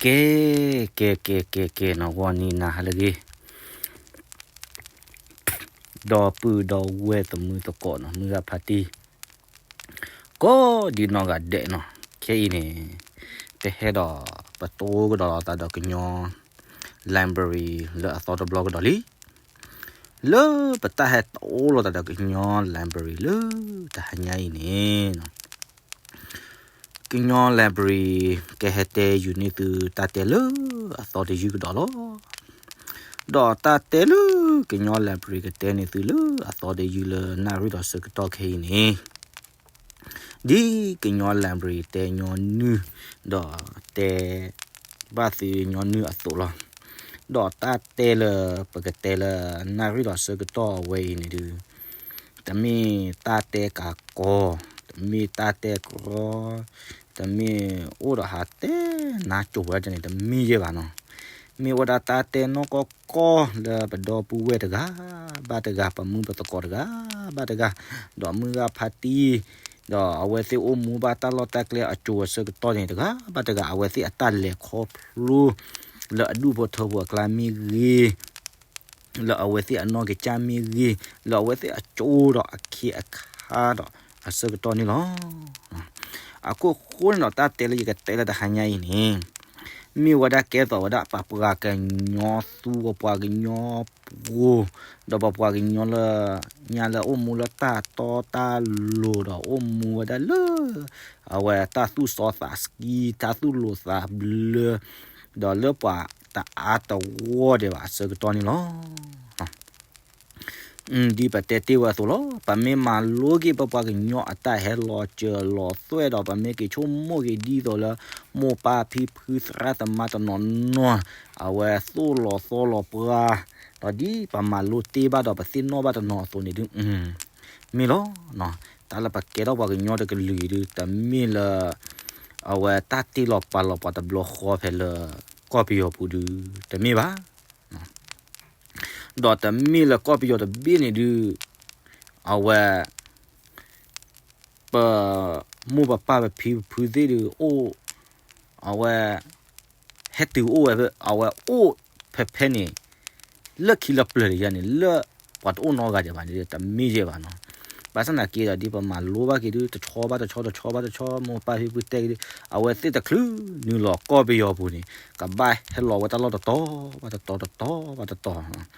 ကဲ ကဲ ကဲ ကဲ ကဲနီၤ ဂီၤနံၤနၤဟါလၢအဂ့ၤ ဒီပုၢ်ဒီဝဲၢ်သမုၢ်သကိးနီၤ မုၢ်ဂၤဖါတံၢ် ကိးဒံနီၢ်ဂၤဒဲးနီၤ ခဲအံၤန့ၣ် ပဟဲဒီး ပတိကဒီးလီၤသးဒီးကညီ library လၢအသီတဘျီကဒီးလံ လၢပတၢ်ဟဲတိလိာ်သးဒီးကညီ library လၢတဟါညါအံၤန့ၣ် ကညီ library ကဟဲတဲယူၤန့ၢ်သုတၢ်တဲလၢအသီတယုၢ်ကဒီးလီၤ. ဒီးတၢ်တဲလၢကညီ library ကတဲန့ၢ်သုလၢအသီတယုၢ်လၢနၣ်ရံၣ်ဒီးဆၢကတီၢ်ခဲအံၤန့ၣ် ဒ်ကညီ library တဲညီနုၢ် ဒီးတဲဘၣ်သုညီနုၢ်အသိးလီၤ. ဒီးတၢ်တဲလၢ ပကတဲလၢနၣ်ရံၣ်ဒီးဆၢကတီၢ်အဝဲအံၤန့ၣ်ဒုး တမ့ၢ်တၢ်တဲကၤကီ, တမ့ၢ်တၢ်တဲကရီ, တမ့ၢ်အိၣ်ဒီးဟးတဲနါစိၤဝဲဒၣ်န့ၣ် တမ့ၢ်ယဲၢ်ဘၣ်နီၤ. မ့ၢ်ဝဲဒၣ်တၢ်တဲနီၢ်ကီၢ်ကီၢ်လၢပဒီပုၢ်ဝဲၢ်တဂၤဘၣ်တဂၤ ပမုၢ်ပသကိးတဂၤဘၣ်တဂၤ ဒီးမုၢ်ဂၤဖါတံၢ် ဒီးအဝဲသ့ၣ်အိၣ်မူဘၣ်တၢ်လီၢ်တၢ်ကျဲအစိၤအဆၢကတီၢ်န့ၣ် တဂၤဘၣ်တဂၤ အဝဲသ့ၣ်အတၢ်လဲၤခီဖျိ လၢအဒူၣ်ဖိထၢဖိအကျါမ့ၢ်ဂ့ၤ လၢအဝဲသ့ၣ်အနီၢ်ကစၢ်မ့ၢ်ဂ့ၤ လၢအဝဲသ့ၣ်အကၠိဒီးအခ့အခါဒီးအဆၢကတီၢ်န့ၣ်လီၤ. အခိၣ်ဃိန့ၣ်ဒီး တၢ်တဲလၢယကတဲလၢတဟါညါအံၤန့ၣ် မ့ၢ်ဝဲဒၣ်ကဲသိးဝဲဒၣ်ပပှၤကညီသူ ပပှၤကညီပှိၤ ဒီးပပှၤကညီလၢ ညါလၢအိၣ်မူလၢတၢ်တီတၢ်လိၤဒီးအိၣ်မူဝဲဒၣ်လၢ အဝဲတၢ်သူၣ်စီသးဆှံ တၢ်သူၣ်လိၤသးဘျၢ ဒီးလၢပှၤတအါတဂီၢ်ဒံးဘၣ်အဆၢကတီၢ်န့ၣ်လီၤ. ဒ်ပတဲတ့ၢ်ဝဲအသိးလီၤ. ပမ့ၢ်မၤလိက့ၤပပှၤကညီအတၢ်ဟဲလီၤစၢၤလီၤသွဲၣ်ဒီး ပမ့ၢ်က့ၤဆိကမိၣ်က့ၤဒ်သိးလၢ မိၢ်ပၢ်ဖံဖုသရၣ်သမါတနီၤနီၤ အဝဲသိၣ်လီၤသီလီၤပှၤ ဒီးဒ်ပမၤလိတ့ၢ်ဘၣ်ဒီးပသ့ၣ်နီၣ်ဘၣ်တနီၤအသိးန့ၣ်ဒုး မ့ၢ်လီၤ. တၢ်လၢပကဲထီၣ်ပှၤကညီတကလုာ်အံၤဒုး တမ့ၢ်လၢ အဝဲတၢ်တ့လီၤပာ်လီၤပှၤတဘျီဃီဖဲလၢ ကီၢ်ပယီၤပူၤဒုး တမ့ၢ်ဘၣ်. ဒီးတမ့ၢ်လၢကီၢ်ပယီၤတဘ့ၣ်န့ၣ်ဒုး အဝဲ ပမိၢ်ပပၢ်ပဖံပဖုသ့ၣ်ဒုးအိၣ် အဝဲ ဟဲတုၤအိၣ်ဝဲ အဝဲအိၣ်ဖဲဖဲန့ၣ် လၢခံလၢပျၢၤတယါန့ၣ် လၢပှၤတအိၣ်နီတဂၤဒံးဘၣ်န့ၣ် တမ့ၢ်ယဲၢ်ဘၣ်နီၤ. ဘၣ်ဆၣ်သနာ်က့ဒီး ဒ်ပမၤလိဘၣ်က့ၤဒုး တဆီဘၣ်တဆီ တဆီဘၣ်တဆီ မိၢ်ပၢ်ဖံဖုတဲက့ၤဒုး အဝဲသ့ၣ်တချုးနုာ်လီၤကီၢ်ပယီၤပူၤန့ၣ် ကဘၣ်ဟဲလီၤဝဲတၢ်လီၢ်တတီၤဘၣ်တတီၤ တတီၤဘၣ်တတီၤ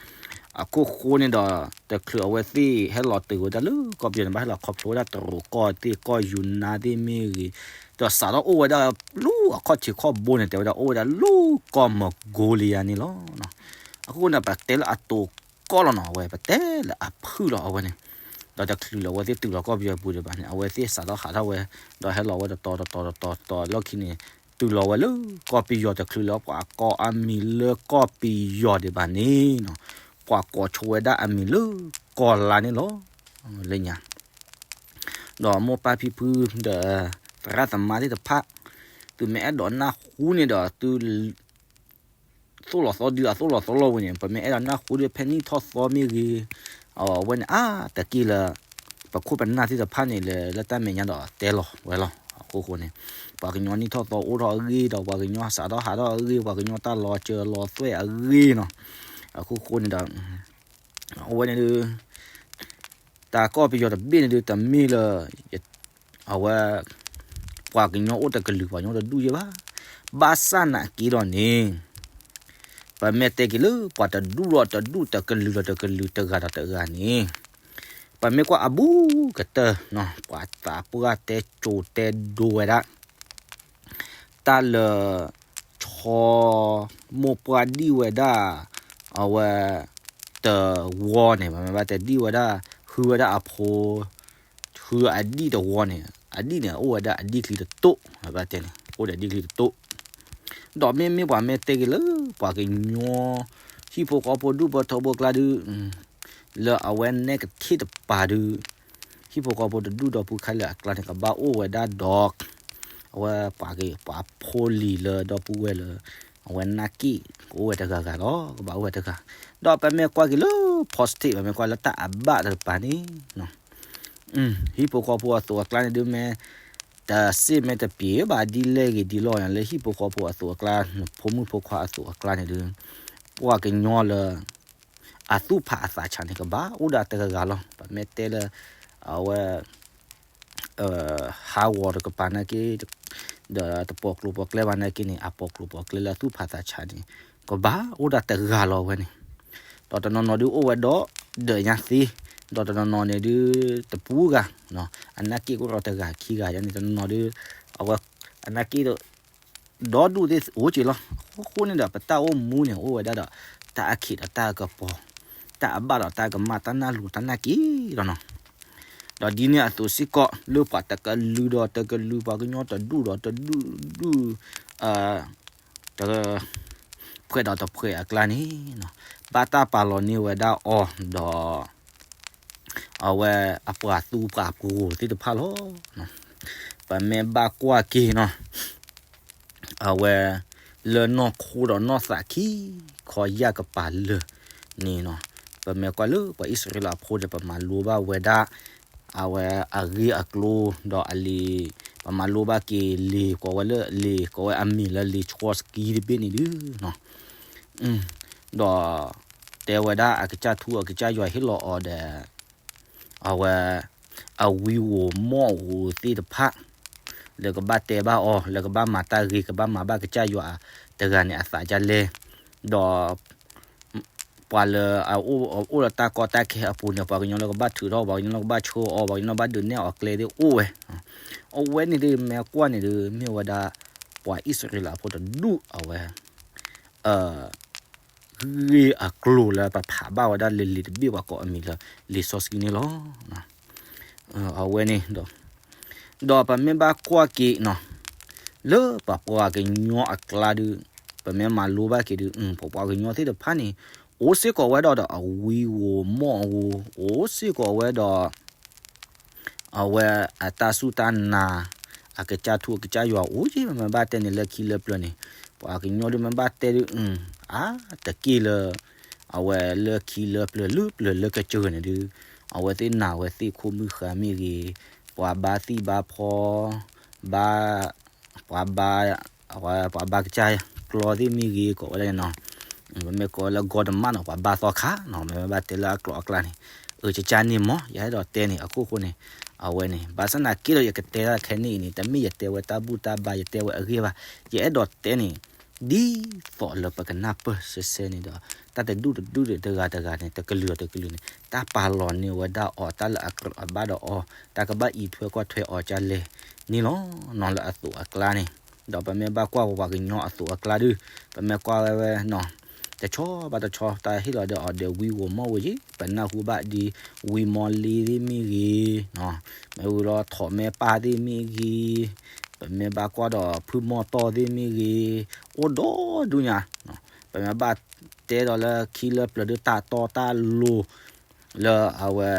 အခိၣ်ဃိန့ၣ်ဒီး တချုးအဝဲသ့ၣ်ဟဲလီၤတုၤဝဲဒၣ်လၢကီၢ်ပယီၤန့ၣ် ဘၣ်ဟဲလီၤခီဖျိဝဲဒၣ်တရူးကီၢ်သ့ၣ် ကီၢ်ယူနါသ့ၣ်မ့ၢ်ဂ့ၤ, ဒီးစးထီၣ်အိၣ်ဝဲဒၣ်လၢအခီၣ်ထံးခီၣ်ဘိန့ၣ် တဲဝဲဒၣ်အိၣ်ဝဲဒၣ်လၢကီၢ်မၢကိလံယါန့ၣ်လီၤ. အဃိန့ၣ် ပတဲလၢအတိၤကီၢ်လီၤနီၤ အဝဲ ပတဲလၢအဖုၣ်လီၤအဝဲန့ၣ်, ဒီးတချုးလၢအဝဲသ့ၣ်တုၤလီၤကီၢ်ပယီၤပူၤဒံးဘၣ်န့ၣ် အဝဲသ့ၣ်စးထီၣ်ဟးထီၣ်ဝဲ, ဒီးဟဲလီၤဝဲတတီၤတတီၤတတီၤတတီၤလီၢ်ခံန့ၣ် တုၤလီၤဝဲလၢကီၢ်ပယီၤတချုးလၢပှၤကိးအမံၤလၢကီၢ်ပယီၤဒံးဘၣ်န့ၣ်နီၤ, ပှၤကိးဆိဝဲဒၣ်အမံၤလၢကီၢ်လါန့ၣ်လီၤ. လၢညါ ဒီးမိၢ်ပၢ်ဖံဖုဒီး သရၣ်သမါသ့ၣ်တဖၣ် သုမ့ၢ်အဲၣ်ဒိးနၢ်ဟူန့ၣ်ဒီး သု သိၣ်လီၤသီဒုး အသိၣ်လီၤသီလီၤဝဲန့ၣ် ပမ့ၢ်အဲၣ်ဒိးနၢ်ဟူဒုး ဖဲနံၣ်ထီၣ်သီမ့ၢ်ဂ့ၤ, အဝဲန့ၣ် အါတက့ၢ်လၢ ပခိၣ်ပနၢ်သ့ၣ်တဖၣ်န့ၣ် လၢတၢ်မဲာ်ညါဒီးတဲလီၤဝဲလီၤ. အခိၣ်ဃိန့ၣ် ပှၤကညီနံၣ်ထီၣ်သီအိၣ်ထီၣ်အဂ့ၢ်ဒီး ပှၤကညီစးထီၣ်ဟးထီၣ်အဂ့ၢ် ပှၤကညီတၢ်လီၤစၢၤလီၤသွဲၣ်အဂ့ၢ်နီၤ. အခိၣ်ဃိန့ၣ်ဒီး အဝဲန့ၣ်ဒုး တၢ်ကီၢ်ပယီၤတဘ့ၣ်န့ၣ်ဒုး တမ့ၢ်လၢ အဝဲ ပှၤကညီအိၣ်တကလုာ် ပှၤကညီတဒူၣ်ယဲၢ်ဘၣ်. ဘၣ်ဆၣ်နာ်က့ဒီးန့ၣ် ပမ့ၢ်တဲက့ၤလၢပှၤတဒူၣ်ဒီးတဒူၣ် တကလုာ်ဒီးတကလုာ် တဂၤဒီးတဂၤန့ၣ် ပမ့ၢ်ကွၢ်အဘူးကတၢၢ်နီၤ ပှၤသးပှၢ်တဲစိၤတဲဒိဝဲဒၣ် တၢ်လၢ ဆီမိၢ်ပှၢ်ဒံၣ်ဝဲဒၣ် အဝဲ တဝီန့ၣ် ပမ့ၢ်ဘၣ်တဲဒံၣ်ဝဲဒၣ် ဟုဝဲဒၣ်အဖိ ဟုအဒံၣ်တဝီန့ၣ် အဒံၣ်န့ၣ် အိၣ်ဝဲဒၣ်အဒံၣ်ချံတတိၢ် ပဘၣ်တဲန့ၣ် အိၣ်ဒီးအဒံၣ်ချံတတိၢ် ဒီးမ့မ့ၢ်ပှၤမ့ၢ်တဲက့ၤလၢ ပှၤကညီ ဟံၣ်ဖိဃီဖိဒူၣ်ဖိထၢဖိအကျါဒုး လၢအဝဲနဲကထံၣ်တပၤဒုး ဟံၣ်ဖိဃီဖိတဒူၣ်ဒီပုၢ်ခါလၢအကျါန့ၣ် ကဘၣ်အိၣ်ဝဲဒၣ်ဒီး အဝဲပှၤက့ၤ ပှၤဖိလံၤလၢဒီပုၢ်ဝဲၢ်လၢ အဝဲနာ်က့ၣ် ကအိၣ်ဝဲတဂၤဂၤလီၤ ကဘၣ်အိၣ်ဝဲတဂၤ ဒီးပမ့ၢ်ကွၢ်က့ၤလၢ positive ပမ့ၢ်ကွၢ်လၢတၢ်အဘၣ်တပၤန့ၣ် ဟံၣ်ဖိဃီဖိအသိးအကျါန့ၣ်ဒုးမ့ၢ် တစ့ၣ်မ့ၢ်တပျံၤဘၣ်ဒ်လဲၣ်ဂ့ၤဒ်လဲၣ်န့ၣ် လၢဟံၣ်ဖိဃီဖိအသိးအကျါ, ဖိမုၣ်ဖိခွါအသိးအကျါန့ၣ်ဒုး, ပှၤကညီလၢ အသူၣ်ဖးအသးဆးန့ၣ် ကဘၣ်အိၣ်ဒၣ်တဂၤဂၤလီၤ. ပမ့ၢ်တဲလၢ အဝဲ ဟးဂီၤတကပၤနာ်က့ ဒီးတပိာ်ကျိၤပိာ်ကျဲဘၣ်နာ်က့န့ၣ် အပိာ်ကျိၤပိာ်ကျဲလၢအသူၣ်ဖးသးဆးန့ၣ် ကဘၣ်အိၣ်ဒၣ်တဂၤလီၤဝဲန့ၣ်. ဒီးတနီၤနီၤဒုးအိၣ်ဝဲဒီး ဒီးညါသ့, ဒီးတနီၤနီၤန့ၣ်ဒုး တပူၤဂၤ, အနာ်က့ကအိၣ်ဒီးတဂၤခံဂၤယါန့ၣ် တနီၤနီၤဒုး အဝဲ အနာ်က့ ဒီဒူၣ်သ့ၣ်အိၣ်က့ၤလီၤ. အဃိဃိန့ၣ်ဒီး ပတၢ်အိၣ်မူန့ၣ် အိၣ်ဝဲဒၣ်ဒီး တၢ်အခံးဒီးတၢ်အကပီၤ, တၢ်အဘၣ်ဒီးတၢ်ကမၣ် တၢ်နၢ်လူၤတၢ်နာ်က့ၤလီၤနီၤ. ဒီးဒ်န့ၣ်အသိးစ့ၢ်ကီး လၢပှၤတကလုာ်ဒီးတကလုာ် ပှၤကညီတဒူၣ်ဒီးတဒူၣ်ဒူၣ် တ ဖှဲးဒီးတဖှဲးအကျါန့ၣ် ဘၣ်တၢ်ပာ်လီၤန့ၢ်ဝဲဒၣ်အီၤဒီး အဝဲအပှၤသူပှၤပှိၤသ့ၣ်တဖၣ်လီၤ. ပမ့ၢ်ဘၣ်ကွၢ်က့ၤနီၤ အဝဲ လၢနီၢ်ခိဒီးနီၢ်သးခံ ခီယၢ်ကပၤလၢာ်န့ၣ်နီၤ, ပမ့ၢ်ကွၢ်လၢပှၤအံၣ်စရ့လးဖိန့ၣ် ပမၤလိဘၣ်ဝဲဒၣ် အဝဲအဂ့ၢ်အကျိၤဒီးအလံာ်, ပမၤလိဘၣ်က့ၤလံာ် ကိးဝဲလၢလံာ် ကိးဝဲအမံၤလၢလံာ် Chroski တဘ့ၣ်န့ၣ်ဒုးနီၤ, ဒီးတဲဝဲဒၣ်အကစၢ်ထူအကစၢ်ယွၤဟ့ၣ်လီၤအီၤဒီး အဝဲ အဝံဧိၤမီၣ်ဧိၤသ့ၣ်တဖၣ် လၢကဘၣ်တဲဘၣ်အီၤ လၢကဘၣ်မၤတၢ်ဂ့ၤ ကဘၣ်မၤဘၣ်ကစၢ်ယွၤတဂၤန့ၣ်အသးဒ်လဲၣ်, ဒီး ပှၤလၢအအိၣ်လၢတၢ်ကီတၢ်ခဲအပူၤန့ၣ် ပှၤကညီလၢကဘၣ်ထုးထီၣ် ပှၤကညီလၢကဘၣ်ဆှၢအီၤ ပှၤကညီလၢကဘၣ်ဒုးနဲၣ်အီၤကျဲသ့ၣ်အိၣ်ဝဲ, အဝဲန့ၣ်ဒ်မ့ၢ်ကွၢ်န့ၣ်ဒုး မ့ၢ်ဝဲဒၣ် ပှၤအံၣ်စရ့လးဖိတဒူၣ်အဝဲ ဂ့ၢ်အကျိၤလၢပဖးဘၣ်ဝဲဒၣ်လၢလံာ်တဘ့ၣ်ပှၤကိးအမံၤလၢ လံာ်စီဆှံန့ၣ်လီၤ. အဝဲန့ၣ်ဒီး ဒီးပမ့ၢ်ဘၣ်ကွၢ်က့ၤနီၤ လၢပှၤပှၤကညီအကျါဒုး ပမ့ၢ်မၤလိဘၣ်က့ၤဒုး ပပှၤကညီသ့ၣ်တဖၣ်န့ၣ် အိၣ်စ့ၢ်ကီးဝဲဒၣ်ဒီးအဝံဧိၤမီၣ်ဧိၤ အိၣ်စ့ၢ်ကီးဝဲဒီး အဝဲအတၢ်စူၢ်တၢ်နာ် အကစၢ်ထူအကစၢ်ယွၤအိၣ်က့ၤ ပမ့ၢ်ဘၣ်တဲန့ၣ်လၢခံလၢပျၢၤန့ၣ် ပှၤကညီဒုးမ့ၢ်ဘၣ်တဲဒုး အါတက့ၢ်လၢ အဝဲလၢခံလၢပျၢၤလၢပျၢၤလၢကစၢၢ်န့ၣ်ဒုး အဝဲသ့ၣ်နာ်ဝဲသ့ၣ်ခိၣ်မုၢ်ဃါမ့ၢ်ဂ့ၤ, ပှၤဘါသံၣ်ဘါဖီ, ဘါ ပှၤဘါ အဝဲပှၤဘါကစၢ်ကျီသ့ၣ်မ့ၢ်ဂ့ၤ ကိးဝဲဒၣ်န့ၣ်နီၤ, ပမ့ၢ်ကိးဝဲလၢ ကီတမၣ်နီၤ ပှၤဘါသီခါနီၤ မ့မ့ၢ်ဘၣ်တဲလၢအကျိၤအကျါန့ၣ်, အၢ ကကၢ်န့ၣ်မ့ၢ် ယအဲၣ်ဒိးတဲန့ၣ် အခိၣ်ဃိန့ၣ် အဝဲန့ၣ် ဘၣ်ဆၣ်သနာ်က့ဒီး ယကတဲဒၣ်ခဲန့ၣ်အံၤန့ၣ် တမ့ၢ်ယတဲဝဲတၢ်ဘူၣ်တၢ်ဘါ ယတဲဝဲအဂ့ၢ်ဘၣ်, ယအဲၣ်ဒိးတဲန့ၣ် ဒ်သိးလၢပကနၢ်ပၢၢ်စဲစဲန့ၣ်ဒီး တၢ်တဒူၣ်တဒူၣ်ဒီးတဂၤတဂၤန့ၣ် တကလုာ်ဒီးတကလုာ်န့ၣ် တၢ်ပာ်လီၤန့ၢ်ဝဲဒၣ်အီၤ တၢ်လၢအကြၢးအဘၣ်ဒီးအီၤ တၢ်ကဘၣ်အံးထွဲကွၢ်ထွဲအီၤကလဲၣ်န့ၣ်လီၤ. နီၤလၢအသိးအကျါန့ၣ် ဒီးပမ့ၢ်ဘၣ်ကွၢ်ပပှၤကညီအသိးအကျါဒုး ပမ့ၢ်ကွၢ်ဝဲဝဲနီၤ တဆီဘၣ်တဆီ တၢ်ဟ့ၣ်လီၤဒီးအီၤဒီးဝံဧိၤမီၣ်ဧိၤက့ၤ ပနၢ်ဟူဘၣ်ဒ် ဝံမီၢ်လ့သ့ၣ်မ့ၢ်ဂ့ၤ, မ့ၢ်ဝံၤလီၤထိးမဲပၢ်သ့ၣ်မ့ၢ်ဂ့ၤ, ပမ့ၢ်ဘၣ်ကွၢ်ဒီးဖုမီၢ်တီၢ်သ့ၣ်မ့ၢ်ဂ့ၤ, အိၣ်ဒီဒူၣ်ညါ, ပမ့ၢ်ဘၣ်တဲဒီးလၢခံလၢပျၢၤဒုး တၢ်တီတၢ်လိၤ လၢအဝဲ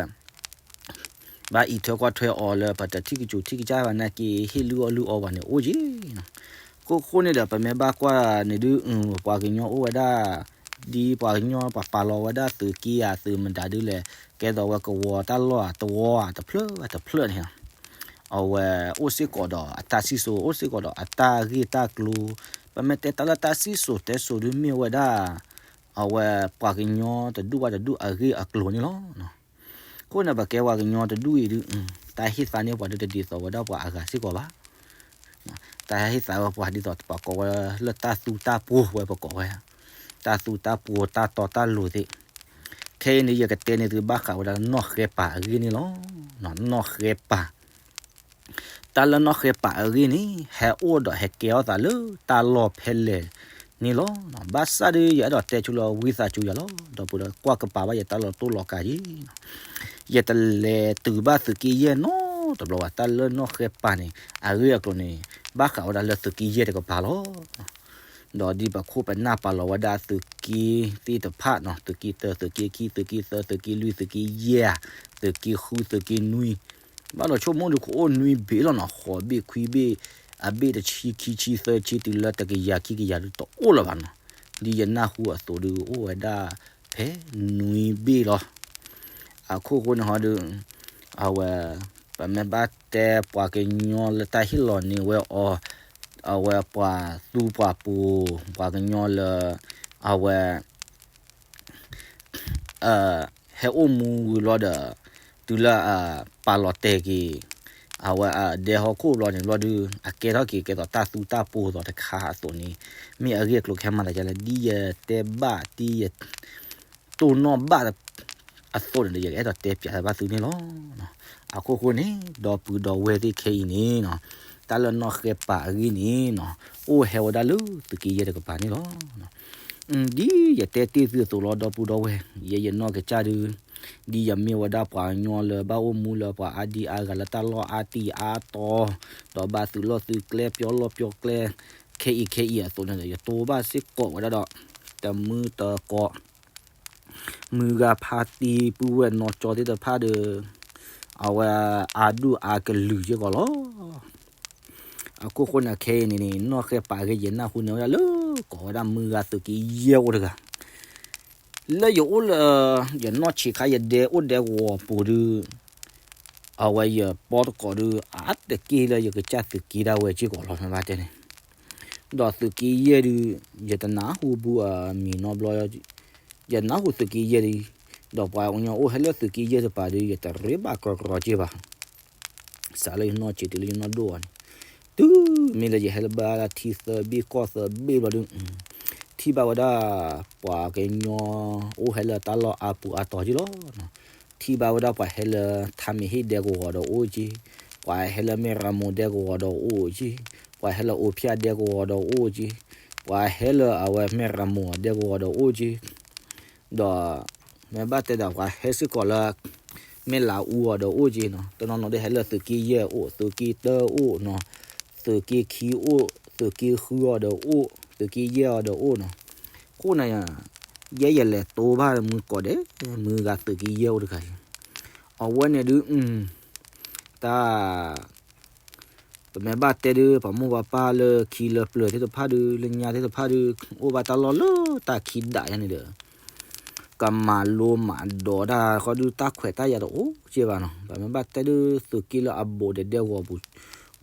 ဘၣ်အံးထွဲကွၢ်ထွဲအီၤလၢပတထံၣ်ကစူၤထံၣ်ကစၢ်ဘၣ်နာ်က့ ဟ့ၣ်လုၢ်အီၣ်လုၢ်အီပှၤန့ၣ်အိၣ်က့ၤနီၤ. အခိၣ်ဃိန့ၣ်ဒီး ပမ့ၢ်ဘၣ်ကွၢ်န့ၣ်ဒုး ပှၤကညီအိၣ်ဝဲဒၣ် ဒ်ပှၤကညီပှၤပာ်လီၤဝဲဒၣ်သုးက့ဧါ သုးမတၤဒုးလဲၣ် ကဲသိးဝဲကဝီၤတၢ်လီၢ်ဧါ တဝီဧါ တဖျၢၣ်တဖျၢၣ်န့ၣ် အဝဲအိၣ်စ့ၢ်ကီးဒီးအတၢ်စံၣ်စိၤ အိၣ်စ့ၢ်ကီးဒီးအတၢ်ဂ့ၢ်တၢ်ကျိၤ, ပမ့ၢ်တဲတၢ်လၢတၢ်စံၣ်စိၤတဲစိၤဒုးမ့ၢ်ဝဲဒၣ် အဝဲပှၤကညီတဒူၣ်ဘၣ်တဒူၣ်အဂ့ၢ်အကျိၤန့ၣ်လီၤ. အဃိန့ၣ် ပကဲပှၤကညီတဒူၣ်အံၤဒုး တၢ်ဟ့ၣ်သါန့ၢ်ပှၤဒုးတဒ်သိးဝဲဒၣ်ပှၤအဂၤစ့ၢ်ကီးဘၣ်. တၢ်ဟ့ၣ်သါဝဲပှၤဒ်သိးပှၤကိးဝဲလၢတၢ်သူတၢ်ပှိၤဝဲပကိးဝဲ, တၢ်သူတၢ်ပှိၤတၢ်တီတၢ်လိၤသ့ၣ်. ခဲအံၤန့ၣ် ယကတဲန့ၢ်သုဘၣ်ဃးဝဲဒၣ်နီၢ်ဃဲပၤအဂ့ၢ်န့ၣ်လီၤ. နီၢ်ဃဲပၤ တၢ်လၢနီၢ်ဃဲပၤအဂ့ၢ်န့ၣ် ဟဲအိၣ်ဒီးဟဲကဲထီၣ်သးလၢတၢ်လီၢ်ဖဲလဲၣ်န့ၣ်လီၤ. ဘၣ်ဆၣ်ဒီး ယအဲၣ်ဒိးတဲဆိလၢဝံသးစူၤယၤလီၤ. ဒီပုၢ်ဒီဝဲၢ် ကွၢ်ကပၤဘၣ်ယတၢ်လီၤတိၢ်လီၤကၤယံၤ, ယတလဲၤတုၤဘၣ်သုးက့ယဲၢ်နီတဘျီဘၣ်. တၢ်လၢနီၢ်ဃဲပၤန့ၣ် အဂ့ၢ်အကျိၤန့ၣ် ဘၣ်ဃးဝဲဒၣ်လၢသုးက့ယဲၢ်တကပၤလီၤ. ဒီးဒ်ပခိၣ်ပနၢ်ပာ်လီၤဝဲဒၣ်သုးက့သ့ၣ်တဖၣ်နီၤ, သုးက့တၢ သုးက့ခံ သုးက့သၢ သုးက့လွံၢ် သုးက့ယဲၢ်ဧါ, သုးက့ဃု သုးက့နွံ, ဘၣ်ဒီးဆိကမိၣ်ဒုးကအိၣ်နွံဘ့ၣ်လီၤနီၤ, ဃိးဘ့ၣ်ခွံဘ့ၣ်, အဘ့ၣ်တဆံခံဆံသၢဆံတုၤလၢတကယၤခံကယၤဒုးတအိၣ်လၢၤဘၣ်နီၤ. ဒ်ယနၢ်ဟူအသိးဒုးအိၣ်ဝဲဒၣ်ဖဲနွံဘ့ၣ်လီၤ. အခိၣ်ဃိန့ၣ်ဟီဒုး အဝဲ ပမ့ၢ်ဘၣ်တဲပှၤကညီလၢတၢ်ဟ့ၣ်လီၤန့ၢ်ဝဲအီၤ, အဝဲပှၤသူပှၤပူၤ, ပှၤကညီလၢ အဝဲ ဟဲအိၣ်မူဝံၤဘျီဒီး တုၤလၢအပာ်လီၤတဲာ်က့ၤ အဝဲအဒဲဟီၣ်ခိၣ်ဘျီန့ၣ်ဘျီဒုး အကဲထီၣ်က့ၤကဲသိးတၢ်သူတၢ်ပူၤသိးတခါအသိးန့ၣ် မ့ၢ်အဂ့ၢ်အကျိၤကဟဲမၤသးဒ်လဲၣ် ဒ်ယတဲဘၣ် ဒ်ယတိၢ်နီၣ်ဘၣ်အသိးန့ၣ်ဒီး ယကအဲၣ်ဒိးတဲပၠးဘၣ်သုန့ၣ်လီၤ. အခိၣ်ဃိန့ၣ် ဒီပုၢ်ဒီဝဲၢ်သ့ၣ်ခဲအံၤန့ၣ်နီၤ တၢ်လၢနီၢ်ဃဲပာ်အဂ့ၢ်န့ၣ်နီၤ အိၣ်ဟဲဝဲဒၣ်လၢသုးက့ယဲၢ်တကပၤန့ၣ်လီၤ. ဒ်ယတဲတ့ၢ်သုအသိးလီၤ ဒီပုၢ်ဒီဝဲၢ်, ယဲယနီၢ်ကစၢ်ဒုး ဒ်ယမ့ၢ်ဝဲဒၣ်ပှၤကညီလၢဘၣ်အိၣ်မူလၢပှၤအါဒံအါဂၤလၢတၢ်လီၢ်အါတံၤအါတီၤ, ဒီးဘၣ်သုးလီၢ်သုးကျဲ ပျီလီၢ်ပျီကျဲ, ခဲအံၤခဲအံၤအသိးန့ၣ်ဒီး ယတိၢ်ဘၣ်စ့ၢ်ကီးဝဲဒၣ်ဒီး တမုၢ်တကိး မုၢ်ဂၤဖါတံၢ်ပုၢ်ဝဲၢ်နီၢ်ကၠီသ့ၣ်တဖၣ်ဒီး အဝဲအါဒူၣ်အါကလုာ်စ့ၢ်ကီးလီၤ. အခိၣ်ဃိန့ၣ်ခဲအံၤန့ၣ်န့ၣ် နီၢ်ဃဲပာ်ဂ့ၢ်ယနၢ်ဟူန့ၢ်ဝဲဒၣ်လၢကိးဝဲဒၣ်မုၢ်ဂၤသုးက့ယဲၢ်အိၣ်တဂၤ လၢယအိၣ်လၢ ယနီၢ်ဆံးခါယဒဲအိၣ်ဒဲကဝီၤပူၤဒုး အဝဲယပီတကိးဒုး အါတက့ၢ်လၢယကစၢ်သုးက့ဒၣ်ဝဲစ့ၢ်ကီးလီၤ မ့ၢ်ဘၣ်တဲန့ၣ်, ဒီးသုးက့ယဲၢ်ဒုး ယတနၢ်ဟူဘူးအမံၤနီတဘျီ, ယနၢ်ဟူသုးက့ယဲၢ်ဒုး, ဒီးပှၤကညီအိၣ်ဟဲလၢသုးက့ယဲၢ်တပၤဒုး ယတရ့ဘၣ်ကရီက့ၤဘၣ် စးလၢယနီၢ်ဆံးတုၤလၢယနီၢ်ဒိၣ်အီၤန့ၣ်, တုၤမ့ၢ်လၢယဟဲလၢဘၣ်ဒၣ်ထံသၢဘ့ၣ်ကီၢ်သၢဘ့ၣ်ဘျီဒုး, ထံၣ်ဘၣ်ဝဲဒၣ် ပှၤကညီအိၣ်ဟဲလၢတၢ်လီၢ်အါပူၤအါတီၤက့ၤလီၤ. ထံၣ်ဘၣ်ဝဲဒၣ်ပှၤဟဲလၢထါမ့ၢ်ဟ့ၣ်ဒဲကဝီၤဒီးအိၣ်က့ၤ, ပှၤဟဲလၢမ့ၢ်ရၤမိၢ်ဒဲကဝီၤဒီးအိၣ်က့ၤ, ပှၤဟဲလၢအိၣ်ဖၠၣ်ဒဲကဝီၤဒီးအိၣ်က့ၤ, ပှၤဟဲလၢအဝဲမ့ၢ်ရၤမိၢ်ဒဲကဝီၤဒီးအိၣ်က့ၤ ဒီး မ့ၢ်ဘၣ်တဲဒီးပှၤဟဲစ့ၢ်ကီးလၢ မ့ၢ်လးအူအီၤဒီးအိၣ်က့ၤနီၤ, တနီၤနီၤဒ်ဟဲလၢသုးက့ယဲၢ်အိၣ်, သုးက့တၢအိၣ်နီၤ, သုးက့ခံအိၣ်, သုးက့ဃုအီၤဒီးအိၣ်, သုးက့ယဲၢ်အီၤဒီးအိၣ်နီၤ, အဃိန့ၣ် ယဲယလဲၤတိၢ်ဘၣ်မုၢ်ကိးဒဲး, မုၢ်ဂၤသုးက့ယဲၢ်အိၣ်တဂၤအံၤ, အဝဲန့ၣ်ဒုး တၢ် ပမ့ၢ်ဘၣ်တဲဒုး ပှၤမိၢ်ပှၤပၢ်လၢခံလၢပျၢၤသ့ၣ်တဖၣ်ဒုး လၢညါသ့ၣ်တဖၣ်ဒုး အိၣ်ဘၣ်တၢ်လီၢ်လၢတၢ်ခံဒးယါန့ၣ်ဒီး ကမၤလိမၤဒိးတၢ်ဃီဒုး တၢ်ခွဲးတၢ်ယာ်တအိၣ်က့ၤဘၣ်နီၤ, ပမ့ၢ်ဘၣ်တဲဒုး သုးက့လၢအဘူးဒီးဒဲကဝီၤပူၤ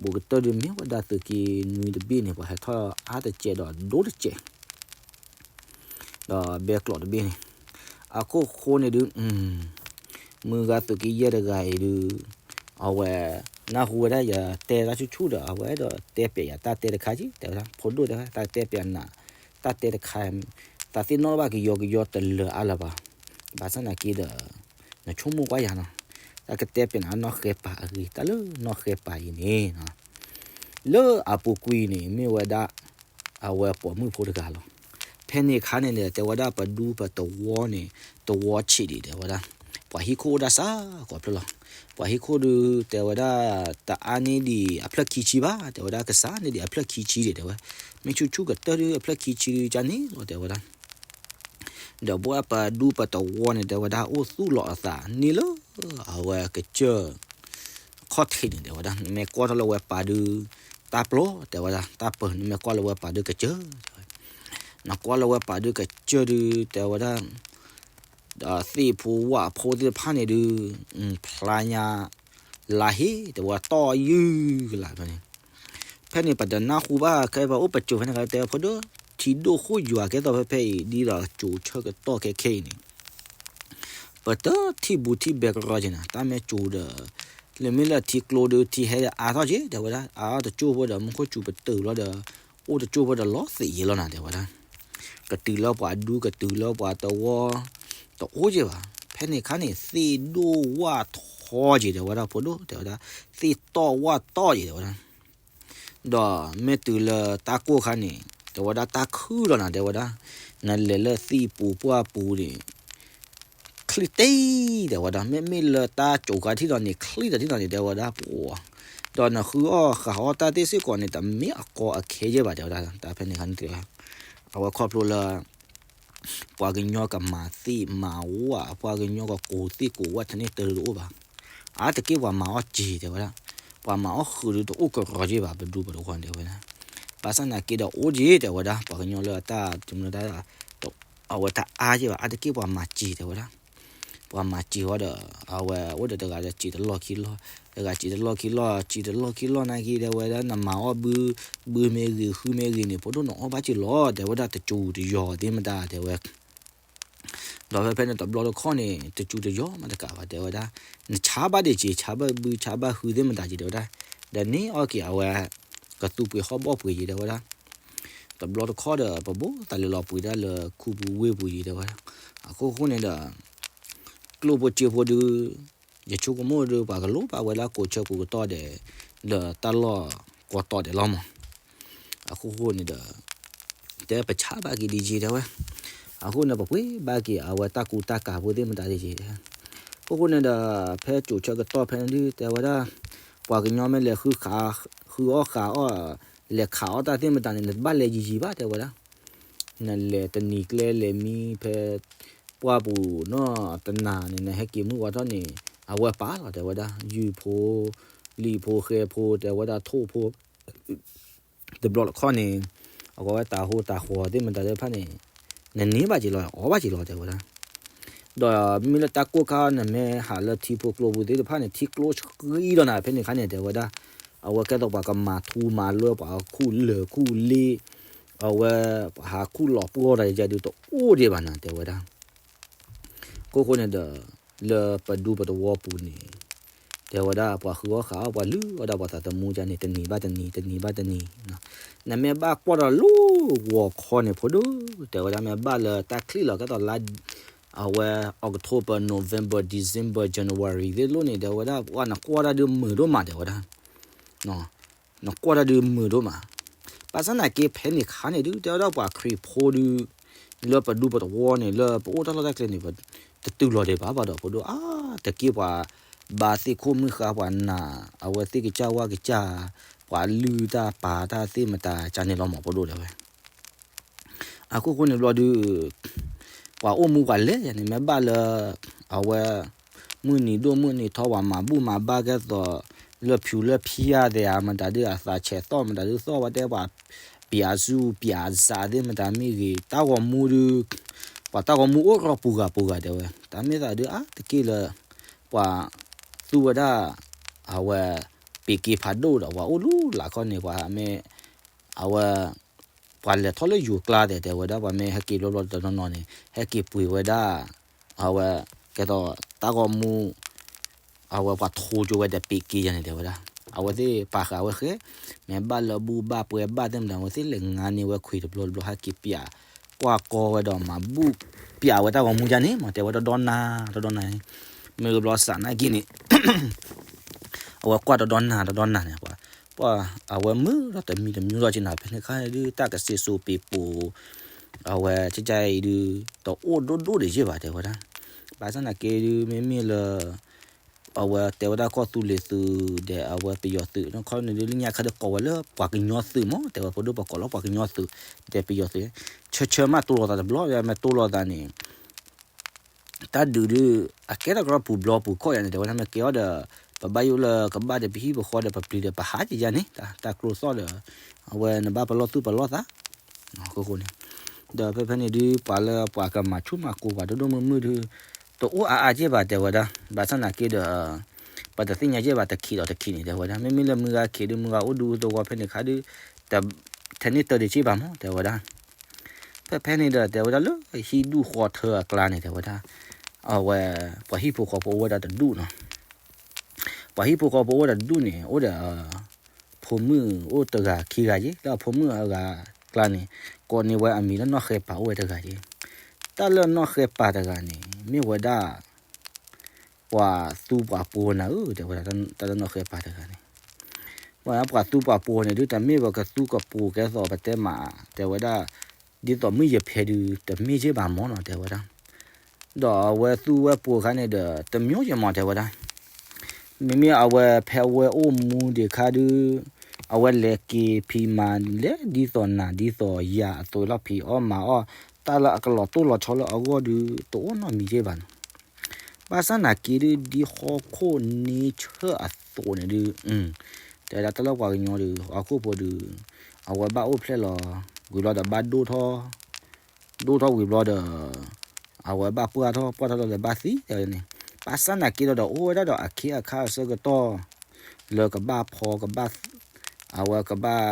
ဘူးကတၢၢ်ဒုး မ့ၢ်ဝဲဒၣ်သုးက့နွံတဘ့ၣ်န့ၣ် ပှၤဟဲထီၣ်အါတစဲးဒီးဒိၣ်တစဲး ဒီးဘဲကျိးတဘ့ၣ်န့ၣ်, အခိၣ်ဃိန့ၣ်ဒုး မုၢ်ဂၤသုးက့ယဲၢ်တဂၤအံၤဒုး အဝဲ နၢ်ဟူဝဲဒၣ်ယတဲတၢ်ဆူၣ်ဆူၣ်ဒီး အဝဲအဲၣ်ဒိးတဲပျဲးယၤတၢ်တဲတခါက့ၤ တဲဝဲဒၣ် ဖိဒိၣ်တဲဝဲ တၢ်ကတဲပျဲးနၤ တၢ်တဲတခါ သးသ့ၣ်နီၣ်ဘၣ်ကယီကယီတလၢအါလၢၤဘၣ်, ဘၣ်ဆၣ်နာ်က့ဒီး နဆိကမိၣ်ကွၢ်ယၤနီၤ, တၢ်ကတဲပျဲးနၤနီၢ်ဃဲပာ်အဂ့ၢ် တၢ်လၢနီၢ်ဃဲပာ်အံၤန့ၣ် လၢအပူၤကွံာ်န့ၣ် မ့ၢ်ဝဲဒၣ် အဝဲပိာ်မုၣ်ဖိတဂၤလီၤ. ဖဲန့ၣ်အခါန့ၣ်န့ၣ် တဲဝဲဒၣ်ပဒူပတဝီန့ၣ် တဝီဆံးဒံး တဲဝဲဒၣ်, ပှၤဟံၣ်ခိၣ်အိၣ်ဒၣ်စးကီးဖျၢၣ်လီၤ. ပှၤဟံၣ်ခိၣ်ဒုး တဲဝဲဒၣ် တအါန့ၢ်ဒံးအဖျၢၣ်ခံဆံဘၣ် တဲဝဲဒၣ် ကစးန့ၢ်ဒံးအဖျၢၣ်ခံဆံဒံး တဲဝဲ, မ့ၢ်ဆူၣ်ဆူၣ်ကတၢၢ်ဒုး အဖျၢၣ်ခံဆံဒုး ကန့ၢ်လီၤ တဲဝဲဒၣ် ဒီးဘၣ်ပဒူပတဝီန့ၣ် တဲဝဲဒၣ် အိၣ်သူၣ်လီၤအသးန့ၣ်လၢ အဝဲကစၢၢ် ခီၣ်ထံးန့ၣ် တဲဝဲဒၣ် နမ့ၢ်ကွၢ်ထီၣ်လၢဝဲပာ်ဒုး တၢ်ပျီ တဲဝဲဒၣ် တၢ်ပၢ နမ့ၢ်ကွၢ်လၢဝဲပာ်ဒုးကစၢၢ် တဲဝဲ, နကွၢ်လၢဝဲပာ်ဒုးကစၢၢ်ဒုး တဲဝဲဒၣ် ဒီးသ့ၣ်ဖိဝၣ်ဖိသ့ၣ်တဖၣ်န့ၣ်ဒုး ဖျါညါ လါဟ့ တဲဝဲတီၢ်ယုၢ်ကလာ်ဖဲန့ၣ် ဖဲန့ၣ် ပတနၢ်ဟူဘၣ် ခဲပအိၣ်ပစိၤဖဲန့ၣ် တဲဖိဒိၣ် ထံဒိၣ်ဃိၣ်ယွၤကဲသိးဖဲဖဲအံၤ ဒ်သိးကၠိၤဆၢကတီၢ်ခဲခဲအံၤန့ၣ် ပတထံၣ်ဘူးထံၣ်ဘဲကရီက့ၤနၤ တၢ်မ့ၢ်ကၠိၤဒီး လၢမ့ၢ်လၢထံကျိဒုး ထံဟဲအါထီၣ်က့ၤ တဲဝဲဒၣ် အါထီၣ်တကၠိၢ်ဖိဒီး မူခိၣ်စူၤပတုာ်လီၤဒီး အိၣ်တကၠိၢ်ဖိဒီးလီၤသံးယံၤလီၤနၤ တဲဝဲဒၣ် ကတုၤလၢပှၤဒူ ကတုၤလၢပှၤတဝီ တအိၣ်က့ၤဘၣ်. ဖဲန့ၣ်အခါန့ၣ် သ့ၣ်ဒိၣ်ဝၣ်ထီက့ၤ တဲဝဲဒၣ် ဖိဒိၣ် တဲဝဲဒၣ် သ့ၣ်တီၢ်ဝၣ်တီၢ်က့ၤ တဲဝဲဒၣ် ဒီးမ့ၢ်တုၤလၢတၢ်ကိၢ်ခါန့ၣ် တဲဝဲဒၣ်တၢ်ခုၣ်လီၤနၤ တဲဝဲဒၣ် နလဲၤလၢသံၣ်ပူၤပှၢ်ပူၤန့ၣ် ချံတ့ၢ် တဲဝဲဒၣ် မ့မ့ၢ်လၢတၢ်ကိၢ်ခါထံၣ်ဒီးန့ၣ် ချံတထံၣ်ဒီးန့ၣ် တဲဝဲဒၣ်ပှၤ ဒီးနဃုအီၣ်ဃုအီၣ်တၢ်သ့ၣ်စ့ၢ်ကီးန့ၣ် တမ့ၢ်အကီအခဲယဲၢ်ဘၣ် တဲဝဲဒၣ် တၢ်ဖဲန့ၣ်ခါန့ၣ်တဲဝဲဒၣ် အဝဲခီဖျိလၢ ပှၤကညီကမၤသ့ၣ်မၤဝၣ် ပှၤကညီကကိးသ့ၣ်ကိးဝၣ်ထဲန့ၣ်တၢ်တအိၣ်ဘၣ်. အါတက့ၢ်ပှၤမၤအီၣ်က့ၤ တဲဝဲဒၣ်, ပှၤမၤအီၣ်ဃုာ်ဒီးတအိၣ်ကရီက့ၤဘၣ် ပဒူပတဝီန့ၣ် တဲဝဲဒၣ်. ဘၣ်ဆၣ်သနာ်က့ဒီးအိၣ်က့ၤ တဲဝဲဒၣ်, ပှၤကညီလၢအတၢ်တမုာ်တၢ် အဝဲတအါက့ၤဘၣ် အါတက့ၢ်ပှၤမၤက့ၤ တဲဝဲဒၣ်. ပ ပှၤမၤစံာ်ဝဲဒီး အဝဲအိၣ်ဒီးတဂၤဒီးစံာ်တလီၢ်ခံလီၢ်, တဂၤစံာ်တလီၢ်ခံလီၢ် စံာ်တလီၢ်ခံလီၢ်နာ်က့ တဲဝဲဒၣ် နမၤအီၣ်ဘု ဘုမ့ၢ်ဂ့ၤ ဟုမ့ၢ်ဂ့ၤန့ၣ် ဖိဒိၣ် နအီၣ်ဘၣ်စ့ၢ်လီၤ တဲဝဲဒၣ် တစူၤတယီၤသ့ၣ်မတၤ တဲဝဲ ဒီးဖဲဖဲန့ၣ်တဘျီတခီၣ်န့ၣ် တစူၤတယီၤမးတကးဘၣ် တဲဝဲဒၣ် နဆါဘၣ်ဒံးက့ၤ ဆါဘၣ်ဘု ဆါဘၣ်ဟုသ့ၣ်မတၤက့ၤ တဲဝဲဒၣ်, ဒီးန့ၢ်အီၣ်က့ၤအဝဲ ကသူပှ့ၤဟီၣ်ဘီၣ်ပှ့ၤက့ၤ တဲဝဲဒၣ်, တဘျီတခီၣ်ဒီး ပဘိသးလဲၤလီၤပှ့ၤဒၣ်လၢခူပူၤဝ့ၢ်ပူၤက့ၤ တဲဝဲဒၣ်, အခိၣ်ဃိန့ၣ်ဒီး ကျိၣ်ဖိစ့ဖိဒုး ယဆိကမိၣ်ဒုး ပှၤကလိၣ်ဘၣ်ဝဲဒၣ်ကိးဆၢကိးကတီၢ်ဒဲး လၢတၢ်လီၢ်ကိးတီၤဒဲးလီၤမး, အခိၣ်ဃိန့ၣ်ဒီး တဲပဆါဘၣ်က့ၤဒံးက့ၤ တဲဝဲ, အဃိန့ၣ် ပပှ့ၤဘၣ်က့ၤအဝဲတၢ်ကူတၢ်ကၤဖိသ့ၣ်မတၤဒံးက့ၤ တဲ, အခိၣ်ဃိန့ၣ်ဒီး ဖဲကိးဆၢကတီၢ်ဖဲန့ၣ်ဒုး တဲဝဲဒၣ် ပှၤကညီမ့ၢ်လဲၤဃုဃုအီၣ်ဃုအီၣ် လဲၤခးအီၣ်တၢ်သ့ၣ်မတၤန့ၣ် နတဘၣ်လဲၤယံာ်ယံာ်ဘၣ် တဲဝဲဒၣ်, နလဲၤတနံၤကျဲလဲၤမံဖဲ ပှၢ်ပူၤနီၢ်တနၤန့ၣ် နဟဲက့ၤမုၢ်ဝါထီၣ်န့ၣ် အဝဲပာ်လီၤ တဲဝဲဒၣ် ယုၢ်ဖိ လံာ်ဖိ ဃဲဖိ တဲဝဲဒၣ် ထိၣ်ဖိ တဘျီတခီၣ်န့ၣ် အဝဲတၢ်ဟူးတၢ်ဃီၤသ့ၣ်မတၤသ့ၣ်တဖၣ်န့ၣ် နန့ၢ်ဘၣ်က့ၤလီၤ အီၣ်ဘၣ်က့ၤလီၤ တဲဝဲဒၣ်, ဒီးမ့မ့ၢ်လၢတၢ်ကိၢ်ခါ နမ့ၢ်ဟးလၢထံဖိကျိပူၤသ့ၣ်တဖၣ်န့ၣ် ထံကျိဆှံဒီးနၤ ဖဲန့ၣ်အခါန့ၣ် တဲဝဲဒၣ်, အဝဲကဲသိးပှၤကမၤထူမၤလွဲ ပှၤခူၣ်လၢာ်ခူၣ်လ့ အဝဲ ပှၤဟးခူၣ်လီၤပှီၢ်တၢ်ယကဲဒုးတအိၣ်ဒံးဘၣ်နၤ တဲဝဲဒၣ်, အခိၣ်ဃိန့ၣ်ဒီး လၢပဒူပသဝီပူၤန့ၣ် တဲဝဲဒၣ် ပှၤဃုအီၣ်ဃုအီၣ် ပှၤလုၢ်အီၣ်ဒၣ်ပှၤသးသမူကန့ၣ် တနံၤဘၣ်တနံၤ တနံၤဘၣ်တနံၤ, နမ့ၢ်ဘၣ်ကွၢ်ဒီးလၢဂီၤခီန့ၣ် ဖိဒိၣ် တဲဝဲဒၣ် မ့ၢ်ဘၣ်လၢတၢ်ချံလီၤ ကဲသိးလါ အဝဲ October November December January သ့ၣ်တဖၣ်န့ၣ် တဲဝဲဒၣ် ပှၤနကွၢ်တၢ်ဒုးမုာ်ဒိၣ်မး တဲဝဲဒၣ် နကွၢ်တၢ်ဒုးမုာ်ဒိၣ်မး, ဘၣ်ဆၣ်သနာ်က့ ဖဲန့ၣ်အခါန့ၣ်ဒုး တဲဝဲဒၣ်ပှၤခရံာ်ဖိဒုး လၢပဒူပသဝီန့ၣ် လၢပအိၣ်တၢ်လီၢ်တၢ်ကျဲန့ၣ် တတုၤလီၤဒံးဘၣ်ဘၣ်ဒီး ဖိဒိၣ် အါ တက့ၢ်ပှၤ ဘါသ့ၣ်ခိၣ်မုၣ်ဃါ ပှၤနာ် အဝဲသ့ၣ်ကစၢ်ဝၣ်ကစၢ် ပှၤလုၢ်တၢ်ပာ်တၢ်သ့ၣ်မတၤကန့ၣ်လီၤမး ဖိဒိၣ် တဲဝဲ အခိၣ်ဃိန့ၣ်ဘျီဒုး ပှၤအိၣ်မူပှၤလဲၤယၤန့ၣ် မ့ၢ်ဘၣ်လၢ အဝဲ မုၢ်နံၤဒိၣ်မုၢ်နံၤထီ ပှၤမၤဘူၣ်မၤဘါကဲသိး လၢဖၠူလၢဖၠါသ့ၣ်ဧါ မတၤဒုး အသးဆဲးသီၣ် မတၤဒုးသီၣ်ဝဲတဲ ပှၤ ပၠးစူၣ်ပၠးစးသ့ၣ်မတၤမ့ၢ်ဂ့ၤ တၢ်ဂီၤမူဒုး ပှၤတၢ်ဂီၤမူအိၣ်ထီၣ်ပူၤဂၤပူၤဂၤ တဲဝဲ တၢ်မ့ၢ်သးဒုး အါ တက့ၢ်လၢ ပှၤသူဝဲဒၣ် အဝဲ ပ့းက့ဖးဒိၣ်ဒီး ပှၤအိၣ်လူလၢခီန့ၣ် ပှၤမ့ၢ် အဝဲ ပှၤလဲၤထီၣ်လၢယိၤကျါသ့ၣ် တဲဝဲဒၣ် ပှၤမ့ၢ်ဟဲက့ၤဘျီဘျီတနီၤနီၤန့ၣ် ဟဲက့ၤပှ့ၤဝဲဒၣ် အဝဲ ကဲသိး တၢ်ဂီၤမူ အဝဲပှၤထိကၠိဝဲဒီးပ့းက့ယၤန့ၣ် တဲဝဲဒၣ် အဝဲသ့ၣ်ပာ်ဃာ်ဝဲဃဲ မ့ၢ်ဘၣ်လၢဘူၣ်ဘၣ်ပှဲၤဘၣ်သ့ၣ်မတၤ အဝဲသ့ၣ်လဲၤငါန့ၢ်ဝဲခွံတဘျီတဘျီ ဟဲက့ၤပၠး ကွၢ်ကီဝဲဒီးမၤဘူၣ်ပၠးဝဲတၢ်ဂီၤမူယၤန့ၣ် မ့ၢ်တဲဝဲတဒီနၤ တဒီနၤန့ၣ် မ့ၢ်ဂ့ၤဘျီစးနာ်က့န့ၣ် အဝဲကွၢ်တဒီနၤတဒီနၤန့ၣ် ပှၤ ပှၤ အဝဲမုာ်ဒီးတမံၤတမံၤလီၤက့နၤ ဖဲန့ၣ်အခါဒုး တၢ်ကစ့စိၤပ့ၤပိၤ အဝဲကကအံၤဒုး တအိၣ်ဒိၣ်ဒိၣ်ဒံးယ့ၢ်ဘၣ် တဲဝဲဒၣ် ဘၣ်ဆၣ်သနာ်က့ဒုး မ့မ့ၢ်လၢ အဝဲတဲဝဲဒၣ်ကီၢ်သူလ့ၤသုး ဒီးအဝဲပယီၤသုး ခီန့ၣ်ဒုး လၢညါခါဒုးကိးဝဲလၢပှၤကညီသုးမး တဲဝဲ ဖိဒိၣ်ပကိးလၢပှၤကညီသုး ဒီးပယီၤသုး ဆၢဆၢမးတိၢ်လိာ်သးတဘျီ မ့ၢ်တိၢ်လိာ်သးန့ၣ် တၢ်ဒုးဒုး အကဲထီၣ်ကရီပူၤဘျီပူၤခီၣ်ယၤန့ၣ် တဲဝဲဒၣ် မ့ၢ်ကဲအီၤဒီး ပဘၣ်ယိၣ်လၢကဘၣ်ဒီးပဟံၣ်ပဃီဒီးပပျံၤဒီးပဟးက့ၤယၤန့ၣ် တၢ်ကျိသီၣ်ဒီး အဝဲနဘၣ်ပလီၢ်သူၣ်ပလီၢ်သး အဃိန့ၣ် ဒီးဖဲဖဲန့ၣ်ဒုး ပှၤလၢပှၤကမၤဆူၣ်မၤကိၤပှၤဒိၣ်ဒိၣ်မုၢ်မုၢ်ဒုး တအိၣ်အါအါက့ၢ်ဘၣ် တဲဝဲဒၣ် ဘၣ်ဆၣ်သနာ်က့ဒီး ပတသ့ၣ်ညါက့ၢ်ဘၣ်တခံးဒီးတခံးန့ၣ် တဲဝဲဒၣ် မ့မ့ၢ်လၢမုၢ်ဂၤခံးဒုး မုၢ်ဂၤအိၣ်ဒူသဝီဖဲန့ၣ်ခါဒုး တ ထဲန့ၣ်တၢ်ဒုးက့ၢ်ဘၣ်မး တဲဝဲဒၣ် ဖဲဖဲန့ၣ်ဒီး တဲဝဲဒၣ်လၢဟံၣ်ဒူၣ်ဃီထၢအကျါန့ၣ် တဲဝဲဒၣ် အဝဲ ပှၤဟံၣ်ဖိဃီဖိအိၣ်ဝဲဒၣ်တဒူၣ်နီၤ ပှၤဟံၣ်ဖိဃီဖိအိၣ်ဝဲဒၣ်တဒူၣ်န့ၣ် အိၣ်ဒီး ဖိမုၣ်အိၣ်တဂၤခံဂၤက့ၢ် လၢအဖိမုၣ်အဂၤကျါန့ၣ် ကိးန့ၢ်ဝဲအမံၤလၢနီၢ်ဃဲပၤအိၣ်ဝဲတဂၤက့ၢ် တၢ်လၢနီၢ်ဃဲပၤတဂၤန့ၣ် မ့ၢ်ဝဲဒၣ် ပှၤသူပှၤပိၤနၤဧၢ တဲဝဲဒၣ် တၢ်လၢနီၢ်ဃဲပၤတဂၤန့ၣ် ပှၤသူပှၤပိၤန့ၣ်ဒုး တမ့ၢ်ပကသူကပိၤကဲသိးပတဲမး တဲဝဲဒၣ် ဒ်သိးမုၢ်ယဖဲဒုး တမ့ၢ်က့ၢ်ဘၣ်မးနီၤ တဲဝဲဒၣ် ဒီးအဝဲသူဝဲပိၤအခါန့ၣ်ဒီး တမ့ၢ်က့ၢ်မး တဲဝဲဒၣ် မ့မ့ၢ်အဝဲဖဲအဝဲအိၣ်မူဒံးအခါဒုး အဝဲလဲၤက့ၤဖံးမၤလဲၤဒ်သိးနၤဒ်သိးယၤအသိးလီၢ်ဖံးအီၣ်မၤအီၣ် တၢ်လၢအကလီၤတိၢ်လီၤဆီလၢအဂီၢ်ဒုး တအိၣ်နီတမံၤက့ၢ်ဘၣ်နီၤ ဘၣ်ဆၣ်သနာ်က့ဒုး ဒ်ဟီၣ်ခိၣ်န့ဆၢၣ်အသိးန့ၣ်ဒုး တဲဝဲဒၣ်တၢ်လၢပှၤကညီဒုး ဟီၣ်ခိၣ်ဖိဒုး အဝဲဘၣ်အိၣ်ဖျဲၣ်လီၤ ဝံၤဘျီဒီးဘၣ်ဒိၣ်ထီၣ် ဒိၣ်ထီၣ်ဝံၤဘျီဒီး အဝဲဘၣ်ပှၢ်ထီၣ်ပှၢ်ထီၣ်ဒီးဘၣ်သံတဲဝဲန့ၣ်, ဘၣ်ဆၣ်သနာ်က့ဒီး အိၣ်ဝဲဒၣ်ဒီးအခ့အခါအဆၢကတီၢ် လၢကဘၣ်ဖီကဘၣ်, အဝဲကဘၣ်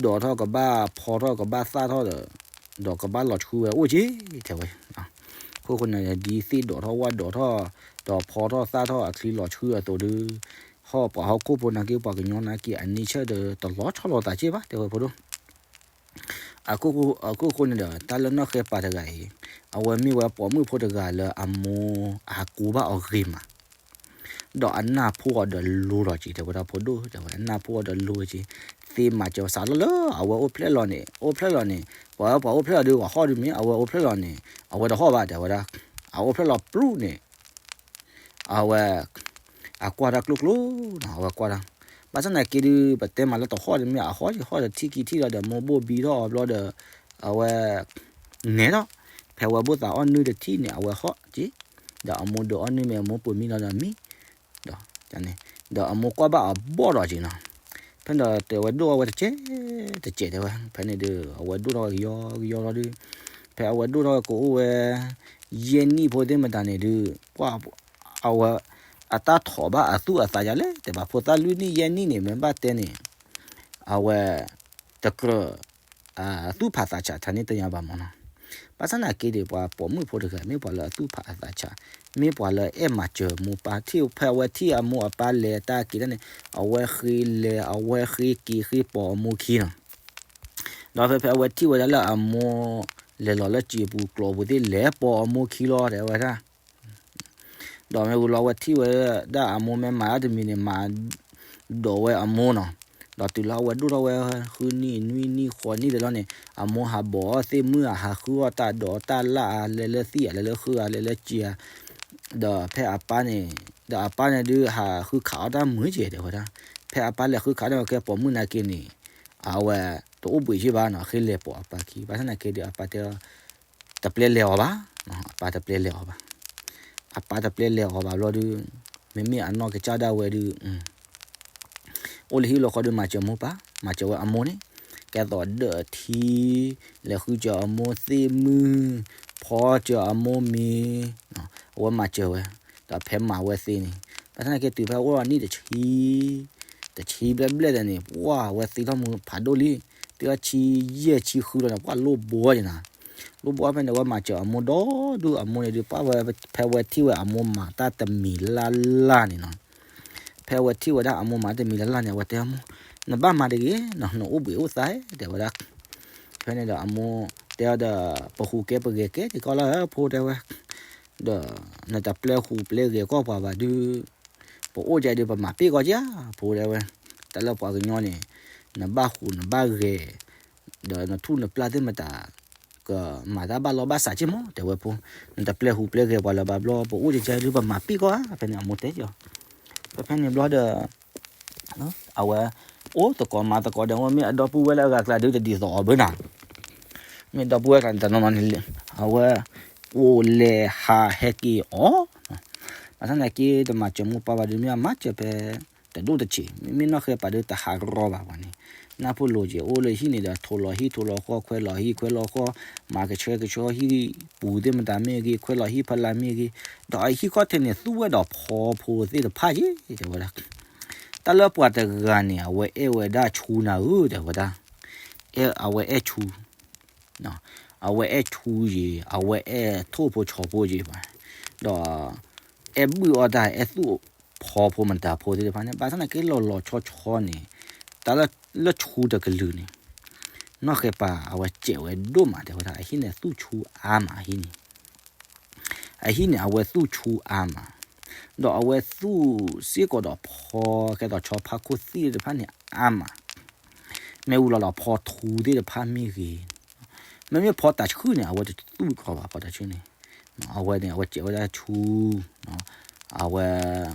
ဒိးထီၣ်ကဘၣ်ဖီထီၣ်ကဘၣ်သၣ်ထီၣ်ဒီး, ဒီးကဘၣ်လီၤဆှုဝဲအိၣ်က့ၤ တဲဝဲ. အခိၣ်ဃိန့ၣ် ဒ်သ့ၣ်ဒိးထီၣ်ဝၣ်ဒိးထီၣ် ဒီးဖီထီၣ်သၣ်ထီၣ်အချံလီၤဆှုအသိးဒီး, ဟီၣ်ပှၤဟီၣ်ခိၣ်ဖိနာ်က့ ပှၤကညီနာ်က့ အန့ဆၢၣ်ဒီးတလီၤဆီလိာ်သးက့ဘၣ် တဲဝဲဖိဒိၣ်. အခိၣ်ဃိန့ၣ်ဒီး တၢ်လၢနီၢ်ဃဲပၤတဂၤအံၤ အဝဲမ့ၢ်ဝဲပိာ်မုၣ်ဖိတဂၤလၢအမိၢ်အကူဘၣ်အီၤဂ့ၤမး ဒီးအနၢ်ဖိအီၤဒီးလိၤလီၤက့ၤ တဲဝဲဒၣ်ဖိဒိၣ် တဲဝဲ အနၢ်ဖိအီၤဒီးလိၤက့ၤ, သ့မၤစၢၤစးလၢလၢ အဝဲအိၣ်ဖျဲၣ်လီၤန့ၣ် အိၣ်ဖျဲၣ်လီၤန့ၣ် ပှၤပှၤအိၣ်ဖျဲၣ်လီၤဒီးပှၤဟီၣ်ဒုးမ့ၢ် အဝဲအိၣ်ဖျဲၣ်လီၤန့ၣ် အဝဲတဟီၣ်ဘၣ် တဲဝဲဒၣ်. အအိၣ်ဖျဲၣ်လီၤပျူၣ်န့ၣ် အဝဲ အကွၢ်တၢ်ကျိၣ်ကျိၣ်နီၤ အဝဲကွၢ်တၢ်. ဘၣ်ဆၣ်သနာ်က့ဒီး ပတဲမးလၢတဟီၣ်တမ့ၢ် အဟီၣ်ယဟီၣ်ဒီးထံၣ်က့ၤထံၣ်ဒီး ဒီးမိၢ်ဘိၣ်ဘံထီၣ်အီၤဘျီဒီး အဝဲ နဲထီၣ်, ဖဲဝဲဘိၣ်သးအီၣ်နုၢ်တထံၣ်န့ၣ် အဝဲဟီၣ်က့ၤ, ဒီးအမိၢ်ဒုးအီၣ်နုၢ်မ့ၢ် အမိၢ်ပိာ်မံလီၤဒီးမံ ဒီးန့ၣ်, ဒီးအမိၢ်ကွၢ်ဘၣ်အဘီၣ်ဒီးက့ၤနီၤ. ဖဲဒီးတဲဝဲဒိၣ်ထီၣ်ဝဲတစဲး တစဲးတဲဝဲ ဖဲန့ၣ်ဒီး အဝဲဒိၣ်ထီၣ်ဝဲကယီကယီလီၤဒုး, ဖဲအဝဲဒိၣ်ထီၣ်ဝဲကအိၣ်ဝဲ ယဲၢ်နံၣ်ဖိသ့ၣ်မတၤန့ၣ်ဒုး ပှၢ် အဝဲ အတၢ်ထိးဘၣ်အသူၣ်အသးယါလဲၣ် တဲဘၣ် ဖိသၣ်လွံၢ်နံၣ်ယဲၢ်နံၣ်န့ၣ် မ့ၢ်ဘၣ်တဲန့ၣ် အဝဲ တကြၢး သူၣ်ဖးသးဆးထးန့ၢ်တယါဘၣ်မးနီၤ. ဘၣ်ဆၣ်သနာ်က့ဒီး ပှၤပိာ်မုၣ်ဖိတဂၤ မ့ၢ်ပှၤလၢအသူၣ်ဖးအသးဆး, မ့ၢ်ပှၤလၢအအဲၣ်မၤစၢၤအမိၢ်ပၢ်, ထံၣ်ဖဲအဝဲထံၣ်အမိၢ်အပၢ်လဲၤတၢ်က့ၤတၢ်န့ၣ် အဝဲဃ့လဲၤ အဝဲဃ့က့ၤဃ့ပိာ်အမိၢ်ခံနီၤ. ဒီးဖဲဖဲအဝဲထံၣ်ဝဲဒၣ်လၢအမိၢ် လဲၤလီၤလၢစံာ်ပူၤကျိၤပူၤသ့ၣ် လဲၤပိာ်အမိၢ်ခံလီၤ တဲဝဲဒၣ်. ဒီးမ့ၢ်ဝံၤလီၤအဝဲထံၣ်ဝဲဒၣ်အမိၢ်မ့ၢ်မၤတမံၤန့ၣ် မၤဒိးဝဲအမိၢ်နီၤ. ဒီးတုၤလၢအဝဲဒိၣ်ထီၣ်ဝဲ ဃုနံၣ်နွံနံၣ်ဃိးနံၣ်တဘျီန့ၣ် အမိၢ်ဟးဘီၣ်အီၣ်သ့ၣ်မုၢ် အဟးဃုအီၣ်တၢ်ဒိးတၢ်လၣ် အလဲၤလၢသံၣ် အလဲၤလၢဃု အလဲၤလၢစံာ်ဧါ. ဒီးဖဲအပၢ်န့ၣ် ဒီးအပၢ်န့ၣ်ဒုးဟးဃုခးအီၣ်တၢ်မုာ်က့ၤ တဲဝဲဒၣ်. ဖဲအပၢ်လဲၤဃုခးန့ၢ်ဝဲကဲပိာ်မုၣ်နာ်က့န့ၣ် အဝဲတအိၣ်ဘှံးက့ၤဘၣ်နီၤ, ဃ့လဲၤပိာ်အပၢ်ခံ. ဘၣ်ဆၣ်သနာ်က့ဒီး အပၢ်တဲ တပျဲလဲၤအီၤဘၣ်, အပၢ်တပျဲလဲၤအီၤဘၣ်. အပၢ်တပျဲလဲၤအီၤဘၣ်ဘျီဒီး မ့မ့ၢ်အနီၢ်ကစၢ်ဒၣ်ဝဲဒီး အိၣ်လၢဟံၣ်လီၤဃီဒီး မၤစၢၤမိၢ်ပၢ်, မၤစၢၤဝဲအမိၢ်န့ၣ် ကဲသိးဒၢးထံ, လဲၤဃုစၢၤအမိၢ်သ့ၣ်မုၢ်, ဖီစၢၤအမိၢ်မ့ၤ, အဝဲမၤစၢၤဝဲ, ဒီးဖဲမၤဝဲသ့န့ၣ် ဘၣ်ဆၣ်သနာ်က့တုၤဖဲအိၣ်ဒီးနံၣ်တဆံ တဆံဘျဲၣ်ဘျဲၣ်ဒီးန့ၣ် ပှၢ်ဝဲသံထီၣ်မူဖးဒိၣ်လံ, သံထီၣ်ဆံယဲၢ်ဆံဃုလီၤန့ၣ် ပှၢ်လိၣ်ဘှီက့ၤနီၤ. လိၣ်ဘှီဖဲန့ၣ် အဝဲမၤစၢၤအမိၢ်ဒီဒူၣ်အမိၢ်န့ၣ်ဒီး ပှၢ်ဝဲဖဲဝဲထံၣ်ဝဲအမိၢ်မၤတၢ်တမံၤလၢ်လၢ်န့ၣ်နီၤ. ဖဲအဝဲထံၣ်ဝဲဒၣ်အမိၢ်မၤတမံၤလၢ်လၢ်န့ၣ် အဝဲတဲအမိၢ်, နဘၣ်မၤတဂ့ၤနီၤ, နအိၣ်ဘှံးအိၣ်သါ တဲဝဲဒၣ်. ဖဲန့ၣ်ဒီးအမိၢ်တဲအီၤဒီး ပဃုကဲပဂဲၤကဲဒံးကီးလၢဖိတဲဝဲ, ဒီးနတပျဲဟူးပျဲဂဲၤကီၢ်ပှၤဘၣ်ဒုး ပအိၣ်ကဒီး ပမၤပ့ၢ်ကီးကဧါ ဖိတဲဝဲ. တၢ်လၢပှၤကညီန့ၣ် နဘၣ်ဟူးနဘၣ်ဂဲၤ ဒီးနထူၣ်နပျၢ်သ့ၣ်မတၤ ကမၤတၢ်ဘၣ်လီၢ်ဘၣ်စးက့မး တဲဝဲဖိ, နတပျဲဟူးပျဲဂဲၤပှၤလၢၤဘၣ်ဘျီ ပအိၣ်ကဒီးဒုး ပမၤပ့ၢ်ကီးဧါ. ဖဲန့ၣ်အမိၢ်တဲကီး, ဖဲဖဲန့ၣ်ဘျီဒီး အဝဲ အိၣ်သကိးမၤသကိးဒီး မ့ၢ်အဒီပုၢ်ဝဲၢ်လၢအဂၤကျါဒုး တဒ်သိးအီၤဘၣ်နီၤ. မ့ၢ်ဒီပုၢ်ဝဲၢ်ကျါန့ၣ် တနီၤနီၤန့ၣ် အဝဲ အိၣ်လဲၤဟးဟဲက့ၤအီၤ, ဘၣ်ဆၣ်သနာ်က့ တမၤစၢၤမိၢ်ပၢ်ဘၣ်ဒုး မ့ၢ်အမၤစၢၤဖဲ တဒိၣ်တဆံး မ့မ့ၢ်နီၢ်ဃဲပၤဒုး တဟးရီဘၣ်ပှၤန့ၣ်, နၢ်ဖိလိၤက့ၤ အိၣ်လၢဟံၣ်န့ၣ်ဒီး ထိးလီၤဟံၣ်ထိးလီၤဃီ ခွဲးလီၤဟံၣ်ခွဲးလီၤဃီ, မၤကဆှဲကဆှီဟံၣ်ပူၤသ့ၣ်မတၤမ့ၢ်ဂ့ၤ ခွဲးလီၤဟံၣ်ဖီလာ်မ့ၢ်ဂ့ၤ, ဒီးအဟံၣ်ခီၣ်ထံးန့ၣ် သူၣ်ဝဲဒီးဖီဖိသ့ၣ်တဖၣ်က့ တဲဝဲဒၣ်. တၢ်လၢပှၤတဂၤန့ၣ် အဝဲအဲၣ်ဝဲဒၣ်ဆူနၤဧၢ တဲဝဲဒၣ်, အဝဲအဲၣ်ဆူ အဝဲအဲၣ်ဆူယ့ၤ အဝဲအဲၣ်ထိၣ်ဖိဆီဖိယ့ၤဘၣ်, ဒီး အဲၣ်ဘုၣ်အီၣ်တၢ် အဲၣ်သူၣ်ဖီဖိမတၤဖိသ့ၣ်တဖၣ်န့ၣ် ဘၣ်ဆၣ်သနာ်က့လီၤလီၤဆီဆီန့ၣ် တၢ်လၢလၢဆူတကလုာ်န့ၣ် နီၢ်ဃဲပၤ အဝဲစဲးဝဲဒိၣ်မး တဲဝဲဒၣ် အဟံၣ်န့ၣ်သူၣ်ဆူအါမး အဟံၣ်န့ၣ် အဟံၣ်န့ၣ် အဝဲသူၣ်ဆူအါမး, ဒီးအဝဲသူၣ်စ့ၢ်ကီးဒီးဖီ ကဲသိးဆီဖါခိၣ်သံၣ်သ့ၣ်တဖၣ်န့ၣ်အါမး, မ့ၢ်ဝံၤလီၤဒီးဖီထူသ့ၣ်တဖၣ်မ့ၢ်ဂ့ၤ, မ့မ့ၢ်ဖီတၤဆှုၣ်န့ၣ် အဝဲတသူၣ်ကီးဘၣ် ဖီတၤဆှုၣ်န့ၣ်, အဝဲန့ၣ် အဝဲစဲးဝဲဒၣ်ဆူ အဝဲ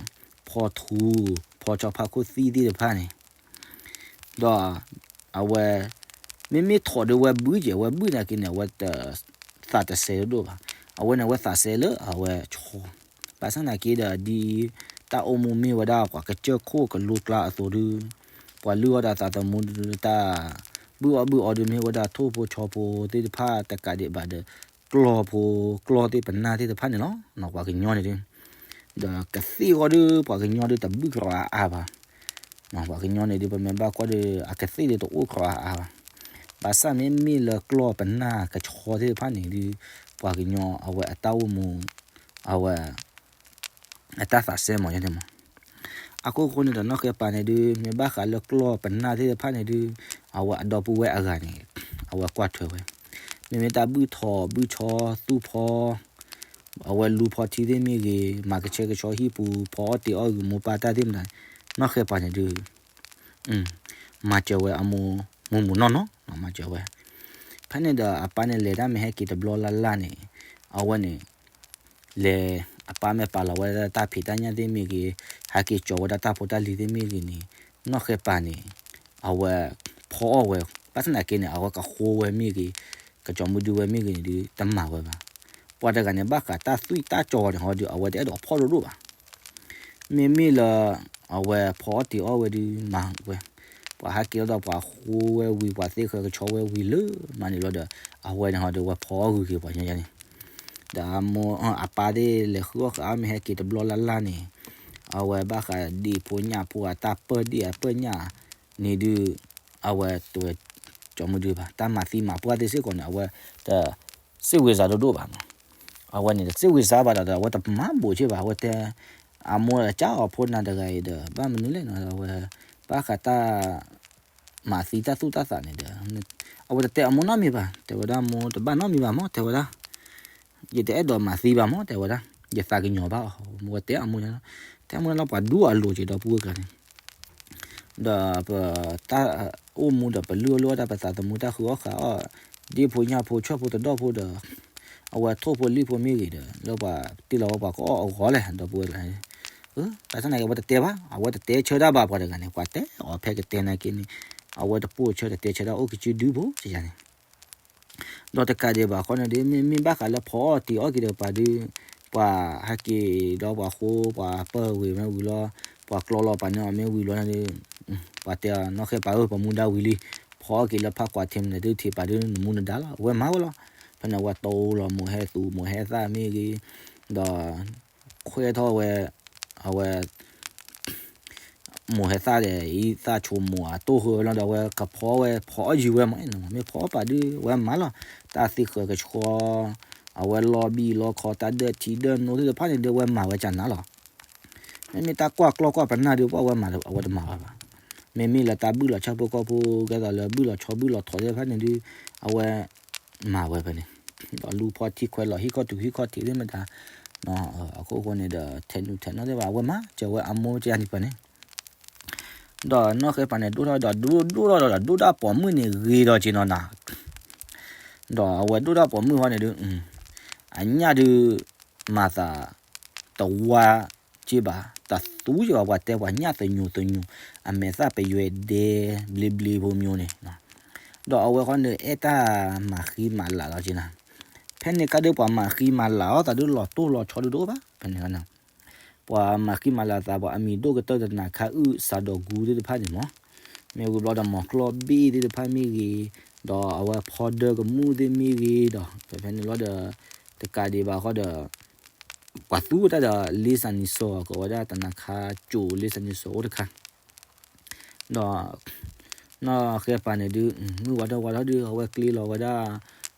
ဖီထူ ဖီဆီဖါခိၣ်သံၣ်သ့ၣ်တဖၣ်န့ၣ် ဒီး အဝဲ မ့မ့ၢ်ထိးဒီးဝဲဘုၣ်က့ၤ အဝဲဘုၣ်နာ်က့န့ၣ် အဝဲတ သးတစဲးဒိၣ်ဘၣ်, အဝဲန့ၣ် အဝဲသးစဲးလၢအဝဲဆီ, ဘၣ်ဆၣ်နာ်က့ဒီးဒ် တၢ်အိၣ်မူမ့ၢ်ဝဲဒၣ်ပှၤကစၢၢ်ခိၣ်ကလိကျါအသိးဒုး ပှၤလုၢ်အီၣ်တၢ်သးသမူဒုး တၢ်ဘုၣ်အီၣ်ဘုၣ်အီဒုးမ့ၢ်ဝဲဒၣ်ထိၣ်ဖိဆီဖိသ့ၣ်တဖၣ်တကးဒံးဘၣ်ဒီး ကျီၢ်ဖိ ကျီၢ်သ့ၣ်ပနၢ်သ့ၣ်တဖၣ်န့ၣ်လီၤ. ပှၤကညီန့ၣ်ဒုး ဒီးကသ့ၣ်ဂီၢ်ဒုး ပှၤကညီဒုးတဘုၣ်ကျီၤအါအါဘၣ်. ပှၤကညီန့ၣ်ဒုး ပမ့ၢ်ဘၣ်ကွၢ်ဒုး အကသ့ၣ်ဒုးတအိၣ်ကျီၤအါအါဘၣ်. ဘၣ်ဆၣ်မ့မ့ၢ်လၢကျီၢ်ပနၢ်ကဆီသ့ၣ်တဖၣ်န့ၣ်ဒုး ပှၤကညီအဝဲအတၢ်အိၣ်မူ အဝဲ အတၢ်သးစဲမီၤယဲန့ၣ်မး. အခိၣ်ဃိန့ၣ်ဒီး နီၢ်ဃဲပၤန့ၣ်ဒုး မ့ၢ်ဘၣ်ဃးလၢကျီၢ်ပနၢ်သ့ၣ်တဖၣ်န့ၣ်ဒုး အဝဲအဒီပုၢ်ဝဲၢ်အဂၤန့ၣ် အဝဲကွၢ်ထွဲဝဲ, မ့မ့ၢ်တၢ်ဘုၣ်ထီၣ်ဘုၣ်ဆီ သူၣ်ဖီ အဝဲလူဖီထံသ့ၣ်မ့ၢ်ဂ့ၤ, မၤကဆှဲကဆှီဟံၣ်ပူၤ ဖီအီၣ်တ့ၤအီၣ်ဂုာ်မိၢ်ပၢ်တၢ်သ့ၣ်မတၤ, နီၢ်ဃဲပၤန့ၣ်ဒုး မၤစၢၤဝဲအမိၢ် မိၢ်မိၢ်နီၢ်နီၢ် မၤစၢၤဝဲ. ဖဲန့ၣ်ဒီးအပၢ်န့ၣ်လဲၤတၢ်မ့ၢ်ဟဲက့ၤတဘျီလၢ်လၢ်န့ၣ် အဝဲန့ၣ် လဲၤ အပၢ်မ့ၢ်ပာ်လီၤဝဲဒၣ်တၢ်ဖံးတၢ်ညၣ်သ့ၣ်မ့ၢ်ဂ့ၤ, ဟဲက့ၤကၠီၤဝဲဒၣ်တၢ်ဖိတၢ်လံၤသ့ၣ်မ့ၢ်ဂ့ၤန့ၣ် နီၢ်ဃဲပၤန့ၣ် အဝဲဖီအီၣ်ဝဲ, ဘၣ်ဆၣ်သနာ်က့န့ၣ် အဝဲကဃိဝဲမ့ၢ်ဂ့ၤ, ကစီၤမုၢ်ဒုဝဲမ့ၢ်ဂ့ၤန့ၣ်ဒုး တမၤဝဲဘၣ်. ပှၤတဂၤန့ၣ် ဘၣ်ဃးတၢ်သွံၣ်တၢ်ကၠီၤန့ၣ်ဟီဒုး အဝဲတအဲၣ်ဒိးဖီၣ်ဒိၣ်ဒိၣ်ဘၣ်. မ့မ့ၢ်လၢ အဝဲဖီအီၣ်တ့ၤအီၣ်ဝဲဒုးမၤဝဲ, ပှၤဟဲက့ၤလီၤဒီးပှၤဃိဝဲဝံၤ ပှၤသ့ၣ်ဃၢၤကဆီဝဲဝံၤလၢမၤန့ၣ်လီၤဒီး အဝဲန့ၣ်ဟီဒုး အဝဲဖီအီၣ်ဂုာ်က့ၤပှၤညီယါန့ၣ်, ဒီးအမိၢ် အပၢ်သ့ၣ်လဲၤဃုအီၣ်ဃုအီၣ် မ့ၢ်ဟဲက့ၤတဘျီလၢ်လၢ်န့ၣ် အဝဲဘၣ်ဃးဒ့ၣ်ဖိညၣ်ဖိအတၢ်ပၢၢ်ဒ့ၣ်အပၢၢ်ညၣ်န့ၣ်ဒုး အဝဲတဝဲ ကၠီၤမုၢ်ဒုဘၣ်, တၢ်မၤသံမၤပှၢ်သ့ၣ်စ့ၢ်ကီးန့ၣ် အဝဲတ စ့ၢ်ဝံၤစါဒိၣ်ဒိၣ်ဘၣ်နီၤ. အဝဲန့ၣ်တစ့ၢ်ဝံၤစါဘၣ်ဒီး အဝဲတမၤဘူးက့ဘၣ်, အဝဲတဲ အမိၢ်ကစၢ်အီၤဖိနၤတဂၤအံၤဒီး ဘၣ်မနုၤလဲၣ်နီၤ အဝဲ ဘၣ်ဃးတၢ် မၤသံတၢ်သူၣ်တၢ်သးန့ၣ်ဒီး အဝဲတတဲအမိၢ်နီတမံၤဘၣ်, တဲဝဲဒၣ် မိၢ်တဘၣ်နီတမံၤဘၣ်မၢ် တဲဝဲဒၣ်, ယတအဲၣ်ဒိးမၤသံဘၣ်မၢ် တဲဝဲဒၣ်, ယသးကညီၤဘၣ်အီၤ, အဝဲတဲအမိၢ်န့ၣ်လီၤ, တဲအမိၢ်န့ၣ်လီၤ ပှၤဒူအလိၤက့ၤဒီပုၢ်ဝဲၢ်ကျါန့ၣ် ဒီးပတၢ်အိၣ်မူဒီး ပလုၢ်အီၣ်လုၢ်အီၣ်တၢ် ပသးသမူတၢ်ဃုအီၣ်ဃုအီၣ် ဒ့ၣ်ဖိညၣ်ဖိဆၢၣ်ဖိတဒီၣ်ဖိဒီး အဝဲထိၣ်ဖိလံၣ်ဖိမ့ၢ်ဂ့ၤဒီး လၢပှၤတ့လီၤဝဲပှၤကအီၣ်အဂီၢ်လဲၣ် ဒီပုၢ်ဝဲၢ်ကျါန့ၣ်, ဘၣ်ဆၣ်သနာ်က့ အဝဲတတဲဘၣ်, အဝဲတတဲဆၢတၢ်ဘၣ်ပှၤတဂၤန့ၣ်, ပှၤတဲအီၤဖဲကတဲနာ်က့န့ၣ် အဝဲတပိာ်ဆၢတတဲဆၢတၢ်အိၣ်ကစုဒုဖိယါန့ၣ် ဒီးတကးဒံးဘၣ်ဃီန့ၣ်ဒုး မ့မ့ၢ်ဘၣ်ဃးလၢဖီအီၣ်တ့ၤအီၣ်က့ၤဒီးပှၤဒုး ပှၤဟဲက့ၤဒီးပှၤဃိ ပှၤပၢၢ်ဂ့ၤမ့ၢ်ဝံၤလီၤ, ပှၤကျီလီၤပာ်န့ၢ်အီၤမ့ၢ်ဝံၤလီၤန့ၣ်ဒုး ပှၤတဲအီၤ နီၢ်ဃဲပၤဧၢ ပမူဒါဝံၤလံ, ဖီအီၣ်က့ၤလၢဖးကွၢ်ထံးမနုၤဒုးထံးပာ်ဒုးနမူနဒါလီၤ, အဝဲမၤဝဲလီၤ. ဖဲန့ၣ်အဝဲတိလီၤမိၢ်ဟဲသူၣ်မိၢ်ဟဲသၣ်မ့ၢ်ဂ့ၤ, ဒီး ခွဲထီၣ်ဝဲ အဝဲ မိၢ်ဟဲသၣ်ဒီး အံသၣ်ဆိမိၢ်အတိၢ်ဃုာ်ဝဲလီၤ ဒီးအဝဲကဖီဝဲဖီအီၣ်ယံၤဝဲမး, မ့ၢ်ဖီအီၣ်ပာ်ဒုး အဝဲမၤလီၤ. တၢ်သ့ၣ်ဃၢၤကဆှီ အဝဲလီၤဘံၣ်လီၤခီ တၢ်ဒၢထံဒၢနိသ့ၣ်တဖၣ်န့ၣ်ဒုး အဝဲမၤဝဲကနၤလီၤ. မ့မ့ၢ်တၢ်ကွၢ်ကျီၢ်ကွၢ်ပနၢ်ဒုး ပှၤဝဲမၤ အဝဲတမၤဘၣ်ဘၣ်. မ့မ့ၢ်လၢတၢ်ဘုၣ်လီၤဆၣ်ဖိကီၢ်ဖိ ကဲသိးလၢဘုၣ်လီၤဆီဘုၣ်လီၤထီသ့ၣ်တဖၣ်န့ၣ်ဒုး အဝဲမၤဝဲဖဲန့ၣ်, ဒီးလူၤဖီထံခွဲးလီၤဟံၣ်ခီၣ်ထူးဟံၣ်ခီၣ်ထံးသ့ၣ်မတၤ, အခိၣ်ဃိန့ၣ်ဒီး ထဲးနုာ်ထဲးနီၣ်သ့ၣ်ဘၣ် အဝဲမၤစၢၤဝဲအမိၢ်ကယၤန့ၣ်ပှၤန့ၣ်, ဒီးနီၢ်ဃဲပၤန့ၣ် ဒိၣ်ထီၣ်ဒီးဒိၣ်ဒိၣ်ထီၣ်ဒီးဒိၣ်တၢ်ပိာ်မုၣ်န့ၣ်ဂ့ၤဒီးက့ၤနီၤနၤ, ဒီးအဝဲဒိၣ်တၢ်ပိာ်မုၣ်ဃီန့ၣ်ဒုး အညၣ်ဒုး မၤသး တဝါက့ဘၣ် တသူက့ဘၣ် ပှၤတဲပှၤညၣ်သညူးသညူး အမဲာ်သၣ်ပယွဲဒဲ ဘျ့ဘျ့ဖိမၠိန့ၣ်, ဒီးအဝဲဃီန့ၣ် အဲၣ်တၢ်မၤဃံမၤလၤလီၤက့နၤ, ဖဲန့ၣ်ခါဒုးပှၤမၤဃံမၤလၤအီၣ်သးဒုးလီၤတိၢ်လီၤဆီဒုးတအိၣ်ဘၣ် ဖဲန့ၣ် ပှၤမၤဃံမၤလၤသး ပှၤအမံၤဒိၣ်ကတၢၢ်တနၤခါအုၣ်စးဒီးဂူသ့ၣ်တဖၣ်န့ၣ်မး, မ့ၢ်ဝံၤဘျီဒီး မီၤကျီၢ်ဘ့ၣ်သ့ၣ်တဖၣ်မ့ၢ်ဂ့ၤ, ဒီးအဝဲဖီဒၢကမူၣ်သ့ၣ်မ့ၢ်ဂ့ၤဒီး ဖဲဖဲန့ၣ်လီၤဒီး တကးဒံးဘၣ်ဃီဒီး ပှၤသူဝဲတၢ်ဒီး လ့စၣ်နံၤစီၤ ကိးဝဲဒၣ်တနၤခါကၠိၤ လ့စၣ်နံၤစီၤအိၣ်တခါ ဒီး နီၢ်ဃဲပၤန့ၣ်ဒုး မုၢ်ဝါထီၣ်ဝါထီၣ်ဒုး အဝဲကျ့လီၤဝဲဒၣ်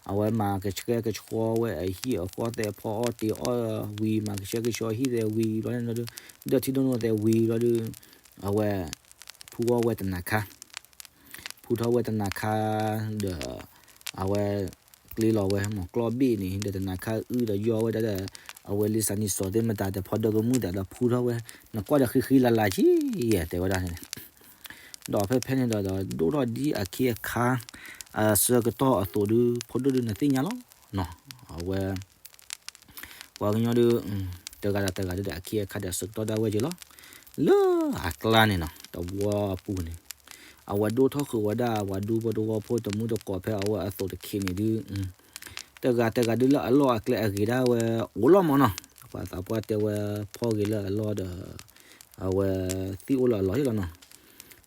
အဝဲမၤကဆှဲကဆှီဝဲအဟံၣ်အဃီသဲး ဖီအီၣ်တ့ၤအီၣ်ဝံၤ မၤကဆှဲကဆှီဟံၣ်သဲးဝံၤဘျီန့ၣ်ဒီး ဒၢထံဒိၣ်နိသဲးဝံၤဘျီဒီး အဝဲ ဖူအီၣ်ဝဲတနၤခါ ဖူထီၣ်ဝဲတနၤခါဒီး အဝဲ ကျ့လီၤဝဲ မီၤကျီၢ်ဘ့ၣ်န့ၣ် ဒီးတနၤခါအုၣ်ဒီးယီၢ်ဝဲဒၣ်ဒီး အဝဲလ့စၢ်နံၣ်စီၤသ့ၣ်မတၤ တဖီဒၢကမူၣ်သးဒီးဖူထီၣ်ဝဲ နကွၢ်ဒီးဃံဃံလၤလၤက့ယဲၢ် တဲဝဲဒၣ်န့ၣ် ဒီးဖဲဖဲန့ၣ်ဒီး ဒိၣ်ထီၣ်ဒ်အခ့အခါ အဆၢကတီၢ်အသိးဒုး ဖိဒိၣ်ဒုးနသ့ၣ်ညါလီၤနီၤ အဝဲ ပှၤကညီဒုး တဂၤဒီးတဂၤဒုးဒီး အခ့အခါဒီးဆၢကတီၢ်ဒၣ်ဝဲက့ၤလီၤ. လၢအကျါန့ၣ်နီၤ တဝီပူၤန့ၣ် အဝဲဒိၣ်ထီၣ်ဃုာ်ဝဲဒၣ် ပှၤဒူဖိတဝီဖိတမူတကိးဖဲအဝဲအသိးတခ့န့ၣ်ဒုး တဂၤတဂၤဒုးလၢအလီၢ်အကျဲအဂ့ၤဒၣ်ဝဲအိၣ်လီၤမးနီၤ ပှၤသးပှၢ်တဲဝဲဖီၣ်ဂ့ၤလၢအလီၢ်ဒီး အဝဲသံအိၣ်လၢအလီၢ်ဟ့ၣ်လီၤနီၤ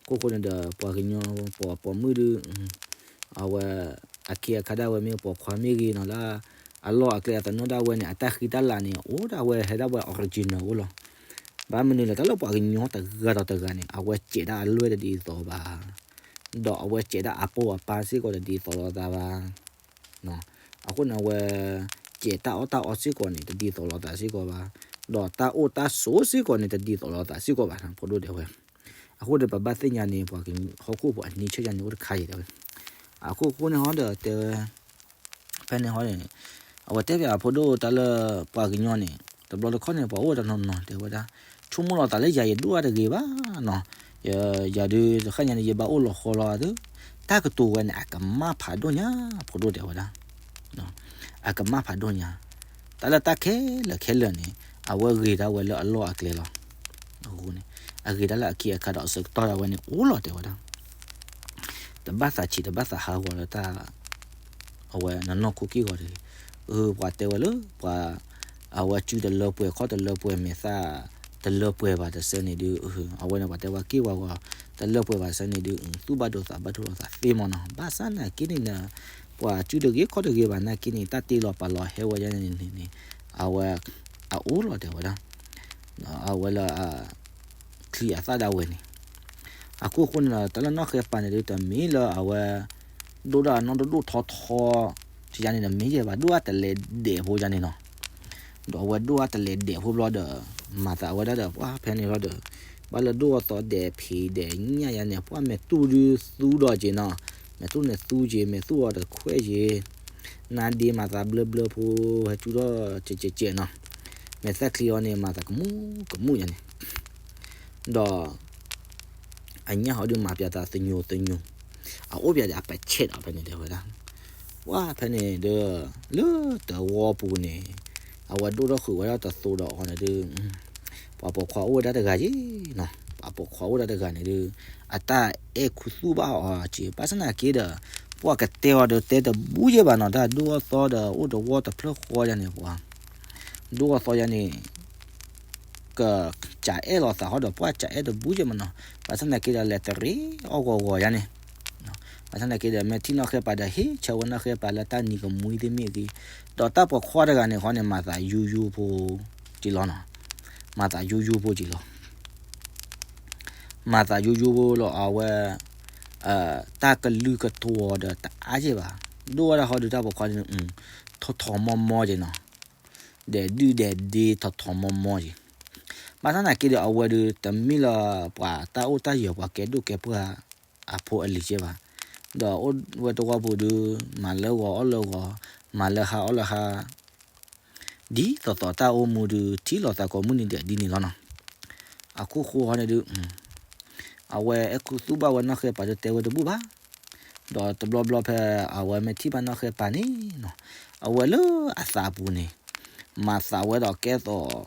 ခိၣ်ဃိန့ၣ်ဒီး ပှၤကညီပိာ်ပိာ်မုၣ်ဒုး အဝဲ အခ့အခါဒၣ်ဝဲမ့ၢ်ပိာ်ခွါမ့ၢ်ဂ့ၤနီၤလၢ အလီၢ်အကျဲအသနၢၣ်ဒၣ်ဝဲန့ၣ် အတၢ်ဃံတၢ်လၤန့ၣ် အိၣ်ဒၣ်ဝဲဟဲဒၣ်ဝဲ original အိၣ်လီၤ. ဘၣ်မနုၤလဲၣ် တၢ်လၢပှၤကညီတဂၤဒီးတဂၤန့ၣ် အဝဲစဲးဒၣ်အလွဲၢ်တဒ်သိးဘၣ်, ဒီးအဝဲစဲးဒၣ်အပိၢ်အပၢ်စ့ၢ်ကီးတဒ်သိးလိာ်သးဘၣ်. အဃိန့ၣ် အဝဲစဲးတၢ်အီၣ်တၢ်အီစ့ၢ်ကီးန့ၣ် တဒ်သိးလိာ်သးစ့ၢ်ကီးဘၣ်, ဒီးတၢ်အိၣ်တၢ်ဆိးစ့ၢ်ကီးန့ၣ် တဒ်သိးလိာ်သးစ့ၢ်ကီးဘၣ် ဖိဒိၣ်တဲဝဲ. အဃိဒီး ပဘၣ်သ့ၣ်ညါန့ၣ် ပှၤဟီၣ်ခိၣ်ဖိအနံၤဆၢယါန့ၣ် အိၣ်တခါယဲတဲဝဲ. အခိၣ်ဃိန့ၣ်ဟီဒီးတဲဝဲ ဖဲန့ၣ်ဟီန့ၣ် အဝဲတဲပၠးအဖိဒိၣ်တၢ်လၢ ပှၤကညီန့ၣ် တဘျီတခီၣ်န့ၣ် ပှၤအိၣ်တနီၤနီၤတဲဝဲဒၣ်, ဆိကမိၣ်လီၤသးလၢယၤယဒိၣ်အတဂ့ၤဘၣ်နီၤ, ယၤဒုးတဃၣ်ညါန့ၣ် ယဘၣ်အိၣ်လီၤဃီလီၤသ့, တၢ်ကတိၤဝဲန့ၣ် အကမၣ်ဖးဒိၣ်ညါ ဖိဒိၣ်တဲဝဲဒၣ်, အကမၣ်ဖးဒိၣ်ညါ, တၢ်လၢတၢ်ခဲလၢာ်ခဲလၢာ်န့ၣ် အဝဲဂ့ၤဒၣ်ဝဲလၢအလီၢ်အကျဲလီၤ. အဃိန့ၣ် အဂ့ၤဒၣ်လၢအခံအခါဒီးအဆၢကတီၢ်ဒၣ်ဝဲန့ၣ်အိၣ်လီၤတဲဝဲဒၣ် တဘၣ်သးဆံးတဘၣ်သးဟးဂီၤလၢတၢ် အဝဲနနီၢ်ခိက့ၢ်ဂီၤတဂ့ၤ, ပှၤတဲဝဲလၢပှၤ အဝဲစုတလၢပှဲၤခီၣ်တလၢပှဲၤမဲာ်သၣ် တလၢပှဲၤဘၣ်တဆၢန့ၣ်ဒုး အဝဲန့ၣ်ပှၤတဲဝဲက့ၢ်ဝဲဂီၤ တလၢပှဲၤဘၣ်တဆၢန့ၣ်ဒုး သူၣ်ဘၣ်ဒိသးဘၣ်ဒိလိာ်သးသ့မ့ၢ်နီၤ, ဘၣ်ဆၣ်နာ်က့န့ၣ် ပှၤစုတဂ့ၤခီၣ်တဂ့ၤဘၣ်နာ်က့န့ၣ် တၢ်တ့လီၤပာ်လီၤဟဲဝဲဒၣ်န့ၣ်န့ၣ် အဝဲ အအိၣ်လီၤတဲဝဲဒၣ် အဝဲလၢ ချံအသၣ်ဒၣ်ဝဲန့ၣ်, အခိၣ်ဃိန့ၣ်ဒီး တၢ်လၢနီၢ်ဃဲပၤန့ၣ်ဒုး တမ့ၢ်လၢအဝဲ ဒိၣ်ဒၣ်အနီၢ်ဒိၣ်ဒိၣ်ထီထီ ယါန့ၣ် တမ့ၢ်ယဲဘၣ် ဒိၣ်အတလဲၤဒဲးဖိယါန့ၣ်နီၤ, ဒီးအဝဲဒိၣ်အတလဲၤဒဲးဖိဘျီဒီး မၤသးဝဲဒၣ်ဒီး ပှၤဖဲန့ၣ်လီၤဒီး ဘၣ်လၢဒိၣ်အသီဒဲးဖံးဒဲးညၣ်ယါန့ၣ် ပှၤမဲာ်တူၢ်ဒုးသူဒီးက့ၤနီၤ, မဲာ်တူၢ်န့ၣ်သူက့ၤ မဲာ်သူၣ်အီၤတခွဲးက့ၤ နါဒ့မၤသးဘျၢဘျၢဖိ ဟဲကၠူထီၣ်ကဲးကဲးကဲးနီၤ, မဲာ်သၣ်ချံအီၤန့ၣ် မၤသးကမူကမူညါန့ၣ်, ဒီး အညၣ်ဟီဒုးမၤပၠးသးသညိၤသညိၤ, အအိၣ်ပၠးဒီးအပဆဲးဒီးဖဲန့ၣ်တဲဝဲဒၣ်, ပှၤဖဲန့ၣ်ဒီး လၢတဝီပူၤန့ၣ် အဝဲဒိၣ်ထီၣ်ဃုာ်ဝဲဒၣ်တသိဒီးအီၤန့ၣ်ဒုး ပှၤပိာ်ခွါအိၣ်ဝဲဒၣ်တဂၤယ့ၣ်နီၤ, ပှၤပိာ်ခွါအိၣ်ဝဲဒၣ်တဂၤန့ၣ်ဒုး အတၢ်အဲၣ်ခူသူၣ်ဘၣ်အီၤက့ၤ ဘၣ်ဆၣ်နာ်က့ဒီး ပှၤကတဲအီၤဒီးတဲတဘူၣ်ယဲၢ်ဘၣ်နီၤ, တၢ်ဒိၣ်အသီဒီးအိၣ်တဝီတဖျၢၣ်ဃီယါန့ၣ် ပှၤ ဒိၣ်အသီယါန့ၣ် ကစးအဲၣ်လိာ်သးဟီဒီး ပှၤစးအဲၣ်တဘူၣ်ယဲၢ်မ့ၢ်နီၤ, ဘၣ်ဆၣ်နာ်က့ဒီးလဲၤတရံးအီၣ်ဂီၤဂီၤယါန့ၣ်, ဘၣ်ဆၣ်နာ်က့ဒီး မ့ၢ်ထံၣ်နီၢ်ဃဲပၤဒီး ဟ့ၣ်ဆၢဝဲနီၢ်ဃဲပၤလၢတၢ်နံၤကမှံသ့ၣ်မ့ၢ်ဂ့ၤ, ဒီးတၢ်ပိာ်ခွါတဂၤန့ၣ်ဃီန့ၣ် မၤသးယူယူဖိက့ၤလီၤနီၤ, မၤသးယူယူဖိက့ၤလီၤ မၤသးယူယူဖိလီၤ အဝဲ တၢ်ကလုၢ်ကတွီၤဒီးတအါယဲၢ်ဘၣ်, ဒိၣ်ဝဲဒၣ်ဟီဒုးတၢ်ပိာ်ခွါန့ၣ် ထီၣ်ထီၣ်မီၢ်မီၢ်က့ၤနီၤ, ဒဲးဒုၣ်ဒဲးဒ့ထီၣ်ထီၣ်မီၢ်မီၢ်က့ၤ, ဘၣ်ဆၣ်နာ်က့ဒီးအဝဲဒုး တမ့ၢ်လၢပှၤတၢ်အိၣ်တၢ်ယၢၤပှၤကဲဒိၣ်ကဲပှၢ်အဖိအလံၤက့ၢ်ဘၣ်, ဒီးအိၣ်ဝဲတဝီပူၤဒုး မၤလၢဂီၤအီၣ်လၢဂီၤ, မၤလၢဟါအီၣ်လၢဟါ ဒ်သိးသိးတၢ်အိၣ်မူဒုး ထံၣ်လိာ်သးကိးမုၢ်နံၤဒဲးဒ်န့ၣ်လီၤနီၤ. အခိၣ်ဃိဟီန့ၣ်ဒုး အဝဲအဲၣ်ခူသူၣ်ဘၣ်ဝဲနီၢ်ဃဲပၤဒုးတဲဝဲတဘူၣ်ဘၣ်, ဒီးတဘျီဘျီဖဲအဝဲမ့ၢ်ထံၣ်ဘၣ်နီၢ်ဃဲပၤန့ၣ်နီၤ, အဝဲလၢအသးပူၤန့ၣ် မၤသးဝဲဒီးကဲသိး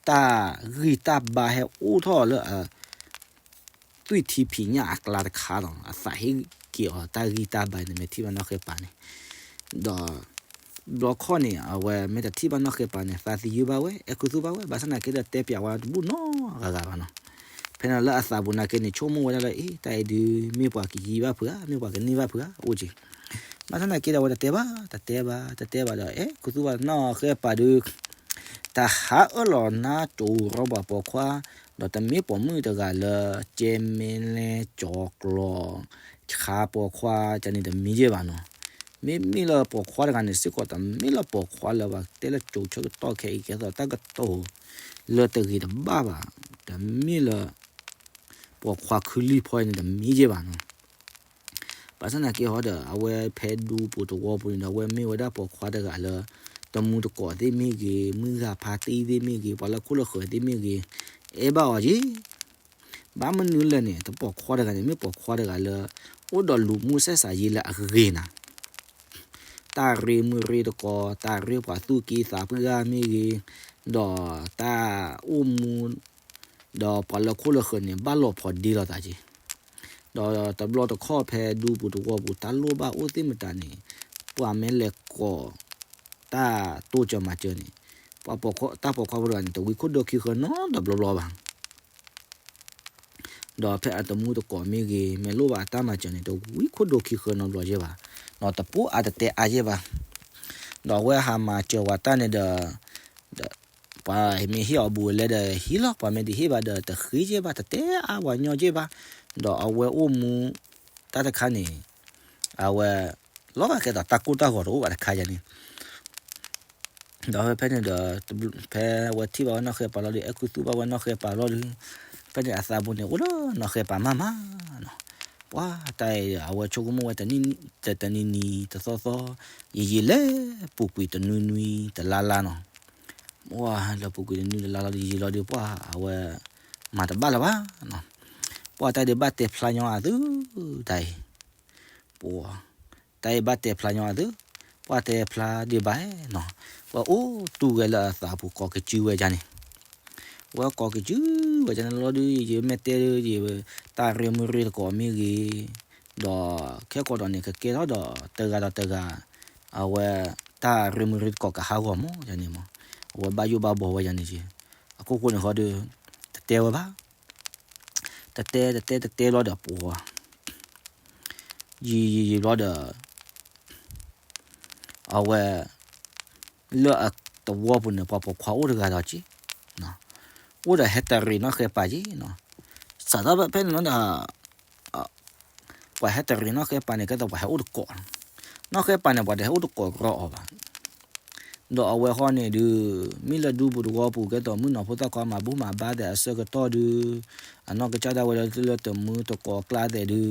တၢ်ဂံၢ်တၢ်ဘါဟဲအိၣ်ထီၣ်လၢ သွံၣ်ထံဖံးညၣ်အကျါတခါဒီး အသးဟ့ၣ်က့ၤအီၤတၢ်ဂံၢ်တၢ်ဘါန့ၣ် မ့ၢ်ထံၣ်ဘၣ်နီၢ်ဃဲပၤန့ၣ်, ဒီး ဘျီခီၣ်န့ၣ် အဝဲမ့ၢ်တထံၣ်ဘၣ်နီၢ်ဃဲပၤန့ၣ် သးသယုၢ်ဘၣ်ဝဲ အဲၣ်ခူသူၣ်ဘၣ်ဝဲ ဘၣ်ဆၣ်နာ်က့ဒီးတဲပၠးဝဲတဘူၣ်နီတဂၤဂၤဘၣ်နီၤ. ဖဲန့ၣ်လၢအသးပူၤနာ်က့န့ၣ် ဆိကမိၣ်ဝဲဒၣ်လၢ အ့ တၢ်အံၤဒုးမ့ၢ်ပှၤကယံၤဘၣ်ဖုးဧါ မ့ၢ်ပှၤကန့ၢ်ဘၣ်ဖုးဧါ အိၣ်က့ၤ, ဘၣ်ဆၣ်နာ်က့ဒီးအဝဲတတဲဘၣ် တတဲဘၣ် တတဲဘၣ်ဒီး အဲၣ်ခူသူၣ်ဘၣ်နီၢ်ဃဲပၤဒုး တဟးအၢၣ်လီၤနါတိၤရီပှၤပိာ်ခွါ, ဒီးတမ့ၢ်ပိာ်မုၣ်တဂၤလၢ ကဲမဲလဲကၠီၤကျီၤ ဆါပိာ်ခွါကန့ၣ်တမံၤယဲၢ်ဘၣ်နီၤ. မ့မ့ၢ်လၢပိာ်ခွါတဂၤန့ၣ်စ့ၢ်ကီး တမ့ၢ်လၢပိာ်ခွါလၢပှၤတဲလၢကၠိၤဆၢကတီၢ်ခဲအံၤ ကဲသိးတၢ်ကတိၤလၢတဂ့ၤတဘၣ်ဘၣ်, တမ့ၢ်လၢ ပိာ်ခွါခုလံၢ်ဖီအံၤန့ၣ်တမံၤယဲၢ်ဘၣ်နီၤ. ဘၣ်ဆၣ်နာ်က့ဟီဒီး အဝဲဖဲဒူပူၤတဝီပူၤန့ၣ်ဒီး အဝဲမ့ၢ်ဝဲဒၣ်ပိာ်ခွါတဂၤလၢ တမူတကိးသ့ၣ်မ့ၢ်ဂ့ၤ, မုၢ်ဂၤဖါတံၢ်သ့ၣ်မ့ၢ်ဂ့ၤ, ပှၤလၢခိၣ်လၢဃၢၤသ့ၣ်မ့ၢ်ဂ့ၤ, အဲၣ်ဘၣ်အီၤက့ၤ ဘၣ်မနုၤလဲၣ်န့ၣ် တပိာ်ခွါတဂၤန့ၣ် မ့ၢ်ပိာ်ခွါတဂၤလၢ အိၣ်ဒီးလူၤမူဆဲးစးယံာ်လၢအဂ့ၤနၤ တၢ်ရ့မုၢ်ရ့တကိး, တၢ်ရ့ပှၤသူၣ်က့သးပှၢ်မ့ၢ်ဂ့ၤ, ဒီးတၢ်အိၣ်မူ, ဒီးပှၤလၢခိၣ်လၢဃၢၤန့ၣ် ဘၣ်လီၤဖိးဒ့လိာ်သးက့ၤ, ဒီးတဘျီတခီၣ်ဖဲဒူပူၤတဝီပူၤ တၢ်လိၣ်ဘၣ်အိၣ်သ့ၣ်မတၤန့ၣ် ပှၤမ့ၢ်လဲၤကိး တၢ်တိစၢၤမၤစၢၤန့ၣ် ပှၤပိာ်ခွါ, တၢ်ပိာ်ခွါဖိတဂၤန့ၣ် တဝံခိၣ်ဒိခံဃၢနီတဘျီဘျီဘၣ်. ဒီးဖဲအတမူတကိးမ့ၢ်ဂ့ၤ, မ့ၢ်လိၣ်ဘၣ်အတၢ်မၤစၢၤန့ၣ် တဝံခိၣ်ဒိခံဃၢနီတဘျီယဲၢ်ဘၣ်. ဒီးတပိၢ်အါတတဲအါယဲၢ်ဘၣ်. ဒီးအဝဲဟးမၤစၢၤဝဲတၢ်န့ၣ်ဒီး ပှၤမ့ၢ်ဟ့ၣ်အီၤဘူးလဲဒီးဟံးလီၤ, ပှၤမ့ၢ်တဟ့ၣ်ဘၣ်ဒီးတဃ့က့ဘၣ်, တတဲအါပှၤညီက့ဘၣ်. ဒီးအဝဲအိၣ်မူတၢ်တခါန့ၣ် အဝဲ လီၤဂာ်ကဲသိးတၢ်ကိၢ်တၢ်ဂီၤတအိၣ်ဘၣ်တခါယၤန့ၣ် ဒီးဖဲဖဲန့ၣ်ဒီး ဖဲအဝဲထံၣ်ဘၣ်ဝဲနီၢ်ဃဲပၤလီၤဒီး အဲၣ်ခူသူၣ်ဘၣ်ဝဲနီၢ်ဃဲပၤလီၤဒီး ဖဲန့ၣ်အသးပူၤန့ၣ် အိၣ်လၢနီၢ်ဃဲပၤမးမးနီၤ. ပှၤတၢ်အံၤ အဝဲဆိကမိၣ်ဝဲတနံၤနံၤတသီသီ ယံာ်ယံာ်လဲၣ် ပူၤကွံာ်တနွံနွံတလါလါနီၤ. ပှၤလၢပူၤကွံာ်တနွံတလါလါဒီး ယံာ်လီၤဒီး ပှၤအဝဲ မၤတဘၣ်လၢၤဘၣ်နီၤ. ပှၤတၢ်ဒုးဘၣ်တဲဖျါညီအသု တၢ်အံၤ ပှၤ တၢ်အံၤဘၣ်တဲဖျါညီအသု, ပှၤတဲဖျါဒံးဘၣ်နီၤ. ဝဲအိၣ်တူၢ်ဝဲလၢအသးပူၤကိးကစုဝဲယၤန့ၣ်, ဝဲကိးကစုဝဲယၤန့ၣ်လီၤဒီး ယမ့ၢ်တဲဒီး ယတၢ်ရ့မုၢ်ရ့သကိးမ့ၢ်ဂ့ၤ, ဒီးခဲကိးဒီးန့ၣ် ကကဲထီၣ်ဒီးတဂၤဒီးတဂၤ အဝဲ တၢ်ရ့မုၢ်ရ့သကိးကဟးဂီၤမးယၤန့ၣ်မး, အဝဲဘၣ်ယိၣ်ဘၣ်ဘှီဝဲယၤန့ၣ်က့, အခိၣ်ဃိန့ၣ်ဃီဒီး တတဲဝဲဘၣ် တတဲတတဲတတဲလီၤဒီးပှၤ ယံာ်ယံာ်ယံာ်ဘျီဒီး အဝဲ လၢအသဝီပူၤန့ၣ် ပှၤပိာ်ခွါအိၣ်တဂၤဒီးက့, အိၣ်ဒီးဟဲတရံးနီၢ်ဃဲပၤက့နီၤ. စးထီၣ်ဖဲန့ၣ်လီၤဒီး ပှၤဟဲတရံးနီၢ်ဃဲပၤန့ၣ် ကဲသိးပှၤဟဲအိၣ်တကိး, နီၢ်ဃဲပၤန့ၣ် ပှၤတဟဲအိၣ်တကိးရီအီၤဘၣ်. ဒီးအဝဲဃီန့ၣ်ဒုး မ့ၢ်လၢဒူပူၤသဝီပူၤ ကဲသိးမုၣ်ကနီၤဖိသၣ်ခွါမၤဘူၣ်မၤဘါသဲးအဆၢကတီၢ်ဒုး အနီၢ်ကစၢ်ဒၣ်ဝဲလၢလၢတမုာ်တကိးအကျါသဲးဒုး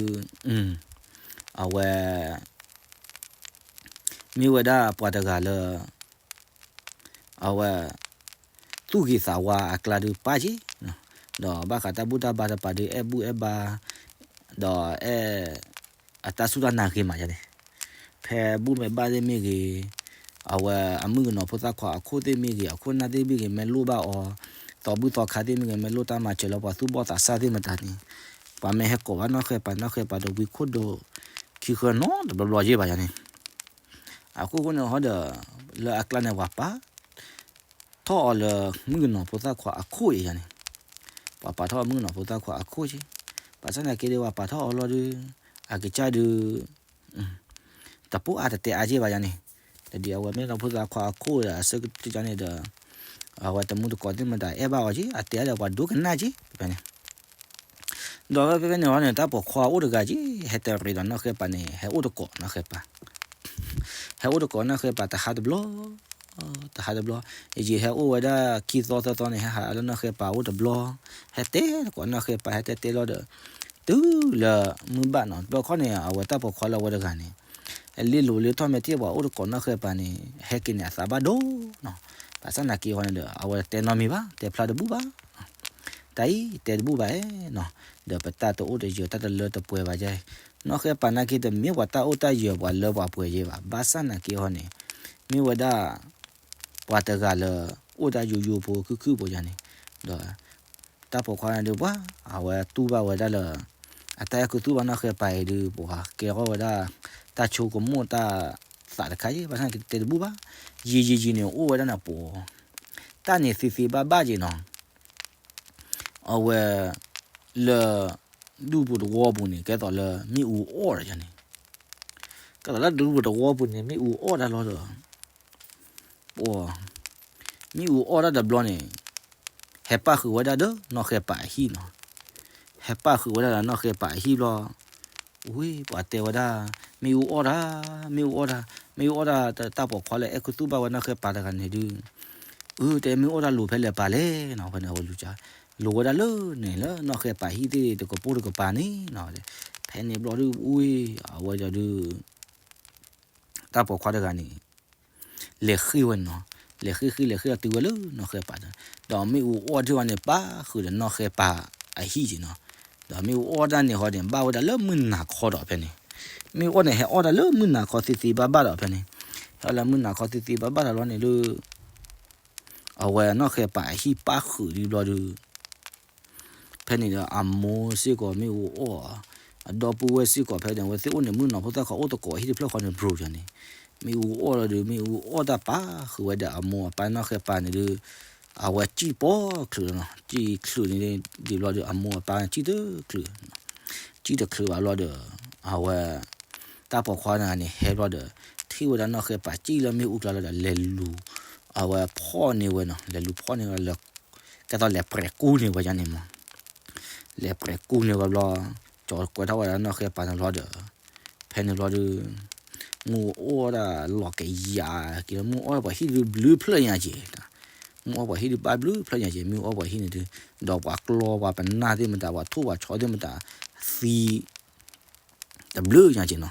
အဝဲ မ့ၢ်ဝဲဒၣ်ပှၤတဂၤလၢ အဝဲ သူၣ်ဂ့ၤသးဝါအကျါဒုးပၢ်က့, ဒီးဘၣ်ဃးတၢ်ဘူၣ်တၢ်ဘါတပၤဒုး အဲၣ်ဘူၣ်အဲၣ်ဘါ ဒီးအဲၣ် အတၢ်စူၢ်တၢ်နာ်ဂ့ၤမးယၤန့ၣ်, ဖဲဘူၣ်မ့ၢ်ဘၣ်သ့ၣ်မ့ၢ်ဂ့ၤ, အဝဲအမုၣ်ကနီၤဖိသၣ်ခွါအခိၣ်သ့ၣ်မ့ၢ်ဂ့ၤ, အခိၣ်နၢ်သ့ၣ်မ့ၢ်ဂ့ၤ မ့ၢ်လိၣ်ဘၣ်အီၤ, သီဘူၣ်သီခါသ့ၣ်မ့ၢ်ဂ့ၤ မ့ၢ်လိၣ်တၢ်မၤစၢၤလၢပှၤသူၣ်ဘီၣ်သးစၢ်သ့ၣ်မတၤန့ၣ်, ပှၤမ့ၢ်ဟဲကိးဘၣ်နီၢ်ဃဲပၤ နီၢ်ဃဲပၤဒီးဝံခိၣ်ဒိး ခံဃၢနီတဘျီဘျီယ့ၢ်ဘၣ်ယၤန့ၣ်, အခိၣ်ဃိန့ၣ်ဟီဒီး လၢအကျါန့ၣ် ပှၤပာ် ထီၣ်အီၤလၢမုၣ်ကနီၤဖိသၣ်ခွါအခိၣ်အံၤယၤန့ၣ်, ပှၤပာ်ထီၣ်အီၤမုၣ်ကနီၤဖိသၣ်ခွါအခိၣ်က့, ဘၣ်ဆၣ်သနာ်က့ဒီး ပှၤပာ်ထီၣ်အီၤလီၤဒီး အကစၢ်ဒုး တပိၢ်အါတတဲအါက့ဘၣ်ယၤန့ၣ်, တဒ်အဝဲမ့ၢ်နီၤဖိသၣ်ခွါအခိၣ်ဒီး အဆၢကတီၢ်န့ၣ်ဒီး အဝဲတမုာ်တကိးသ့ၣ်မတၤအဲၣ်ဘၣ်အီၤက့, အတဲအါဒီးပှၤဒိကနၣ်က့ ဖဲန့ၣ် ဒီးဖဲဖဲန့ၣ်ဟီန့ၣ် တၢ်ပိာ်ခွါအိၣ်တဂၤက့ ဟဲတရံးဒီးနီၢ်ဃဲပၤန့ၣ် ဟဲအိၣ်တကိးနီၢ်ဃဲပၤ, ဟဲအိၣ်တကိးနီၢ်ဃဲပၤတဟါတဘျီ, တဟါတဘျီ, ယဟဲအိၣ်ဝဲဒၣ်ခံသီသၢသီန့ၣ် ဟဲဟးလၢနီၢ်ဃဲပၤအိၣ်တဘျီ, ဟဲတဲတကိးနီၢ်ဃဲပၤ ဟဲတဲတဲလီၤဒီး တုၤလၢမုၢ်ဘၣ်နီၤ တဘျီခီန့ၣ် အဝဲတၢ်ပိာ်ခွါလၢအဝဲတဂၤန့ၣ် လ့လိာ်လၢထီၣ်မဲာ်ထံၣ်ပှၤအိၣ်တကိးနီၢ်ဃဲပၤန့ၣ် ဟဲက့ၤန့ၣ်အသးဘၣ်ဒိနီၤ, ဘၣ်ဆၣ်သနာ်က့ဟီန့ၣ်ဒီး အဝဲတဲနီတမံၤဘၣ် တဲဖျါတဘူၣ်ဘၣ် တၢ်အံၤတဲတဘူၣ်ဘၣ်နီၤ, ဒီးပတၢ်တအိၣ်တယၢၤတၢ်တလၢတပှဲၤဘၣ်ယဲ, နီၢ်ဃဲပၤနာ်က့တမ့ၢ်ပှၤတၢ်အိၣ်တၢ်ယၢၤပှၤလၢပှၤပှဲၤယဲဘၣ်, ဘၣ်ဆၣ်သနာ်က့ဟီန့ၣ် မ့ၢ်ဝဲဒၣ် ပှၤတဂၤလၢ အိၣ်တၢ်ယိယိဖိခုၣ်ခုၣ်ဖိယၤန့ၣ်, ဒီး တၢ်ပိာ်ခွါန့ၣ်ဒုးပှၤ အဝဲတူၢ်ဘၣ်ဝဲဒၣ်လၢ အတၢ်အဲၣ်ခူသူၣ်ဘၣ်နီၢ်ဃဲပၤအံၤဒုး ပှၤကဲထီၣ်ဝဲဒၣ် တၢ်ဆိကမိၣ်တၢ်သးတခါအံၤ ဘၣ်ဆၣ်သနာ်က့တဲတဘူၣ်ဘၣ်, ယံာ်ယံာ်ယံာ်န့ၣ် အိၣ်ဝဲဒၣ်န့ၣ်ပှၤ တၢ်န့ၣ်သ့သ့ဘၣ်ဘၣ်က့နီၤ, အဝဲ လၢ ဒူပူၤသဝီပူၤန့ၣ် ကဲသိးလၢမ့ၣ်အူအီၣ်တၢ်ယၤန့ၣ်, ကဲသိးလၢဒူပူၤသဝီပူၤန့ၣ် မ့ၣ်အူအီၣ်တၢ်လီၤဒီး ပှၤ မ့ၣ်အူအီၣ်တၢ်တဘျီန့ၣ် ဟဲပၣ်ဃုာ်ဝဲဒၣ်ဒီးနီၢ်ဃဲပၤအဟံၣ်နီၤ, ဟဲပၣ်ဃုာ်ဝဲဒၣ်ဒီးနီၢ်ဃဲပၤအဟံၣ်ဘျီ, ဝ့ၢ် ပှၤတဲဝဲဒၣ် မ့ၣ်အူအီၣ်တၢ်, မ့ၣ်အူအီၣ်တၢ်, မ့ၣ်အူအီၣ်တၢ် တၢ်ပိာ်ခွါလၢအဲၣ်ခူသူၣ်ဘၣ်ဝဲနီၢ်ဃဲပၤတဂၤန့ၣ်ဒုး, အၢ တဲမ့ၣ်အူအီၣ်တၢ်လိၤဖဲလဲၣ်ပၤလဲၣ်နီၤ, ဖဲန့ၣ်အဝဲလူၤကါ လိၤဝဲဒၣ်လၢန့ၣ်လၢနီၢ်ဃဲပၤဟံၣ်သ့ၣ်တကပိၢ်တကပၤန့ၣ်နီၤ, ဖဲန့ၣ်ဘျီဒုး ဝ့ၢ် အဝဲဒီးဒုး တၢ်ပိာ်ခွါတဂၤန့ၣ် လဲၤဃ့ၢ်ဝဲနီၤ, လဲၤဃ့ၢ်ဃ့ၢ်လဲၤဃ့ၢ်ဒီးတုၤဝဲလၢနီၢ်ဃဲပၤဒီး, ဒီးမ့ၣ်အူအီၣ်ထံၣ်ဝဲန့ၣ် ပၣ်ဃုာ်ဒီးနီၢ်ဃဲပၤအဟံၣ်က့နီၤ, ဒီးမ့ၣ်အူအီၣ်တၢ်န့ၣ်ဃီန့ၣ် ဘၣ်ဝဲဒၣ်လၢမုၢ်နၤခီဒီးဖဲန့ၣ်, မ့ၣ်အူအီၣ်န့ၣ် ဟဲအီၣ်တၢ်လၢမုၢ်နၤခီသ့သ့ဘၣ်ဘၣ်ဒီးဖဲန့ၣ်, ဟဲအီၣ်လၢမုၢ်နၤခီသ့သ့ဘၣ်ဘၣ်ဒီးလီၤန့ၣ်လၢ အဝဲနီၢ်ဃဲပၤအဟံၣ်ပၣ်ဃုာ်ဒံးဘျီဒုး ဖဲန့ၣ်ဒီးအမိၢ်စ့ၢ်ကီးမ့ၣ်အူအီၣ်, အဒီပုၢ်ဝဲၢ်စ့ၢ်ကီးဖဲန့ၣ် အဝဲသ့ၣ်အိၣ်န့ၣ် မုၣ်ကနီၤဖိသၣ်ခွါအိၣ်သကိးဟံၣ်တဖျၢၣ်ဃီန့ၣ် ဘြိၤယၤန့ၣ်, မ့ၣ်အူအီၣ်လီၤဒုး မ့ၣ်အူအီၣ်တၢ်ပၣ်ဃုာ်ဝဲဒီးအမိၢ်အပၢ်နီၢ်ဃဲပၤန့ၣ်ဒုး, အဝဲစံၣ်ပီချုးလီၤနီၤ, စံၣ်ချုးန့ၣ်ဒံးဘျီဒီး အမိၢ်အပၢ်န့ၣ် စံၣ်တချုး, စံၣ်တချုးဘၣ်ဘျီဒီး အဝဲ တၢ်ပိာ်ခွါန့ၣ်န့ၣ် ဟဲဘျီဒီး ထံၣ် ထံၣ်ဝဲဒၣ်နီၢ်ဃဲပၤစံၣ်လၢမ့ၣ်အူကျါလီၤဒီး လဲၤလူၤ အဝဲဖီၣ်န့ၢ်ဝဲနီၤ, လဲၤလူၤဖီၣ်န့ၢ်ဝဲလၢ ကဲသိးလဲၤပြဲးကူၣ်န့ၢ်ဝဲယါန့ၣ်မး, လဲၤပြဲးကူၣ်န့ၢ်ဝဲဘျီ, ကၠီၤကွဲထီၣ်ဝဲဒၣ်နီၢ်ဃဲပၤန့ၣ်ဘျီဒီး, ဖဲန့ၣ်ဘျီဒုး မုၢ်အိၣ်ဒၣ်လီၤကယၤက့ၤလီၤ, မုၢ်အိၣ်ပှၤဟံၣ်ဒုးဘျုးဖျၢၣ်ညါက့ၤ, မုၢ်အိၣ်ပှၤဟံၣ်ဒုးဘၣ်ဘျုးဖျၢၣ်ညါက့ၤ, မုၢ်အိၣ်ပှၤဟံၣ်န့ၣ်ဒုး, ဒီးပှၤကျီပှၤပနၢ်သ့ၣ်မတၤ ပှၤထိၣ်ပှၤဆီသ့ၣ်မတၤ သံ တဘျုးညါက့ၤနီၤ.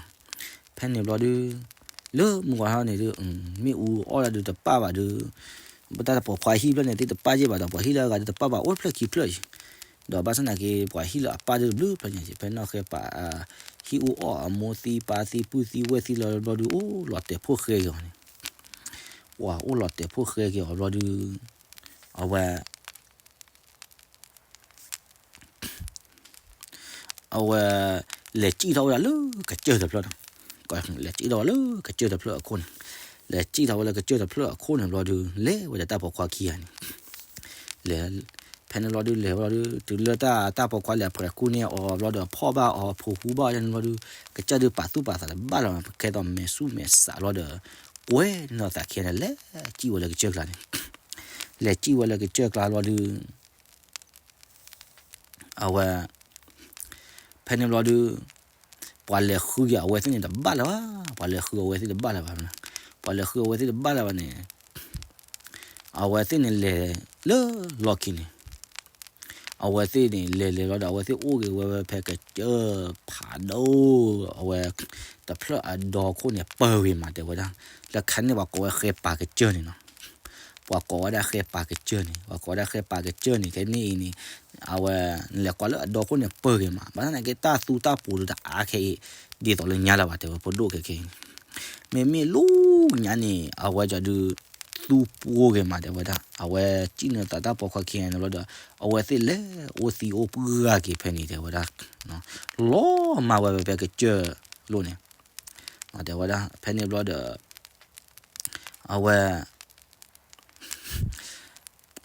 ဖဲန့ၣ်ဘျီဒုး လၢမုၢ်ဝါထီၣ်န့ၣ်ဒုး မ့ၣ်အူအီၣ်ဒၣ်ဒုးတပၣ်ဘၣ်ဒုး, ပတၢ်ပိာ်ခွါဟံၣ်ဖျၢၣ်န့ၣ်သ့ၣ်တပၣ်က့ၤဘၣ်ဒီး ပှၤဟံၣ်လၢအဂၤဒုးတပၣ်ဘၣ်အိၣ်ဖျၢၣ်ခံဖျၢၣ်အံၤ, ဒီးဘၣ်ဆၣ်သနာ်က့ ပှၤဟံၣ်လၢအပၣ်ဒုးတဘျုးဖျၢၣ်ညါက့ၤ, ဖဲနီၢ်ဃဲပၤ ဟံၣ်အူအီၣ်အမိၢ်သံပၢ်သံပုၢ်သံဝဲၢ်သံလီၤဘျီဒုး အိၣ်လီၤတဲာ်ဖိၣ်ဃဲက့ၤအီၤန့ၣ်, ပှၤအိၣ်လီၤတဲာ်ဖိၣ်ဃဲက့ၤအီၤဘျီဒုး အဝဲ အဝဲ လဲၤစံၣ်ထီၣ်ဝဲဒၣ်လၢကစၢၢ်တဖျၢၣ်ဒီး, လဲၤစံၣ်ထီၣ်ဝဲလၢကစၢၢ်တဖျၢၣ်အခိၣ်န့ၣ်, လဲၤစံၣ်ထီၣ်ဝဲလၢကစၢၢ်တဖျၢၣ်အခိၣ်န့ၣ်ဘျီဒုး လဲၤဝဲဒီးတၢ်ပိာ်ခွါခံဂၤန့ၣ်, လဲၤ ဖဲန့ၣ်ဘျီဒုးလဲၤဝဲဒုး တုၤလၢတၢ်တၢ်ပိာ်ခွါလဲၤပြဲးကူၣ်န့ၢ်အီၤဘျီဒီး ဖီၣ်ဘၣ်အီၤ ဖိဃူဘၣ်အီၤန့ၣ်ဘျီဒုး ကစၢၢ်ဒုးပာ်သူၣ်ပာ်သးတဘၣ်လီၤ, ကဲသိးမဲာ်ဆူၣ်မဲာ်ဆးဘျီဒီး ကွဲန့ၣ်လီၤသးခံဂၤန့ၣ် လဲၤစံၣ်ဝဲလၢကစၢၢ်ကျါန့ၣ်, လဲၤစံၣ်ဝဲလၢကစၢၢ်ကျါဘျီဒုး အဝဲ ဖဲန့ၣ်ဘျီဒုး ပှၤလဲၤဃုက့ၤအဝဲသ့ၣ်န့ၣ်တဘၣ်လၢၤဘၣ်, ပှၤလဲၤဃုအဝဲသ့ၣ်တဘၣ်လၢၤဘၣ်, ပှၤလဲၤဃုအဝဲသ့ၣ်တဘၣ်လၢၤဘၣ်န့ၣ် အဝဲသ့ၣ်န့ၣ်လဲၤလၢလီၢ်ခံန့ၣ်, အဝဲသ့ၣ်န့ၣ်လဲၤလဲၤလီၤဒီး အဝဲသ့ၣ်အိၣ်က့ၤဝဲဝဲဖဲကစၢၢ်ဖးဒိၣ် အဝဲ တဖျၢၣ်အဒီခိၣ်န့ၣ် ပၢၤဂ့ၤမး တဲဝဲဒၣ်, လၢခါန့ၣ်ပှၤကိးဝဲဃဲပၤကစၢၢ်န့ၣ်နီၤ ပှၤကိးဝဲဒၣ်ဃဲပၤကစၢၢ်န့ၣ်, ပှၤကိးဝဲဒၣ်ဃဲပၤကစၢၢ်န့ၣ် ခဲန့ၣ်အံၤန့ၣ် အဝဲ နလဲၤကွၢ်လၢအဒီခိၣ်န့ၣ် ပၢၤဂ့ၤမး, ဘၣ်ဆၣ်သနာ်က့ တၢ်သူတၢ်ပူၤဒီးတအါခဲအံၤ ဒ်သိးလၢညါလၢၤဘၣ် တဲဝဲ ဖိဒိၣ်ခဲခဲအံၤန့ၣ်, မ့မ့ၢ်လၢညါန့ၣ် အဝဲကဒုး သူပူၤဂ့ၤမး တဲဝဲဒၣ်, အဝဲစံၣ်န့ၢ်သးတၢ်ပိာ်ခွါခံဂၤန့ၣ်ဘျီဒီး အဝဲသ့ၣ်လဲၤအိၣ်သံအိၣ်ပှၢ်က့ၤဖဲန့ၣ် တဲဝဲဒၣ်, လီၤမၢ်ဝဲဖဲကစၢၢ်လိၤန့ၣ် တဲဝဲဒၣ်, ဖဲန့ၣ်ဘျီဒီး အဝဲ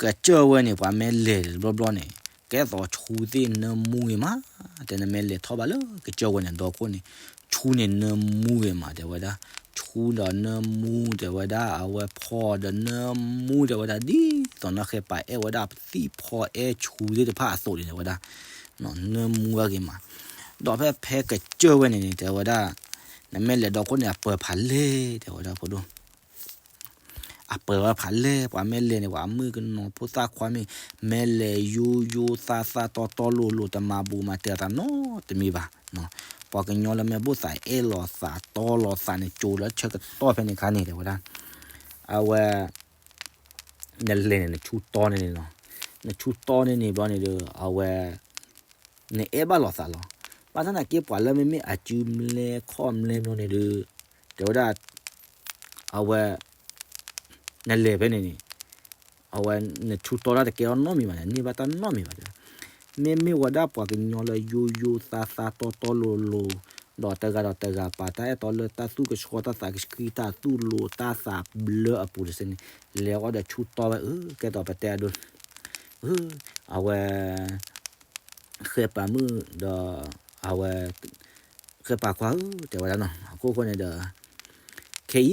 ကစၢၢ်ဝဲန့ၣ် ပှၤမ့ၢ်လဲၤတဘျီဘျီန့ၣ် ကဲသိးဆူသ့ၣ်နၢမူဂ့ၤမး, တဲနမ့ၢ်လဲၤထီၣ်ဘၣ်လၢကစၢၢ်ဝဲန့ၣ် ဒီခိၣ်န့ၣ် ဆူန့ၣ်နၢမူဂ့ၤမး တဲဝဲဒၣ်, ဆူဒီးနၢမူ တဲဝဲဒၣ်, အဝဲဖီဒီးနၢမူ တဲဝဲဒၣ်, ဒ်သိးနီၢ်ဃဲပၤအဲၣ်ဝဲဒၣ်ပသံၣ်ဖီအဲၣ်ဆူသ့ၣ်တဖၣ်အသိးန့ၣ် တဲဝဲဒၣ်, နၢမူဝဲဂ့ၤမး, ဒီးဖဲဖဲကစၢၢ်ဝဲန့ၣ်န့ၣ် တဲဝဲဒၣ်, နမ့ၢ်လဲၤဒီခိၣ်န့ၣ် အပၢၤဖးလဲၢ် တဲဝဲဒၣ် ဖိဒိၣ် အပၢၤဝဲဖးလဲၢ်, ပှၤမ့ၢ်လဲၤန့ၣ် ပှၤမုၣ်ကနီၤဖိသၣ်ခွါမ့ၢ် မ့ၢ်လဲၤယိယိသးသးတီတီလိၤလိၤ တမၤဘူးမၤတၢၤသးနီတမံၤဘၣ်, ပှၤကညီလၢမ့ၢ်ဘၣ်သးအဲၣ်လီၤသးတီလီၤသးန့ၣ် ကၠိလၢဆၢကတီၢ်ဖဲန့ၣ်ခါန့ၣ် တဲဝဲဒၣ်, အဝဲ နလဲၤန့ၣ် နဆူတီန့ၣ်န့ၣ်လီၤ, နဆူတီန့ၣ်န့ၣ်ဘျီန့ၣ်ဒီး အဝဲ နအဲၣ်ဘၣ်လိာ်သးလီၤ, ဘၣ်ဆၣ်သနာ်က့ ပှၤလၢမ့မ့ၢ်အစုမလဲခီၣ်မလဲဘျီန့ၣ်ဒီး တဲဝဲဒၣ်, အဝဲ နလဲၤဖဲန့ၣ်န့ၣ် အဝဲ နဆူတီတၢ်တကဲထီၣ်နီတမံၤဘၣ်န့ၣ် န့ၢ်ဘၣ်တၢ်နီတမံၤဘၣ်တဲဝဲ, မ့မ့ၢ်ဝဲဒၣ်ပှၤကညီလၢယိယိသးသးတီတီလိၤလိၤ ဒီးတဂၤဒီးတဂၤပာ်တၢ်အဲၣ်တီလၢတၢ်သူၣ်ကဆှီ တၢ်သးကဆှံ တၢ်သူၣ်လိၤ တၢ်သးဘျၢအပူၤတစဲးန့ၣ် လဲၤဃီဒီးဆူတီဝဲဧၢ, ကဲသိးပတဲအဒိ အဝဲ ဃဲပၤမုၣ်ဒီး အဝဲ ဃဲပၤခွါဧၢ တဲဝဲဒၣ်နီၤ, အခိၣ်ဃိန့ၣ်ဒီး ခဲ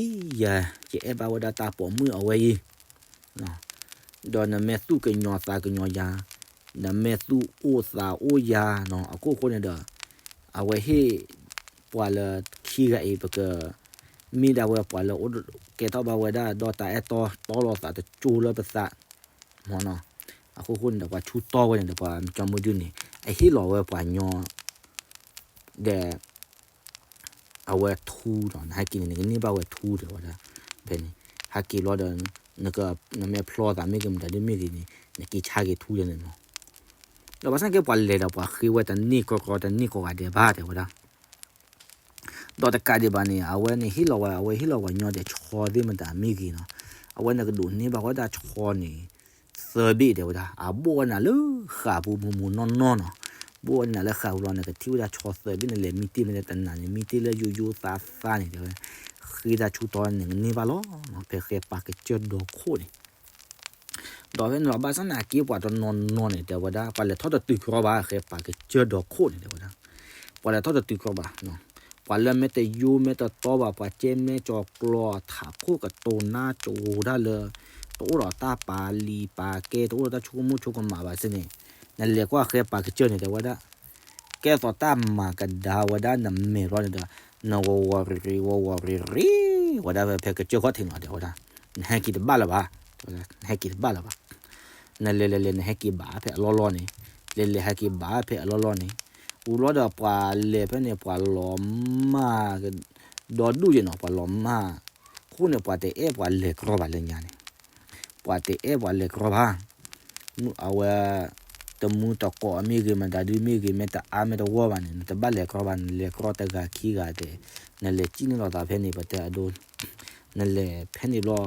အံၤယၤ ယအဲၣ်ဘၣ်ဝဲဒၣ်တၢ်ပိာ်မုၣ်အဝဲအံၤ ဒီးနမ့ၢ်သူၣ်ကညီၤသးကညီၤယၤ, နမ့ၢ်သူၣ်အိၣ်သးအိၣ်ယၤနီၤ, အခိၣ်ဃိန့ၣ်ဒီး အဝဲဟ့ၣ်ပှၤလၢခံဂၤအံၤ ပက မ့ၢ်ဒၣ်ဝဲပှၤလၢအိၣ်ကဲထီၣ်ဘၣ်ဝဲဒၣ်ဒီးတၢ်အဲၣ်တီတီလိာ်သးတကၠိလၢပသး မ့ၢ်နီၤ, အခိၣ်ဃိန့ၣ်ဒီး ပှၤဆူတီဝဲန့ၣ်ဒီး ပှၤကၠီမုၢ်ဒုန့ၣ် အဟ့ၣ်လီၤဝဲပှၤညီ ဒီး အဝဲထူဒီး နဟဲက့ၤန့ၣ် နကန့ၢ်ဘၣ်ဝဲထူတဲဝဲဒၣ်, ဖဲန့ၣ် ဟဲက့ၤဘျီဒီး နမ့ၢ်ဖျီသးမ့ၢ်ကမတၤဒ်မ့ၢ်ဂ့ၤန့ၣ် နက့ၤဆါက့ၤထူဒဲးန့ၣ်မ့ၢ်, ဒီးဘၣ်ဆၣ်က့ၤပှၤလဲၤဒီးပှၤဃ့ဝဲတန့ၢ်ကီကီတန့ၢ်ကီဂၤဒဲးဘၣ်တဲဝဲဒၣ် ဒီးတကးဒံးဘၣ်န့ၣ် အဝဲန့ၣ်ဟ့ၣ်လီၤဝဲ အဝဲဟ့ၣ်လီၤပှၤညီဒဲးဆီသ့ၣ်မတၤမ့ၢ်ဂ့ၤနီၤ, အဝဲန့ၣ်ကဒိးန့ၢ်ဘၣ်ဝဲဒၣ်ဆီန့ၣ် သၢဘ့ၣ်တဲဝဲဒၣ်, အဘိၣ်ဝဲနၤလၢဃာ်ပူၤမူမူနီၢ်နီၢ်နီၤ, ဘိၣ်ဝဲနၤလၢဃာ်ပူၤလီၤ နကထံၣ်ဝဲဒၣ်ဆီသၢဘ့ၣ်န့ၣ် လဲၤမံတ့ၢ်မ့ၢ်လၢတနၤန့ၣ် မံတ့ၢ်လၢယိယိသးသးန့ၣ်တဲဝဲ, ဃ့တၢ်ဆူတီန့ၣ် နကန့ၢ်ဘၣ်လီၤ, ဖဲဃဲပၤကစၢၢ်ဒီခိၣ်န့ၣ် ဒီးဖဲန့ၣ်လီၤ ဘၣ်ဆၣ်သနာ်က့ ပှၤတနီၤနီၤန့ၣ် တဲဝဲဒၣ် ပှၤလဲၤထီၣ်တတုၤကြီဘၣ် ဃဲပၤကစၢၢ်ဒီခိၣ်န့ၣ် တဲဝဲဒၣ်, ပှၤလဲၤထီၣ်တတုၤကြီဘၣ်, ပှၤလၢမ့ၢ်တယိမ့ၢ်တတီဘၣ် ပှၤကဲမ့ၢ်ကၠီၤကျီၤထးခိၣ်ကတိၤနါကၠိၤဒၣ်လၢ တအိၣ်ဒီးတၢ်ပာ်လံာ်ပာ်ကဲ တအိၣ်ဒီးတၢ်ဆိကမိၣ်ဆိကမးဘၣ်စ့ၢ်န့ၣ် နလဲၤကွၢ်ဃဲပာ်ကစၢၢ်န့ၣ် တဲဝဲဒၣ် ကဲသိးတၢ်မၤကဒါဝဲဒၣ်နမဲာ်ဘျီန့ၣ်ဒီး နဝီၤဝီၤရ့ၤရ့ၤ ဝီၤဝီၤရ့ၤရ့ၤ ဝဲဒၣ်ဖဲ ဖဲကစၢၢ်ခီၣ်ထံးန့ၣ်လီၤ တဲဝဲဒၣ်. နဟဲက့ၤတဘၣ်လၢၤဘၣ်, တဲဝဲဒၣ် နဟဲက့ၤတဘၣ်လၢၤဘၣ်. နလဲၤလဲၤလဲၤ နဟဲက့ၤဘၣ်ဖဲအလီၢ်လီၢ်န့ၣ်, လဲၤလဲၤဟဲက့ၤဘၣ်ဖဲအလီၢ်လီၢ်န့ၣ်, ဝံၤဘျီဒီးပှၤလဲၤဖဲန့ၣ် ပှၤလီၤမၢ် ဒီဒူၣ်ယဲၢ်နီၤ ပှၤလီၤမၢ်, အဃိန့ၣ် ပှၤတအဲၣ်ပှၤလဲၤကြီဘၣ်လၢညါန့ၣ်, ပှၤတအဲၣ်ပှၤလဲၤကြီဘၣ် အဝဲ တမူတကိးမ့ၢ်ဂ့ၤ မတၤဒုမ့ၢ်ဂ့ၤ မ့ၢ်တအါမ့ၢ်တဝီဘၣ်န့ၣ် နတဘၣ်လဲၤကြီဘၣ်, နလဲၤကြီတဂၤခံဂၤတဲ, နလဲၤစံၣ်န့ၢ်လိာ်သးဖဲန့ၣ် ပတဲအဒိ, နလဲၤဖဲန့ၣ်ဘျီ,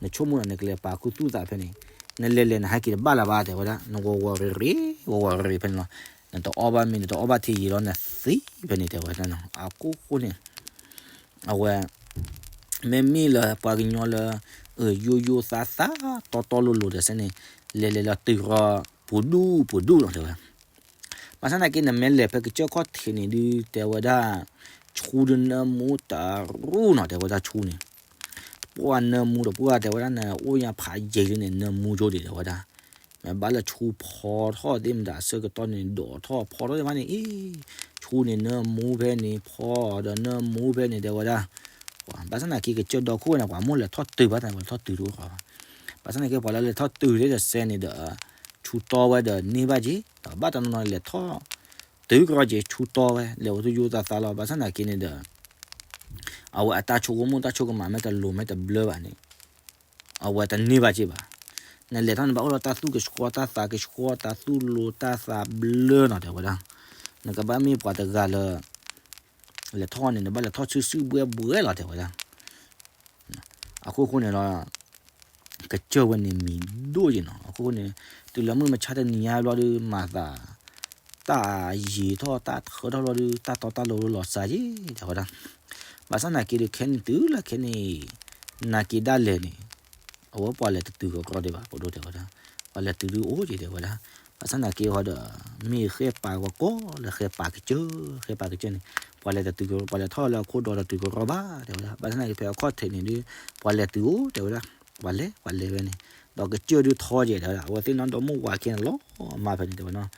နဆိကမိၣ်ဒီးနကလဲၤပာ်ခူသူၣ်သးဖဲန့ၣ်, နလဲၤလဲၤနဟဲက့ၤတဘၣ်လၢၤဘၣ် တဲဝဲဒၣ်, နဝီၤဝီၤရ့ၤရ့ၤ ဝီၤဝီၤရ့ၤဖဲန့ၣ်လီၤ. နတအီၣ်ဘၣ်မ့ၤ နတအီၣ်ဘၣ်ထံယံာ်လီၤ နသံဖဲန့ၣ် တဲဝဲဒၣ်နီၤ. အခိၣ်ဃိန့ၣ် အဝဲ မ့မ့ၢ်လၢပှၤကညီလၢ ယိယိသးသး တီတီလိၤလိၤဒီးစ့ၢ်န့ၣ် လဲၤလဲၤလီၤတုၤဃီ ပူၤဒူၣ်ပူၤဒူၣ်နီၤ တဲဝဲ. ဘၣ်ဆၣ်သနာ်က့ နမ့ၢ်လဲၤဖဲကစၢၢ်ခီၣ်ထံးန့ၣ်ဒုး တဲဝဲဒၣ် ဆူဒုးနၢမူတရူၢ်နီၤ တဲဝဲဒၣ်ဆူန့ၣ်, ပှၤနၢမူတပှၢ်တဲဝဲဒၣ် နအိၣ်ညါဖးယံာ်လံန့ၣ် နၢမူကၠိဒံး တဲဝဲဒၣ်. မ့ၢ်ဘၣ်လၢဆူဖီထီၣ်သ့ၣ်မတၤအဆၢကတီၢ်န့ၣ် ဒိးထီၣ်ဖီထီၣ်သ့ၣ်မးန့ၣ် အ့ၣ် ဆူန့ၣ်နၢမူဖဲန့ၣ် ဖီဒီးနၢမူဖဲန့ၣ် တဲဝဲဒၣ်. ဘၣ်ဆၣ်သနာ်က့ ကစၢၢ်ဒီခိၣ်ဝဲန့ၣ် ပှၤမိၣ်လဲၤထီၣ်တုၤဘၣ်သနာ်က့ လဲၤထီၣ်တုၤတအိၣ်ဃီဘၣ်. ဘၣ်ဆၣ်သနာ်က့ ပှၤလၢလဲၤထီၣ်တုၤလၢတစဲးန့ၣ်ဒီး ဆူတီဝဲဒီးန့ၢ်ဘၣ်က့ၤ, ဒီးဘၣ်တနီၤနီၤလဲၤထီၣ်တုၤကရီက့ၤ ဆူတီဝဲ လဲၤအိၣ်သူၣ်ယိသးသးလီၤ. ဘၣ်ဆၣ်သနာ်က့န့ၣ်ဒီး အဝဲအတၢ်ဆိကမိၣ်တၢ်ဆိကမးမ့ၢ်တလိၤမ့ၢ်တဘျၢဘၣ်န့ၣ် အဝဲတန့ၢ်ဘၣ်က့ၤဘၣ်. နလဲၤထီၣ်န့ၣ် ဘၣ်အိၣ်ဒီးတၢ်သူၣ်ကဆှီ တၢ်သးကဆှီ တၢ်သူၣ်လိၤတၢ်သးဘျၢနီၤ တဲဝဲဒၣ်. နကဘၣ်မ့ၢ်ပှၤတဂၤလၢ လဲၤထီၣ်န့ၣ် နဘၣ်လဲၤထီၣ်စုစုဘှဲဘှဲလီၤ တဲဝဲဒၣ်. အခိၣ်ဃိန့ၣ်လီၤ ကစၢၢ်ဝဲန့ၣ်မံၤဒိၣ်ယဲၢ်နီၤ. အခိၣ်ဃိန့ၣ် တုၤလၢမုၢ်မဆါတနံၤညါဘျီဒုး မၤသး တၢ်ယံာ်ထီၣ်တၢ်ထၢထီၣ်ဘျီဒုး တၢ်တီတၢ်လိၤလီၤစှၤယဲၢ် တဲဝဲဒၣ်. ဘၣ်ဆၣ်သနာ်က့ဒီး ခဲန့ၣ်တုၤလၢခဲန့ၣ် နာ်က့ဒၣ်လဲာ်န့ၣ် အဝဲပှၤလဲၤတတုၤကရီဒံးဘၣ် ဖိဒိၣ်တဲဝဲဒၣ်. ပှၤလဲၤတုၤဒုးအိၣ်က့ၤ တဲဝဲဒၣ်. ဘၣ်ဆၣ်သနာ်က့ဟီဒီး မ့ၢ်ဃဲပာ်ဝဲကီလၢဃဲပာ်ကစၢၢ် ဃဲပာ်ကစၢၢ်န့ၣ် ပှၤလဲၤတတုၤကရီ ပှၤလဲၤထီၣ်လၢအခိၣ်ဒီးတတုၤကရီဘၣ် တဲဝဲဒၣ်. ဘၣ်ဆၣ်သနာ်က့ ဖဲအခီၣ်ထံးန့ၣ်ဒုး ပှၤလဲၤတုၤအိၣ် တဲဝဲဒၣ်. ပှၤလဲၤ ပှၤလဲၤဝဲန့ၣ် ဒီးကစၢၢ်ဒုးထီက့ၤ တဲဝဲဒၣ်. အဝဲသ့ၣ်နီၣ်ဒီမါဝၤခဲန့ၣ်လီၤမၢ်ဖဲန့ၣ် တဲဝဲဒၣ်.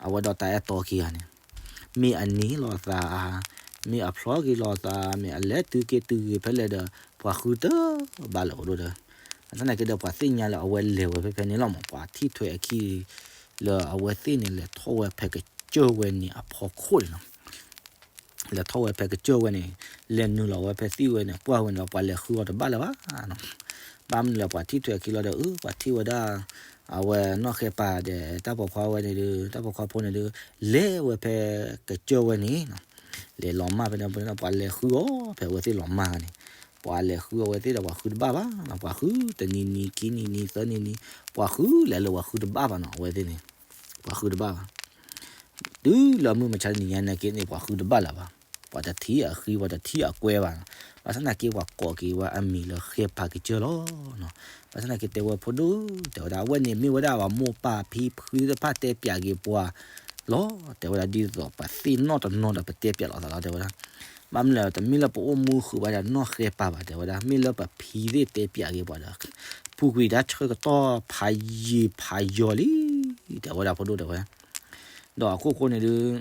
အဝဲဒီးတၢ်အဲၣ်တီခံဂၤန့ၣ် မ့ၢ်အန့ၢ်လိာ်သးဧါ, မ့ၢ်အဖျီက့ၤလိာ်သး, မ့ၢ်အလဲၤတုၤက့ၤတုၤဂ့ၤဖဲလဲၣ်ဒီး ပှၤဃုတဘၣ်လၢၤ ဖိဒိၣ်တဲ. ဘၣ်ဆၣ်သနာ်က့ဒီး ပှၤသ့ၣ်ညါလၢအဝဲလဲၤဝဲဖဲဖဲန့ၣ်လီၤမး. ပှၤထံၣ်ထွဲအခံ လၢအဝဲသ့ၣ်န့ၣ် လဲၤထီၣ်ဝဲဖဲကစၢၢ်ဝဲန့ၣ်အဖီခိၣ်န့ၣ်လီၤ. လဲၤထီၣ်ဝဲဖဲကစၢၢ်ဝဲန့ၣ် လဲၤနုာ်လီၤဝဲဖဲသ့ၣ်ဝဲန့ၣ် ပှၢ်ဝဲန့ၣ်ဒီး ပှၤလဲၤဃုအီၤတဘၣ်လၢၤဘၣ်နီၤ. ဘၣ်မနုၤလဲၣ် ပှၤထံၣ်ထွဲအခံလီၤဒီး အၢ ပှၤထံၣ်ဝဲဒၣ် အဝဲနီၢ်ဃဲပာ်ဒီး တၢ်ပိာ်ခွါဝဲန့ၣ်ဒီး တၢ်ပိာ်ခွါဖိန့ၣ်ဒီး လဲၤဝဲဖဲကစၢၢ်ဝဲန့ၣ်နီၤ. လဲၤလီၤမၢ်ဖဲန့ၣ် ပှၤလဲၤဃုအီၤ ဖဲအဝဲသ့ၣ်လီၤမၢ်န့ၣ် ပှၤလဲၤဃုအဝဲသ့ၣ်ဒီး ပှၤဃုတဘၣ်ဘၣ်နီၤ. ပှၤဃုတနံၤနံၤ ခံနံၤနံၤ သၢနံၤနံၤ ပှၤဃုလဲၤလၢပှၤဃုတဘၣ်ဘၣ်နီၤ. အဝဲသ့ၣ်န့ၣ် ပှၤဃုတဘၣ်ဘၣ် တုၤလၢမုၢ်မဆါတနံၤညါနာ်က့န့ၣ် ပှၤဃုတဘၣ်လၢၤဘၣ်. ပှၤတထံၣ်အဃံ ပှၤတထံၣ်အကွဲဘၣ်နီၤ. ဘၣ်ဆၣ်သနာ်က့ ပှၤကိးက့ၤဝဲအမံၤလၢဃဲပာ်ကစၢၢ်လီၤနီၤ. ဘၣ်ဆၣ်သနာ်က့ တဲဝဲဖိဒိၣ် တဲဝဲဒၣ် အဝဲန့ၣ်မ့ၢ်ဝဲဒၣ်ပှၤမိၢ်ပၢ်ဖံဖုသ့ၣ်တဖၣ် တဲပျးက့ၤပှၤလီၤ. တဲဝဲဒၣ် ဒ်သိးပသ့ၣ်နီၣ်တနီၤဒီး ပတဲပျးလိာ်သးလီၤ တဲဝဲဒၣ်. ဘၣ်မနုၤလဲၣ် တမ့ၢ်လၢပအိၣ်မူဃုာ်ဘၣ်ဒီးနီၢ်ဃဲပာ်ဘၣ် တဲဝဲဒၣ်. မ့ၢ်လၢပဖံသ့ၣ်တဲပျးက့ၤပှၤဒီး ပူၤကွံာ်တၢ်ဆၢကတီၢ်ဖးယံာ်ဖးယီၤလံ တဲဝဲဒၣ် ဖိဒိၣ်တဲဝဲ. ဒီးအခိၣ်ဃိန့ၣ်ဒုး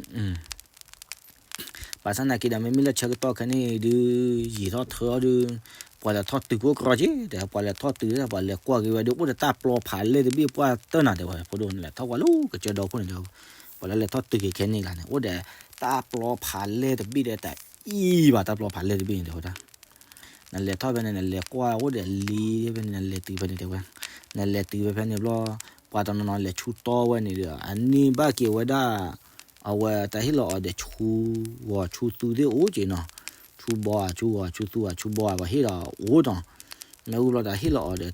ဘၣ်ဆၣ်သနာ်က့ဒီး မ့မ့ၢ်လၢဆၢကတီၢ်ခဲန့ၣ်ဒုး ယံာ်ထီၣ်ထၢထီၣ်ဒုး ပှၤလဲၤထီၣ်တုၤကအိၣ်ကရီက့ၤ တဲ ပှၤလဲၤထီၣ်တုၤ ပှၤလဲၤကွၢ်က့ၤဝဲဒီး အိၣ်ဒီးတၢ်ပျီဖးလဲၢ်တဘ့ၣ် ပှၢ်တၢၢ်နၤ တဲဝဲ ဖိဒိၣ်န့ၣ် လဲၤထီၣ်ကွၢ်လၢကစၢၢ်ဒီခိၣ်န့ၣ်ဒီး ပှၤလၢလဲၤထီၣ်တုၤက့ၤခဲန့ၣ်လၢ်န့ၣ် အိၣ်ဒီးတၢ်ပျီဖးလဲၢ်တဘ့ၣ်ဒီး တၢ်အံၤဘၣ်တၢ်ပျီဖးလဲၢ်တဘ့ၣ်န့ၣ် တဲဝဲဒၣ်. နလဲၤထီၣ်ဖဲန့ၣ် နလဲၤကွၢ်အိၣ်ဒီးလံဖဲန့ၣ် နလဲၤတုၤဖဲန့ၣ် တဲဝဲ နလဲၤတုၤဖဲဖဲန့ၣ်ဘျီ ပှၤတနီၤနီၤလဲၤဆူတီဝဲန့ၣ်ဒီး အန့ၢ်ဘၣ်က့ၤဝဲဒၣ် အဝဲတၢ်ဟ့ၣ်လီၤအီၤဒီးဆူဂီၤဆူသူသ့ၣ်အိၣ်က့ၤနီၤ, ဆူဘီဧါ ဆူဂီၤဆူသူဧါ ဆူဘီဧါ ပှၤဟ့ၣ်ဒီးအိၣ်နီၤ, မ့ၢ်ဝံၤဘျီဒီးဟ့ၣ်လီၤအီၤဒီး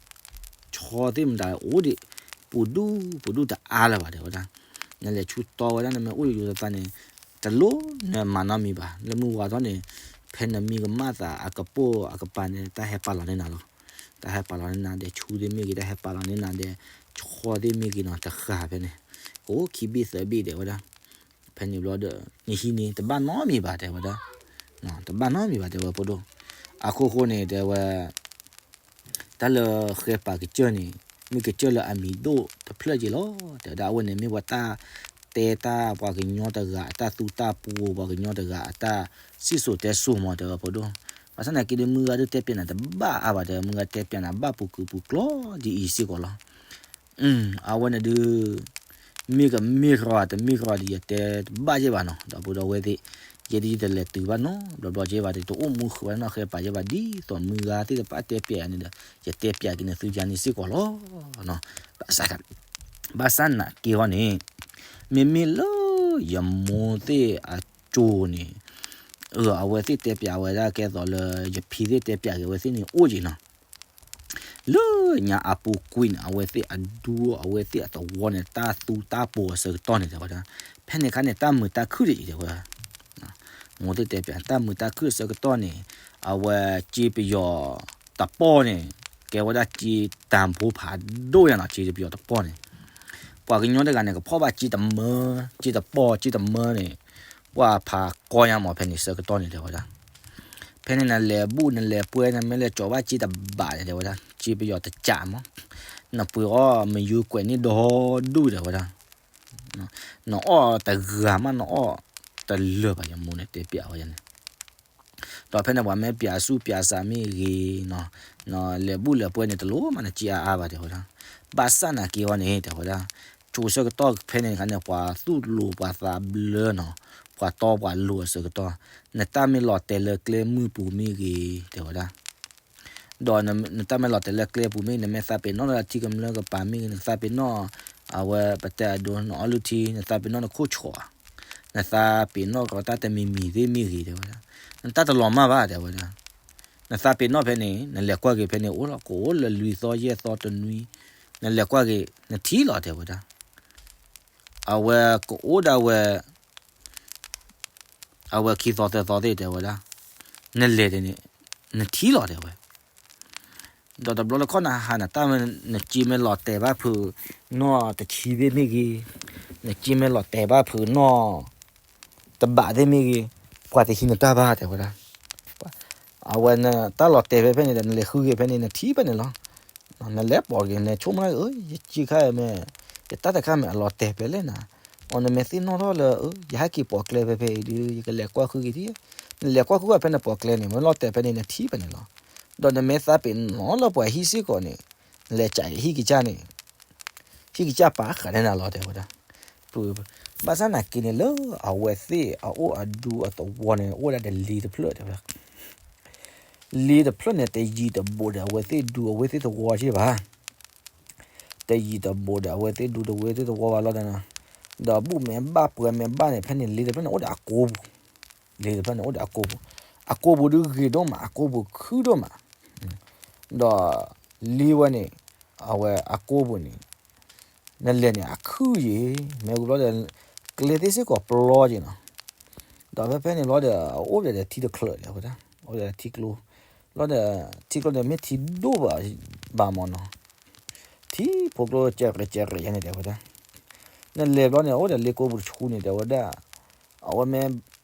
ဆီသ့ၣ်မတၤအိၣ်ဒံး ပူၤဒူၣ်ပူၤဒူၣ်တအါလၢၤဘၣ် တဲဝဲဒၣ်. နလဲၤဆူတီဝဲဒၣ် နမ့ၢ်အိၣ်ယိယိသးသးန့ၣ် တလိၣ်နမၤနီတမံၤဘၣ်, လၢမုၢ်ဝါထီၣ်န့ၣ် ဖဲနမံကမၣ်သးအကပိာ်အကပၤန့ၣ် တၢ်ဟဲပာ်လီၤန့ၢ်နၤလီၤ. တၢ်ဟဲပာ်လီၤန့ၢ်နၤဒီး ဆူသ့ၣ်မ့ၢ်ဂ့ၤ တၢ်ဟဲပာ်လီၤန့ၢ်နၤဒီး ဆီသ့ၣ်မ့ၢ်ဂ့ၤနီၤ တဃၣ်ဖဲန့ၣ် ကအိၣ်ခံဘ့ၣ်သၢဘ့ၣ် တဲဝဲဒၣ်. ဖဲန့ၣ်ဘျီဒီး နဟံးန့ၣ် တဘၣ်နီတမံၤဘၣ် တဲဝဲဒၣ်. တဘၣ်နီတမံၤဘၣ် တဲဝဲဖိဒိၣ်. အခိၣ်ဃိန့ၣ် တဲဝဲ တၢ်လၢဃဲပာ်ကစၢၢ်န့ၣ် မ့ၢ်ကစၢၢ်လၢအမံၤဒိၣ်တဖျၢၣ်က့လီၤ. တဲဝဲဒၣ်အဝဲန့ၣ်မ့ၢ်ပှၤတၢ်တဲတၢ် ပှၤကညီတဂၤအတၢ်သူတၢ်ပှိၤ ပှၤကညီတဂၤအတၢ်စံၣ်စိၤတဲစိၤမး တဲဝဲဖိဒိၣ်. ဘၣ်ဆၣ်သနာ်က့ဒီး မုၢ်ဂၤဒုးတဲပၠးနၤတဘၣ်အါဘၣ် တဲဝဲ မုၢ်ဂၤတဲပၠးနၤဘၣ်ပူၤကွံာ်ပူၤကျိၤဒ်အံၤစ့ၢ်ကီးလီၤ. အဝဲန့ၣ်ဒုး မ့ၢ်ကမ့ၢ်ရီတမ့ၢ်ရီဒီး ယတဲတဘၣ်ယဲၢ်ဘၣ်နီၤ ဒီပုၢ်ဒီဝဲၢ်သ့ၣ်, ယဲဒုးယတလဲၤတုၤဘၣ်နီတဘျီဘျီကဲဘၣ်ဒီး တအိၣ်မူဃုာ်ဝဲနီၢ်ဃဲပာ်ယဲၢ်ဘၣ် ဒ်သိးမုၢ်ဂၤသ့ၣ်တဖၣ်တဲပၠးယၤန့ၣ်ဒီး ယတဲပၠးက့ၤနသုယၤန့ၣ်စ့ၢ်ကီးလီၤ. ဘၣ်ဆၣ်သနာ်က့ဟီန့ၣ် မ့မ့ၢ်လၢယမိၢ်သ့ၣ်အကၠိန့ၣ် အဝဲသ့ၣ်တဲပၠးဝဲဒၣ်ကဲသိးလၢ ယဖံသ့ၣ်တဲပၠးက့ၤဝဲသ့ၣ်န့ၣ် အိၣ်က့ၤနီၤ လၢညါအပူၤကွံာ်န့ၣ် အဝဲသ့ၣ်အဒူ အဝဲသ့ၣ်အသဝီန့ၣ် တၢ်သူတၢ်ပှိၤအဆၢကတီၢ်န့ၣ် တဲဝဲဒၣ်, ဖဲန့ၣ်အခါန့ၣ် တၢ်မုာ်တၢ်ခုၣ်တယံၤ တဲဝဲဒၣ်, မိၢ်သ့ၣ်တဲပၠး တၢ်မုာ်တၢ်ခုၣ်အဆၢကတီၢ်န့ၣ် အဝဲစ့ပယီၤတပီၢ်န့ၣ် ကဲဝဲဒၣ်စ့တၢ်ဖိဖးဒိၣ်ညါနီၤ စ့ပယီၤတပီၢ်န့ၣ် ပှၤကညီတဂၤန့ၣ် ကဖီၣ်ဘၣ်စ့တမၢ စ့တပီၢ် စ့တမၢန့ၣ် ပှၤဖးကီညါမး ဖဲန့ၣ်ဆၢကတီၢ်န့ၣ် တဲဝဲဒၣ် ဖဲန့ၣ်နလဲၤဘူၣ်နလဲၤပှဲၤ နမ့ၢ်လဲၤကၠီၤဘၣ်စ့တဘးန့ၣ် တဲဝဲဒၣ် စ့ပယီၤတကးမး, နပှ့ၤအီၣ်မယုၤကွဲးန့ၣ်ဒီဒူၣ် တဲဝဲဒၣ်, နအီၣ်တဂၤမး နအီၣ်တလၢာ်ဘၣ် ယမိၢ်န့ၣ်တဲပျးဝဲန့ၣ်, ဒီးဖဲန့ၣ်ပှၤမ့ၢ်ပျးဆူၣ်ပျးစးမ့ၢ်ဂ့ၤ, နလဲၤဘူၣ်လဲၤပှဲၤန့ၣ် တလိၣ်မးနစ့အါအါဘၣ် တဲဝဲဒၣ်, ဘၣ်ဆၣ်နာ်က့အီၤန့ၣ် တဲဝဲဒၣ်, ကၠိဆၢကတီၢ်ဖဲန့ၣ်အခါန့ၣ် ပှၤသူၣ်လိၤပှၤသးဘျၢနီၤ, ပှၤတီပှၤလိၤအဆၢကတီၢ်, နတၢ်မ့ၢ်လီၤတဲာ်လၢကျဲမုၢ်ပူၤမ့ၢ်ဂ့ၤ တဲဝဲဒၣ် ဒီးနတၢ်မ့ၢ်လီၤတဲာ်လၢကျဲပူၤမ့ၢ်ဂ့ၤ နမ့ၢ်သးပ့ၤနီၣ်လၢထံကမျၢၢ်ကပၤမ့ၢ်ဂ့ၤ နသးပ့ၤနီၣ် အဝဲပတဲအဒိ နအီလုၢ်ထံ နသးပ့ၤနီၣ်နခိၣ်ဆှီ, နသးပ့ၤနီၣ်ကီးတၢ်တမံၤမံၤသ့ၣ်မ့ၢ်ဂ့ၤ တဲဝဲဒၣ်, နတၢ်တလီၤမၢ်ဘၣ် တဲဝဲဒၣ်, နသးပ့ၤနီၣ်ဖဲန့ၣ် နလဲၤကွၢ်က့ၤဖဲန့ၣ် အိၣ်လီၤ ကအိၣ်လၢလွံၢ်သီယဲၢ်သီတနွံ, နလဲၤကွၢ်က့ၤ နထံၣ်လီၤ တဲဝဲဒၣ် အဝဲကအိၣ်ဒၣ်ဝဲ အဝဲခံသီသၢသီသ့ၣ် တဲဝဲဒၣ်, နလဲၤန့ၣ် နထံၣ်လီၤ တဲဝဲ, ဒီးတဘျီလၢခီၣ်နဟးနတၢ်မ့ၢ် နစ့မ့ၢ်လီၤတဲာ်ဘၣ်ဖုးနီၢ်တဆံသ့ၣ်မ့ၢ်ဂ့ၤ, နစ့မ့ၢ်လီၤတဲာ်ဘၣ်ဖုးနီၢ်တဘးသ့ၣ်မ့ၢ်ဂ့ၤ, ပှၤတဟံးနတၢ်ဘၣ် တဲဝဲဒၣ်, အဝဲနတၢ်လီၤတဲာ်ဖဲဖဲန့ၣ်ဒီး နလဲၤဃုက့ၤဖဲန့ၣ် နထံၣ်ဖဲန့ၣ်လီၤ နလဲၤပိာ်က့ၤ နဆိကမိၣ် အၢ ယစ့ခါအံၤမ့ၢ် ယတၢ်တခါမ့ၢ် အလီၤတဲာ်ဖဲလဲၣ်နၤ, အီ နမ့ၢ်သ့ၣ်နီၣ်ထီၣ်လၢ ယဟဲက့ၤပိာ်ကျဲဖဲဖဲအံၤဒီး ယကလဲၤကွၢ်ဃုက့ၤထံၣ်, နလဲၤကွၢ်ဃုဝဲဖဲနပိာ်ကျဲန့ၣ် မ့ၢ်လီၤတဲာ်ဖဲန့ၣ် နထံၣ်ဖဲန့ၣ်လီၤ, ဒီးနမ့ၢ်သးပ့ၤနီၣ်လၢပှၤဟံၣ်စ့ၢ်ကီးန့ၣ် နလဲၤကးဟံၣ်ကစၢ်န့ၣ် ဟံၣ်ကစၢ်ပာ်ဃာ်န့ၢ်နၤလီၤ တဲဝဲဒၣ်, ဘၣ်ဆၣ်နာ်က့န့ၣ် လၢအဝဲသ့ၣ်အအိၣ်အဒူအသဝီန့ၣ် အိၣ်ဝဲဒၣ်ဒီးလ့တဖျၢၣ် တဲဝဲဒၣ် လ့တဖျၢၣ်န့ၣ် တယံာ်တဘူးဒီး အဝဲသ့ၣ်ဒူအဝဲသ့ၣ်သဝီက့ဘၣ်, တယံာ်တဘူးဒီး အဝဲသ့ၣ်ဒူတဝဲသ့ၣ်သဝီဘၣ်လီၤဒီး, ဒီးဘူၣ်မ့ၢ်ဘၣ်ပှဲၤမ့ၢ်ဘၣ်န့ၣ် ဖဲန့ၣ်လ့တဖျၢၣ်န့ၣ် အိၣ်ဒီးအကိပူၤ, လ့တဖျၢၣ်န့ၣ် အိၣ်ဒီးအကိပူၤ, အကိပူၤဒုးဂ့ၤဒိၣ်မး အကိပူၤခုၣ်ဒိၣ်မး, ဒီးလ့ဝဲန့ၣ် အဝဲအကိပူၤန့ၣ် နလဲၤန့ၣ် အခုၣ်ယံၤ, မ့ၢ်ဝံၤဘျီဒီး ကျဲသ့ၣ်စ့ၢ်ကီးပျီက့နီၤ, ဒီးဖဲဖဲန့ၣ်ဘျီဒီး အအိၣ်ဒီးထံတချၢး တဲဝဲဒၣ်, အိၣ်ဒီးထံကျိ, ဘျီဒီး ထံကျိန့ၣ် မ့ၢ်ထံဒိၣ်ဘၣ်မးနီၤ, ထံဖိကျိကဲးရဲးကဲးရဲးယဲန့ၣ် တဲဝဲဒၣ်, နလဲၤဘျီန့ၣ် အိၣ်ဒီးလ့ကိပူၤတဆူန့ၣ် တဲဝဲဒၣ်, အဝဲမ့ၢ်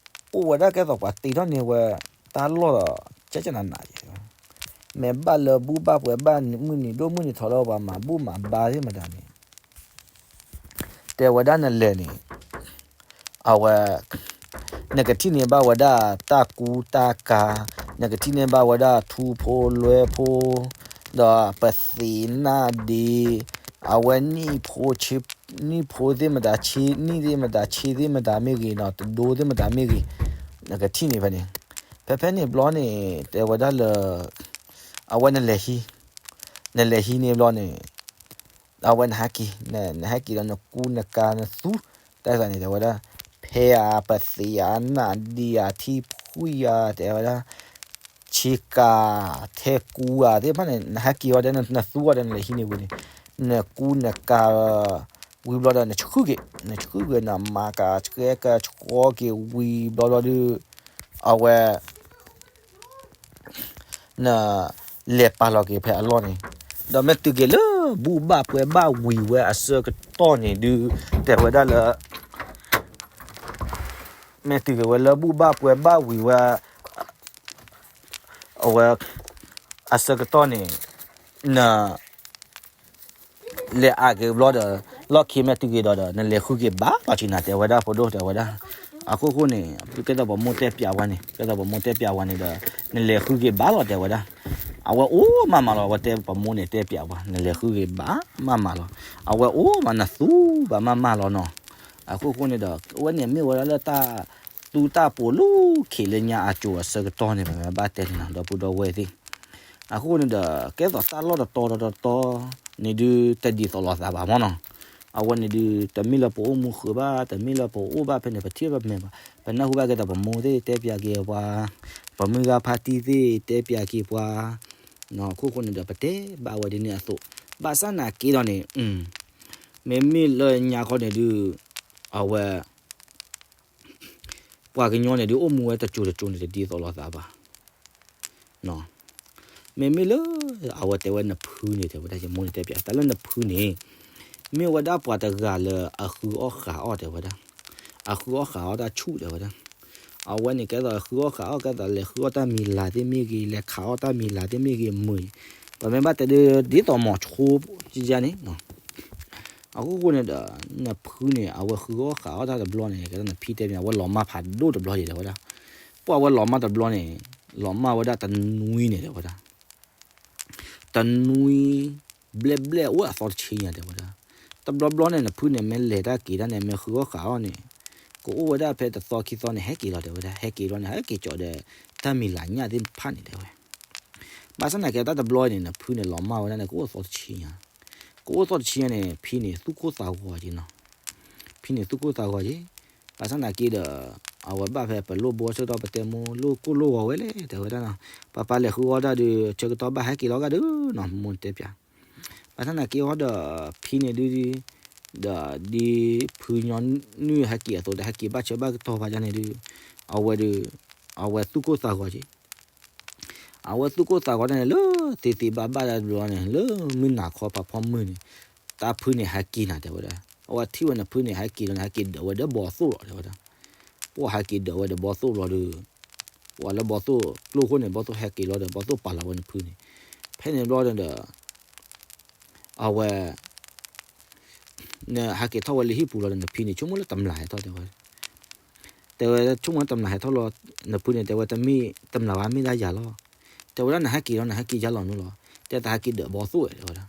အိၣ်ဝဲဒၣ်ကဲသိးပှၤတ့ထီၣ်န့ၢ်ဝဲ တၢ်လီၢ်ဒီး ကကနးနးယဲ မ့ၢ်ဘၣ်လၢဘူၣ်ဘၣ်ပှဲၤဘၣ်မုၢ်နံၤဒိၣ်မုၢ်နံၤထီလၢပှၤမၤဘူၣ်မၤဘါသ့ၣ်မတၤန့ၣ်, တဲဝဲဒၣ်နလဲၤန့ၣ်, အဝဲ နကထံၣ်န့ၢ်ဘၣ်ဝဲဒၣ်တၢ်ကူတၢ်ကၤ, နကထံၣ်န့ၢ်ဘၣ်ဝဲဒၣ်ထူဖိလွဲဖိ, ဒီးပသံးနၢ်ဒ့, အဝဲနံၣ်ဖိဆ့ နံၣ်ဖိသ့ၣ်မတၤဆ့ နံၣ်သ့ၣ်မတၤဆ့သ့ၣ်မတၤမ့ၢ်ဂ့ၤနီၤ တဒိသ့ၣ်မတၤမ့ၢ်ဂ့ၤ, နကထံၣ်န့ၢ်ဖဲန့ၣ်, ဖဲဖဲန့ၣ်ဘျီန့ၣ် တဲဝဲဒၣ်လၢ အဝဲနလဲၤဟံး, နလဲၤဟံးန့ၣ်ဘျီန့ၣ် အဝဲနဟဲက့ၤ, နဟဲက့ၤဒီးနကူနကၤနသူ, တၢ်သးန့ၣ် တဲဝဲဒၣ်, ဖဲဧါ ပသံးဧါ နၢ်ဒ့ဧါ ထံဖှံဧါ တဲဝဲဒၣ်, ဆ့ကၤ ထဲကူဧါ သ့ၣ်တဖၣ်န့ၣ် နဟဲက့ၤဝဲဒီး နသူဝဲဒီး နလဲၤဟံးန့ၢ်ဝံၤန့ၣ်, နကူနကၤ ဝံၤဘျီဒီး နဆှုၣ်က့ၤ, နဆှုၣ်က့ၤ နမၤကၤဆှဲကၤဆှီက့ၤဝံၤဘျီဘျီဒီး အဝဲ နလဲၤပာ်လီၤက့ၤဖဲအလီၢ်န့ၣ်, ဒီးမ့ၢ်တုၤက့ၤလၢဘူၣ်ဘၣ်ပှဲၤဘၣ်ဝံၤဝဲအဆၢကတီၢ်န့ၣ်ဒုး တဲဝဲဒၣ်လၢ မ့ၢ်တုၤက့ၤဝဲလၢဘူၣ်ဘၣ်ပှဲၤဘၣ်ဝံၤဝဲ ဝဲ အဆၢကတီၢ်န့ၣ် န လဲၤအးက့ၤဘျီဒီး လီၢ်ခံမ့ၢ်တုၤက့ၤဒီးဒီး နလဲၤဃုက့ၤဘၣ်လီၤဆံးနၤ တဲဝဲဒၣ်ဖိဒိၣ်တဲဝဲဒၣ်. အခိၣ်ဃိန့ၣ် ကဲသိးပမိၢ်တဲပျးဝဲန့ၣ် ကဲသိးပမိၢ်တဲပျးဝဲန့ၣ်ဒီး နလဲၤဃုက့ၤဘၣ်လီၤတဲဝဲဒၣ်. အဝဲအိၣ်မးမးလီၤ အဝဲတဲပမိၢ်န့ၣ်တဲပျးဝဲ နလဲၤဃုက့ၤဘၣ်မးမးလီၤ. အဝဲအိၣ်မးနသူဘၣ်မးမးလီၤနီၤ. အခိၣ်ဃိန့ၣ်ဒီး အဝဲန့ၣ်မ့ၢ်ဝဲဒၣ်လၢတၢ် သူတၢ်ပိာ်လၢခံးလၢညါအစိၤအဆၢကတီၢ်န့ၣ် ပမ့ၢ်ဘၣ်တဲန့ၣ်နီၤ ဒီပုၢ်ဒီဝဲၢ်သ့ၣ်. အဃိန့ၣ်ဒီး ကဲသိးတၢ်လီၢ်တတီၤတတီၤတတီၤန့ၣ်ဒုး တဒ်သိးလိာ်သးဘၣ်မ့ၢ်နီၤ. အဝဲန့ၣ်ဒုး တမ့ၢ်လၢပအိၣ်မူဃုာ်ဘၣ် တမ့ၢ်လၢပအိၣ်ဘၣ်ဖဲန့ၣ် ပထံၣ်ဘၣ်မဲာ်ဘၣ် ပနၢ်ဟူဘၣ်ကဲသိးပမိၢ်သ့ၣ်တဲပျးက့ၤပှၤ ပမုၢ်ဂၤဖါတံၢ်သ့ၣ်တဲပျးက့ၤပှၤ အခိၣ်ဃိန့ၣ်ဒီး ပတဲဘၣ်ဝဲဒ်န့ၣ်အသိး ဘၣ်ဆၣ်နာ်က့ဒီးန့ၣ် မ့မ့ၢ်လၢညါခီန့ၣ်ဒုး အဝဲ ပှၤကညီန့ၣ်ဒုး အိၣ်မူဝဲတစိၤတစိၤန့ၣ် တဒ်သိးလိာ်သးဘၣ်. မ့မ့ၢ်လၢ အဝဲတဲဝဲနဖုန့ၣ် တဲဝဲဒၣ် ယမိၢ်န့ၣ်တဲပျး တၢ်လၢနဖုန့ၣ် မ့ၢ်ဝဲဒၣ်ပှၤတဂၤလၢအဃုအီၣ်ဃးအီၣ်တဲဝဲဒၣ်. အဃုအီၣ်ဃးအီၣ်တၢ်ဆူၣ်တဲဝဲဒၣ်. အဝဲန့ၣ်ကဲသိးဃုအီၣ်ဃးအီၣ် ကဲသိးလဲၤဃုအီၣ်တၢ်မံၤလၤသ့ၣ်မ့ၢ်ဂ့ၤ လဲၤခးအီၣ်တၢ်မံၤလၤသ့ၣ်မ့ၢ်ဂ့ၤ မုာ်န့ၣ် ပမ့ၢ်ဘၣ်တဲဒ် ဒ်သိးမီၤဆိကန့ၣ် အခိၣ်ဃိန့ၣ်ဒီး နဖုန့ၣ် အဝဲဃုအီၣ်ဃးအီၣ်တၢ်တဘျီန့ၣ် ကဲသိးနဖံတဲမ့ၢ် အဝဲလီၤမၢ်ဖးဒိၣ်တဘျီဒံးတဲဝဲဒၣ်. ပှၤအဝဲလီၤမၢ်တဘျီန့ၣ် လီၤမၢ်ဝဲဒၣ်တနွံန့ၣ်တဲဝဲဒၣ်. တနွံ ဘျဲၣ်ဘျဲၣ်အိၣ်အသီတဆံညါတဲဝဲဒၣ်. တဘျီဘျီန့ၣ် နဖုန့ၣ်မ့ၢ်လဲၤတၢ်က့ၤတၢ်န့ၣ် မ့ၢ်ဃုအီၣ်ဃးအီၣ်န့ၣ် ကအိၣ်ဝဲဒၣ်ဖဲတသီခံသီန့ၣ် ဟဲက့ၤလီၤတဲဝဲဒၣ်. ဟဲက့ၤလီၤန့ၣ် ဟဲက့ၤကၠီးဒီး တၢ်မံၤလၤညၣ်သ့ၣ်တဖၣ်န့ၣ်တဲဝဲ. ဘၣ်ဆၣ်နာ်က့တၢ်တဘျီန့ၣ် နဖုန့ၣ်လီၤမၢ်ဝဲဒၣ်န့ၣ် ကအိၣ်သီတဆံညါ ကအိၣ်သီတဆံညါန့ၣ် ဖံန့ၣ်သူၣ်ကိၢ်သးဂီၤက့ၤနီၤ. ဖံန့ၣ်သူၣ်ကိၢ်သးဂီၤက့ၤ ဘၣ်ဆၣ်နာ်က့ဒီး အဝဲဘၣ်ဖဲပလိၣ်ဘိဆၢကတီၢ် ပတဲမိၢ်လိၣ်ကိၢ်လိၣ်ဂီၤဝဲလဲၣ်တဲဝဲဒၣ်နီၤ. ပၢ်ပၢ်လဲၤဃုအီၣ်တၢ်ဒီး ဆၢကတီၢ်ဘၣ်ဟဲက့ၤလီၤဂာ်ဒီးနီၤ မိၢ်တဲပျး. ဘၣ်ဆၣ်နာ်က့အီၤဒီး ဖံန့ၣ်ဒုး ဒီးဒ်ဖုညီနုၢ်ဟဲက့ၤအသိး တဟဲက့ၤဘၣ်ဆၢဘၣ်ကတီၢ်ဘၣ်ဒ်န့ၣ်ဒုး အဝဲဒုး အဝဲသူၣ်ကိၢ်သးဂီၤက့ၤ အဝဲသူၣ်ကိၢ်သးဂီၤတၢ်န့ၣ် လၢသ့သ့ဘၣ်ဘၣ်တဘျီန့ၣ် လၢမုၢ်နၤခီဖးဖီမုၢ်န့ၣ် တၢ်ဖုန့ၣ်ဟဲက့ၤနၤတဲဝဲဒၣ်. အဝဲထံၣ်ဝဲနဖုန့ၣ် ဟဲက့ၤလီၤန့ၣ် ဟဲက့ၤဒၢးဝဲဒီးဘီသိၣ်လီၤတဲဝဲဒၣ်. ပှၤဟဲက့ၤဒၢးဝဲဒီးဘီသိၣ်လီၤဒီး ပှၤလၢဘီသိၣ်ကျိၣ်ခိၣ်န့ၣ် ဘီသိၣ်ဟဲက့ၤလီၤဒီး ဘီသိၣ်ပာ်လီၤဝဲနဖုန့ၣ် ဖဲန့ၣ်ဘျီဒီး အဝဲ နဟဲက့ၤထီၣ်ဝဲလၢဟံၣ်ပူၤလီၤဒီး နဖံန့ၣ် ဆိကမိၣ်လၢတမျာ်ဟဲထီၣ်တဲဝဲ. တဲဝဲဆိကမိၣ်လၢတမျာ်ဟဲထီၣ်လီၤ. နဖုန့ၣ် တဲဝဲတမ့ၢ်တမျာ်ဘၣ် မ့ၢ်ဒၣ်ယၤလီၤ. တဲဝဲဒၣ်နဟဲက့ၤလီၤ နဟဲက့ၤယါလီၤနူလီၤ. တဲသးဟဲက့ၤဒၢးဘီသိၣ်တဲဝဲဒၣ်.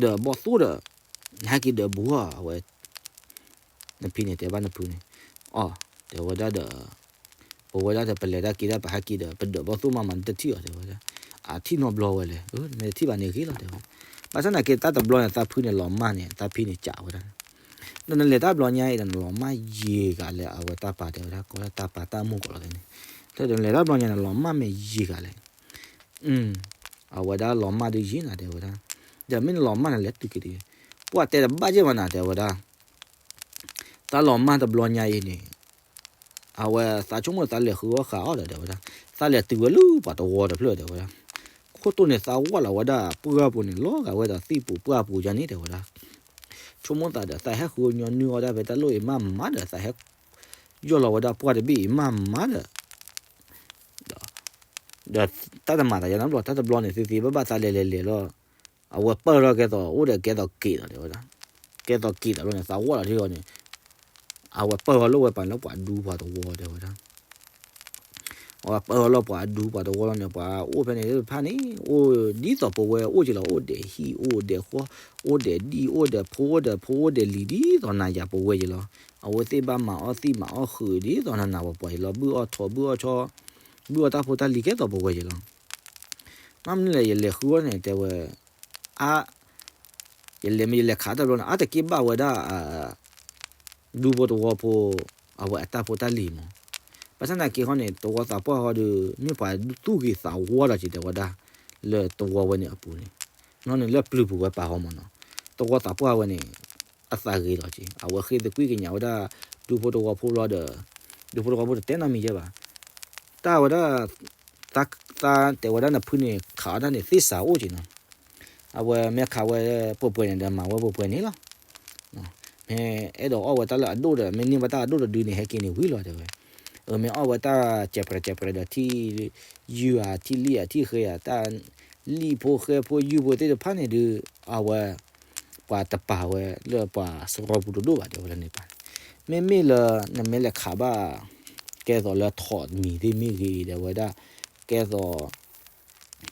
ဒၢးဘီသိၣ်ဒီး နဟဲက့ၤဒၢးဘူးဧါ အဝဲ နဖံန့ၣ် တဲဘၣ်နဖုန့ၣ် အီၤ တဲဝဲဒၣ်ဒီး ပဝဲဒၣ်ဒီး ပလဲၤတၢ်က့ၤတၢ် ပဟဲက့ၤဒီး ပဒၢးဘီသိၣ်မးမး နတထံၣ်အီၤတဲဝဲဒၣ်. အထံၣ်နီတဘျီဝဲလဲၣ်, မ့ၢ်တထံၣ်ဘၣ်န့ၣ်ဂ့ၤလီၤတဲဝဲ. ဘၣ်ဆၣ်နာ်က့ တၢ်တဘျီန့ၣ် သးဖုန့ၣ်လီၤမၢ်န့ၣ် သးဖံန့ၣ်ကးဝဲဒၣ်န့ၣ်. ဒီးနလဲၤတၢ်ဘျီညါအံၤဒီး နလီၤမၢ်ယံာ်ဂၤလဲၣ် အဝဲတၢ်ပာ်တဲဝဲဒၣ် ကိးလၢတၢ်ပာ်တၢ်မိၢ်ကိးလီၤသ့န့ၣ်. ဒီးနလဲၤတၢ်ဘျီညါ နလီၤမၢ်မ့ၢ်ယံာ်ဂၤလဲၣ် အဝဲဒၣ်လီၤမၢ်ဒုးယံာ်နၤတဲဝဲဒၣ်. ဒီးမ့ၢ်နလီၤမၢ်န့ၣ် လဲၤတုၤက့ၤတဂ့ၤ. ပှၤတဲတဘၣ်ယဲၢ်မးနၤတဲဝဲဒၣ်. တၢ်လီၤမၢ်တဘျီညါအံၤန့ၣ် အဝဲသးဆိကမိၣ်သးလဲၤဃုအီၣ်ဃးအီၣ်ဒီးတဲဝဲဒၣ်. သးလဲၤတုၤဝဲလၢပှၤတဝီတဖျၢၣ်တဲဝဲဒၣ်. ခိၣ်တိၢ်န့ၣ် သးဝၢ်လီၤဝဲဒၣ်ပှၢ်ပူၤန့ၣ် လီၤဂာ်ဝဲဒီးသ့ၣ်ပူၤပှၢ်ပူၤယါန့ၣ်တဲဝဲဒၣ်. ဆိကမိၣ်သးဒီး သးဟဲဃုညီနုၢ်အီၣ်ဒၣ်ဖဲတၢ်လိၣ်အံၤမးမးဒီး သးဟဲယီၢ်လီၤဝဲဒၣ်ပှၢ်တဘ့ၣ်အံၤမးမးဒီး ဒီးတၢ်တမၤသးယါနီတဘျီ တၢ်တဘျီန့ၣ် သ့သ့ဘၣ်ဘၣ်သးလဲၤလဲၤလဲၤလီၤ. အဝဲပၢၢ်ထီၣ်ကဲသိးအိၣ်ဒီးကဲသိးက့ၤဒီးတဲဝဲဒၣ်. ကဲသိးက့ၤဒီးလီၤန့ၣ် သးဝၢ်လီၤထံၣ်အီၤန့ၣ် အဝဲပၢၢ်ထီၣ်လၢဝဲပှၤလၢပှၤဒူပှၤတဝီတဲဝဲဒၣ်. အဝဲပၢၢ်ထီၣ်လၢပှၤအဒူပှၤတဝီလီၤန့ၣ် ပှၤအိၣ်ဖဲန့ၣ်တဖၣ်န့ၣ် အိၣ်ဒ်သိးပဝဲအိၣ်က့ၤလီၤ အိၣ်ဒီးဟံၣ် အိၣ်ဒီးဃီ အိၣ်ဒီးဒံၣ် အိၣ်ဒီးဖိ အိၣ်ဒီးဖိ အိၣ်ဒီးလံၤ ဒ်သိးနၤယၤပဝဲက့ၤလီၤ. အဝဲသ့ၣ်ဘၣ်မၤအီၣ်သံၣ်မၤအီၣ်ဃုာ်ဒ်သိးနၤနၤပှၤပှၤက့ၤလီၤ ဘုၣ်အီၣ်ထိး ဘုၣ်အီၣ်ဆီ ဘုၣ်အီၣ်တၢ်ဖိတၢ်လံၤကဲသိးပဝဲက့ၤလီၤ. မ့ၢ်မနုၤလဲၣ် ယလဲၤဃုအီၣ်န့ၣ် တဲဝဲ အါ ယလဲၤမ့ၢ်ယလဲၤခးတၢ်ဘျီန့ၣ် အါတက့ၢ်ဘၣ်ဝဲဒၣ် ဒူဖိတဝီဖိ အဝဲအတၢ်ဖိတၢ်လံၤမး. ဘၣ်ဆၣ်သနာ်က့ဃီန့ၣ် တဝီသးပှၢ်ဃီဒီး မ့ၢ်ပှၤသူၣ်ဂ့ၤသးဝါဒီးက့ၤတဲဝဲဒၣ် လၢတဝီဝဲန့ၣ်အပူၤန့ၣ် နီၢ်န့ၣ်လၢပျုၤပူၤဝဲပာ်ဃီမးနီၤ. တဝီသးပှၢ်ဝဲန့ၣ် အသးဂ့ၤလီၤက့ၤ အဝဲဃ့သကွံၢ်ကညးဝဲဒၣ် ဒူဖိတဝီဖိလီၤဒီး ဒူဖိတဝီဖိတတဲနီတမံၤယဲၢ်ဘၣ်. တၢ်ဝဲဒၣ် သးတဲဝဲဒၣ်နဖုန့ၣ် ခးအီၣ်တၢ်န့ၣ် သ့စးအိၣ်က့ၤနီၤ. အဝဲမ့ၢ်ခးဝဲပှဲၤပှဲၤန့ၣ်ဒီး မၤဝဲပှဲၤပှဲၤန့ၣ်လီၤ. မ့ၢ်အဲၣ်ဒိးအီၣ်ဝဲတၢ်လၢအဒိၣ်ဒီး မ့ၢ်န့ၢ်ဝဲတၢ်အဒိၣ်တဒုန့ၣ် ဟဲက့ၤန့ၣ်ဝံၤလီၤတဲဝဲ. မ့ၢ်အီၣ်ဝဲတၢ်စဲးပြဲးစဲးပြဲးဒီး ထံၣ်ယုၢ်ဧါ ထံၣ်လံၣ်ဧါ ထံၣ်ဃဲဧါ တၢ်လံၣ်ဖိဃဲဖိယုၢ်ဖိသ့ၣ်တဖၣ်န့ၣ်ဒုး အဝဲ ပှၤတပာ်ဝဲလၢပှၤစရီပူၤတဒိၣ်ဘၣ် တဲဝဲဒၣ်န့ၣ်ပၣ်. မ့မ့ၢ်လၢ နမ့ၢ်လဲၤခးဘၣ် ကဲသိးလၢထိးမံၤသ့ၣ်မ့ၢ်ဂ့ၤ တဲဝဲဒၣ် ကဲသိး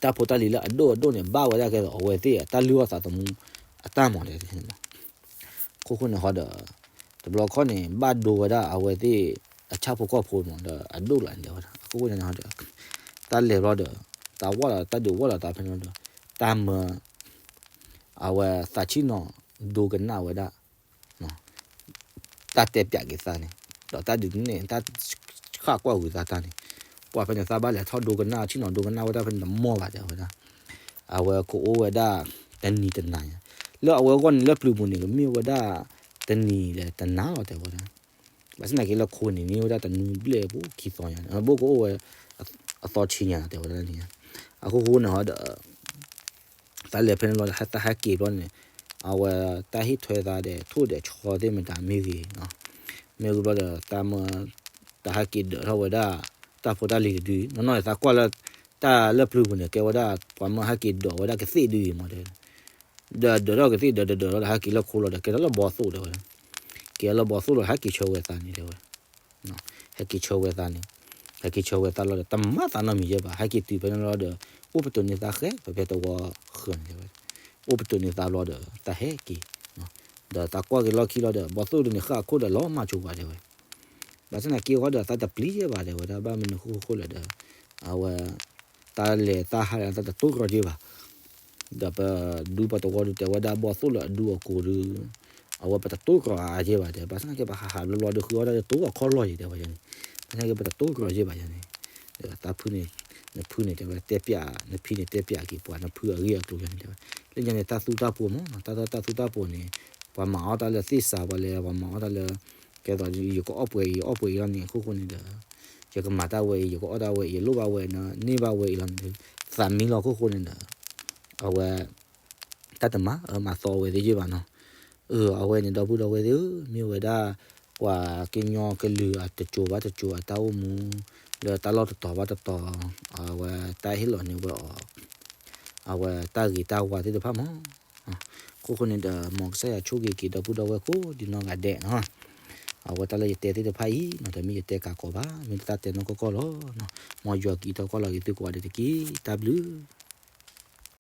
တၢ်ဖိတၢ်လံၤလၢအဒိၣ်အဒိၣ်န့ၣ် ဘၣ်ဝဲဒၣ်ကဲသိးအဝဲသ့ၣ်အတၢ်လုၢ်အီၣ်သးသမူအတၢ်မၤန့ၣ်လီၤ. အခိၣ်ဃိန့ၣ်ဟီဒီး တဘျီခီန့ၣ် ဘၣ်ဒိဝဲဒၣ်အဝဲသ့ၣ် အဆၣ်ဖိကီၢ်ဖိမးဒီး အဒိၣ်လီၤန့ၣ်တဲဝဲဒၣ်. အခိၣ်ဃိန့ၣ်ဟီဒီး တၢ်လဲၤဘျီဒီး တၢ်ဝီၣ်လီၤ တၢ်ဒုးဝီၣ်လီၤသးဖဲန့ၣ်ဒီး တၢ်မၢ အဝဲသးဆံၣ်နီၤဒိကနၣ်ဝဲဒၣ် တၢ်တဲပၠးက့ၤသးန့ၣ် ဒီးတၢ်ဒုးနဲၣ် တၢ်ဃၣ်ကွၢ်ဂုာ်သးတၢ်န့ၣ် ပှၤဖဲန့ၣ် သးဘၣ်လဲၤထီၣ်ဒိကနၣ် ဆံၣ်နီၤဒိကနၣ်ဝဲဒၣ်ဖဲန့ၣ် တမီၢ်ဘၣ်တဲဝဲဒၣ်. အဝဲကအိၣ်ဝဲဒၣ် တနံၤတနၤညါ လၢအဝဲအဂီၢ်န့ၣ် လၢပျုၤပူၤန့ၣ် ကမ့ၢ်ဝဲဒၣ် တနံၤဒီးတနၤလီၤတဲဝဲဒၣ်. ဘၣ်ဆၣ်သနာ်က့လၢခိန့ၣ် မ့ၢ်ဝဲဒၣ်တနွံဘျဲၣ်ဖိခံသီညါ ဘၣ်ကအိၣ်ဝဲ အသီဆံညါတဲဝဲဒၣ်န့ၣ်. အခိၣ်ဃိန့ၣ်ဟီဒီး တၢ်လဲၤဖဲန့ၣ်လီၤ တၢ်ဟဲက့ၤဘျီန့ၣ် အဝဲတၢ်ဟ့ၣ်ထွဲသးဒီး ထိၣ်ဒီးဆီသ့ၣ်မတၤမ့ၢ်ဂ့ၤ မ့ၢ်ဂ့ၤဘျီဒီး တၢ်မၢ တၢ်ဟဲက့ၤဒၢးထီၣ်ဝဲဒၣ် တၢ်ဖိတၢ်လံၤတဒု နီၢ်နီၢ်န့ၣ် သးကွၢ်လၢ တၢ်လၢပျုၤပူၤန့ၣ် ကဲဝဲဒၣ် ပှၤမၢဟဲက့ၤဒၢးဝဲဒၣ်ကသ့ၣ်ဒုအံၤမးတဲ ဒီးဒၢးထီၣ်ကသ့ၣ်ဒၢး ဒၢးထီၣ်ဒီး ဟဲက့ၤလၢခိလီၤဒီး ကဲထီၣ်လၢဘီသိၣ်တဲဝဲ. ကဲလၢဘီသိၣ်လီၤ ဟဲက့ၤဆၢဝဲသးန့ၣ်တဲဝဲ. ဟဲက့ၤဆၢဝဲသးန့ၣ် ဟဲက့ၤဆၢဝဲသးလီၤဒီး တမၤသးနီတမံၤယဲၢ်ဘၣ် ဟဲက့ၤတုၤဖဲန့ၣ်လီၤဒီး အိၣ်ပတုာ်န့ၢ်သးဃဲ ဖဲဖဲတဝီဃၢၤန့ၣ်တဲဝဲ. အိၣ်ပတုာ်န့ၢ်သးဘျီဒီး တၢ်ဟဲက့ၤ ဒီးသးကွၢ်က့ၤလီၢ်ခံလီၤဒီး ဘီသိၣ်ဒုန့ၣ် ဃၣ်အခိၣ်ဒီးလီၤမၢ်ဆိပှၤတဲဝဲ. ဘၣ်ဆၣ်သနာ်က့အဃိဒီး သးတပျံၤယဲၢ်ဘၣ်တဲဝဲဒၣ် ဘၣ်မနုၤဃိဃိလဲၣ်ဒီး အဝဲ တၢ်လဲၤတၢ်ဟးဒီး သးတတိၢ်ကရီယဲၢ်ဘၣ် ဒီးပဒူပတဝီဒုးတဲဝဲဒၣ် ဘီသိၣ်လၢအဒူအကိၤဒုး အဝဲပတတိၢ်ကရီအါယဲၢ်ဘၣ်တဲ ဘၣ်ဆၣ်သနာ်က့ပဟးဟးဘျီဘျီဒီး ဃုအီၣ်တၢ်ဒီးတိၢ်အခီၣ်လီၢ်ယဲၢ်တဲဝဲန့ၣ်. ဘၣ်ဆၣ်သနာ်က့ပတတိၢ်ကရီယဲၢ်ဘၣ်ယဲၢ်န့ၣ် ဒီးသးဖုန့ၣ် နဖုန့ၣ်တဲဝဲတဲပၠး နဖံန့ၣ်တဲပၠးက့ၤပှၤ နဖုအဂ့ၢ်အကျိၤယဲၢ်န့ၣ်တဲဝဲ. လၢညါန့ၣ် တၢ်သူတၢ်ပိာ်မး တၢ်တၢ်သူတၢ်ပိာ်န့ၣ် ပှၤမၤအီၣ်တၢ်လၢသ့ၣ်စးပှၤလဲၣ် ပှၤမၤအီၣ်တၢ်လၢ ကဲသိး ယကအီၣ်ပှဲၤအံၤ အီၣ်ပှဲၤအံၤလီၤန့ၣ် အခိၣ်ဃိန့ၣ်ဒီး ယကမၤတၢ်ဝဲအံၤ ယကအီၣ်တၢ်ဝဲအံၤ ယလိၣ်ဘၣ်ဝဲန့ၣ် န့ၢ်ဘၣ်ဝဲအံၤလီၤန့ၣ်ဒီး သးမံလီၤအခိၣ်ဃိန့ၣ်ဒီး အဝဲ တၢ်တမၤအၢမၤသီအဝဲသ့ၣ်ယဲၢ်ဘၣ်နီၤ. အၢ အဝဲန့ၣ် ဒီပုၢ်ဒီဝဲၢ်သ့ၣ်ဧၢ မ့ၢ်ဝဲဒၣ် ပှၤကညီကလုာ်အတစိၤဘၣ်တစိၤအတၢ်အိၣ်မူ လၢတၢ်လီၢ်တတီၤဘၣ်တတီၤ အဝဲတၢ်ဟ့ၣ်လီၤန့ၢ်ဝဲအီၤ အဝဲတၢ်ဂ့ၤတၢ်ဝါသ့ၣ်တဖၣ်မး. အခိၣ်ဃိန့ၣ်ဒီး မ်ကစၢ်ယွၤဆိၣ်ဂ့ၤက့ၤဒီပုၢ်ဒီဝဲၢ်ကိးဒံနီၢ်ဂၤဒဲးနီၤ. အဝဲတၢ်လၢယတဲသ့ၣ်တဖၣ်အံၤနီၤ တမ့ၢ်ယတဲကးကီးဘၣ် မ့ၢ်တၢ်တဲနီၢ်ကီၢ်ကီၢ်လီၤ. မ်ယွၤက့ၤထီၣ်ကီၢ်လီၤက့ၤသုကိးဂၤဒဲးတက့ၢ် တၢ်ဘျုး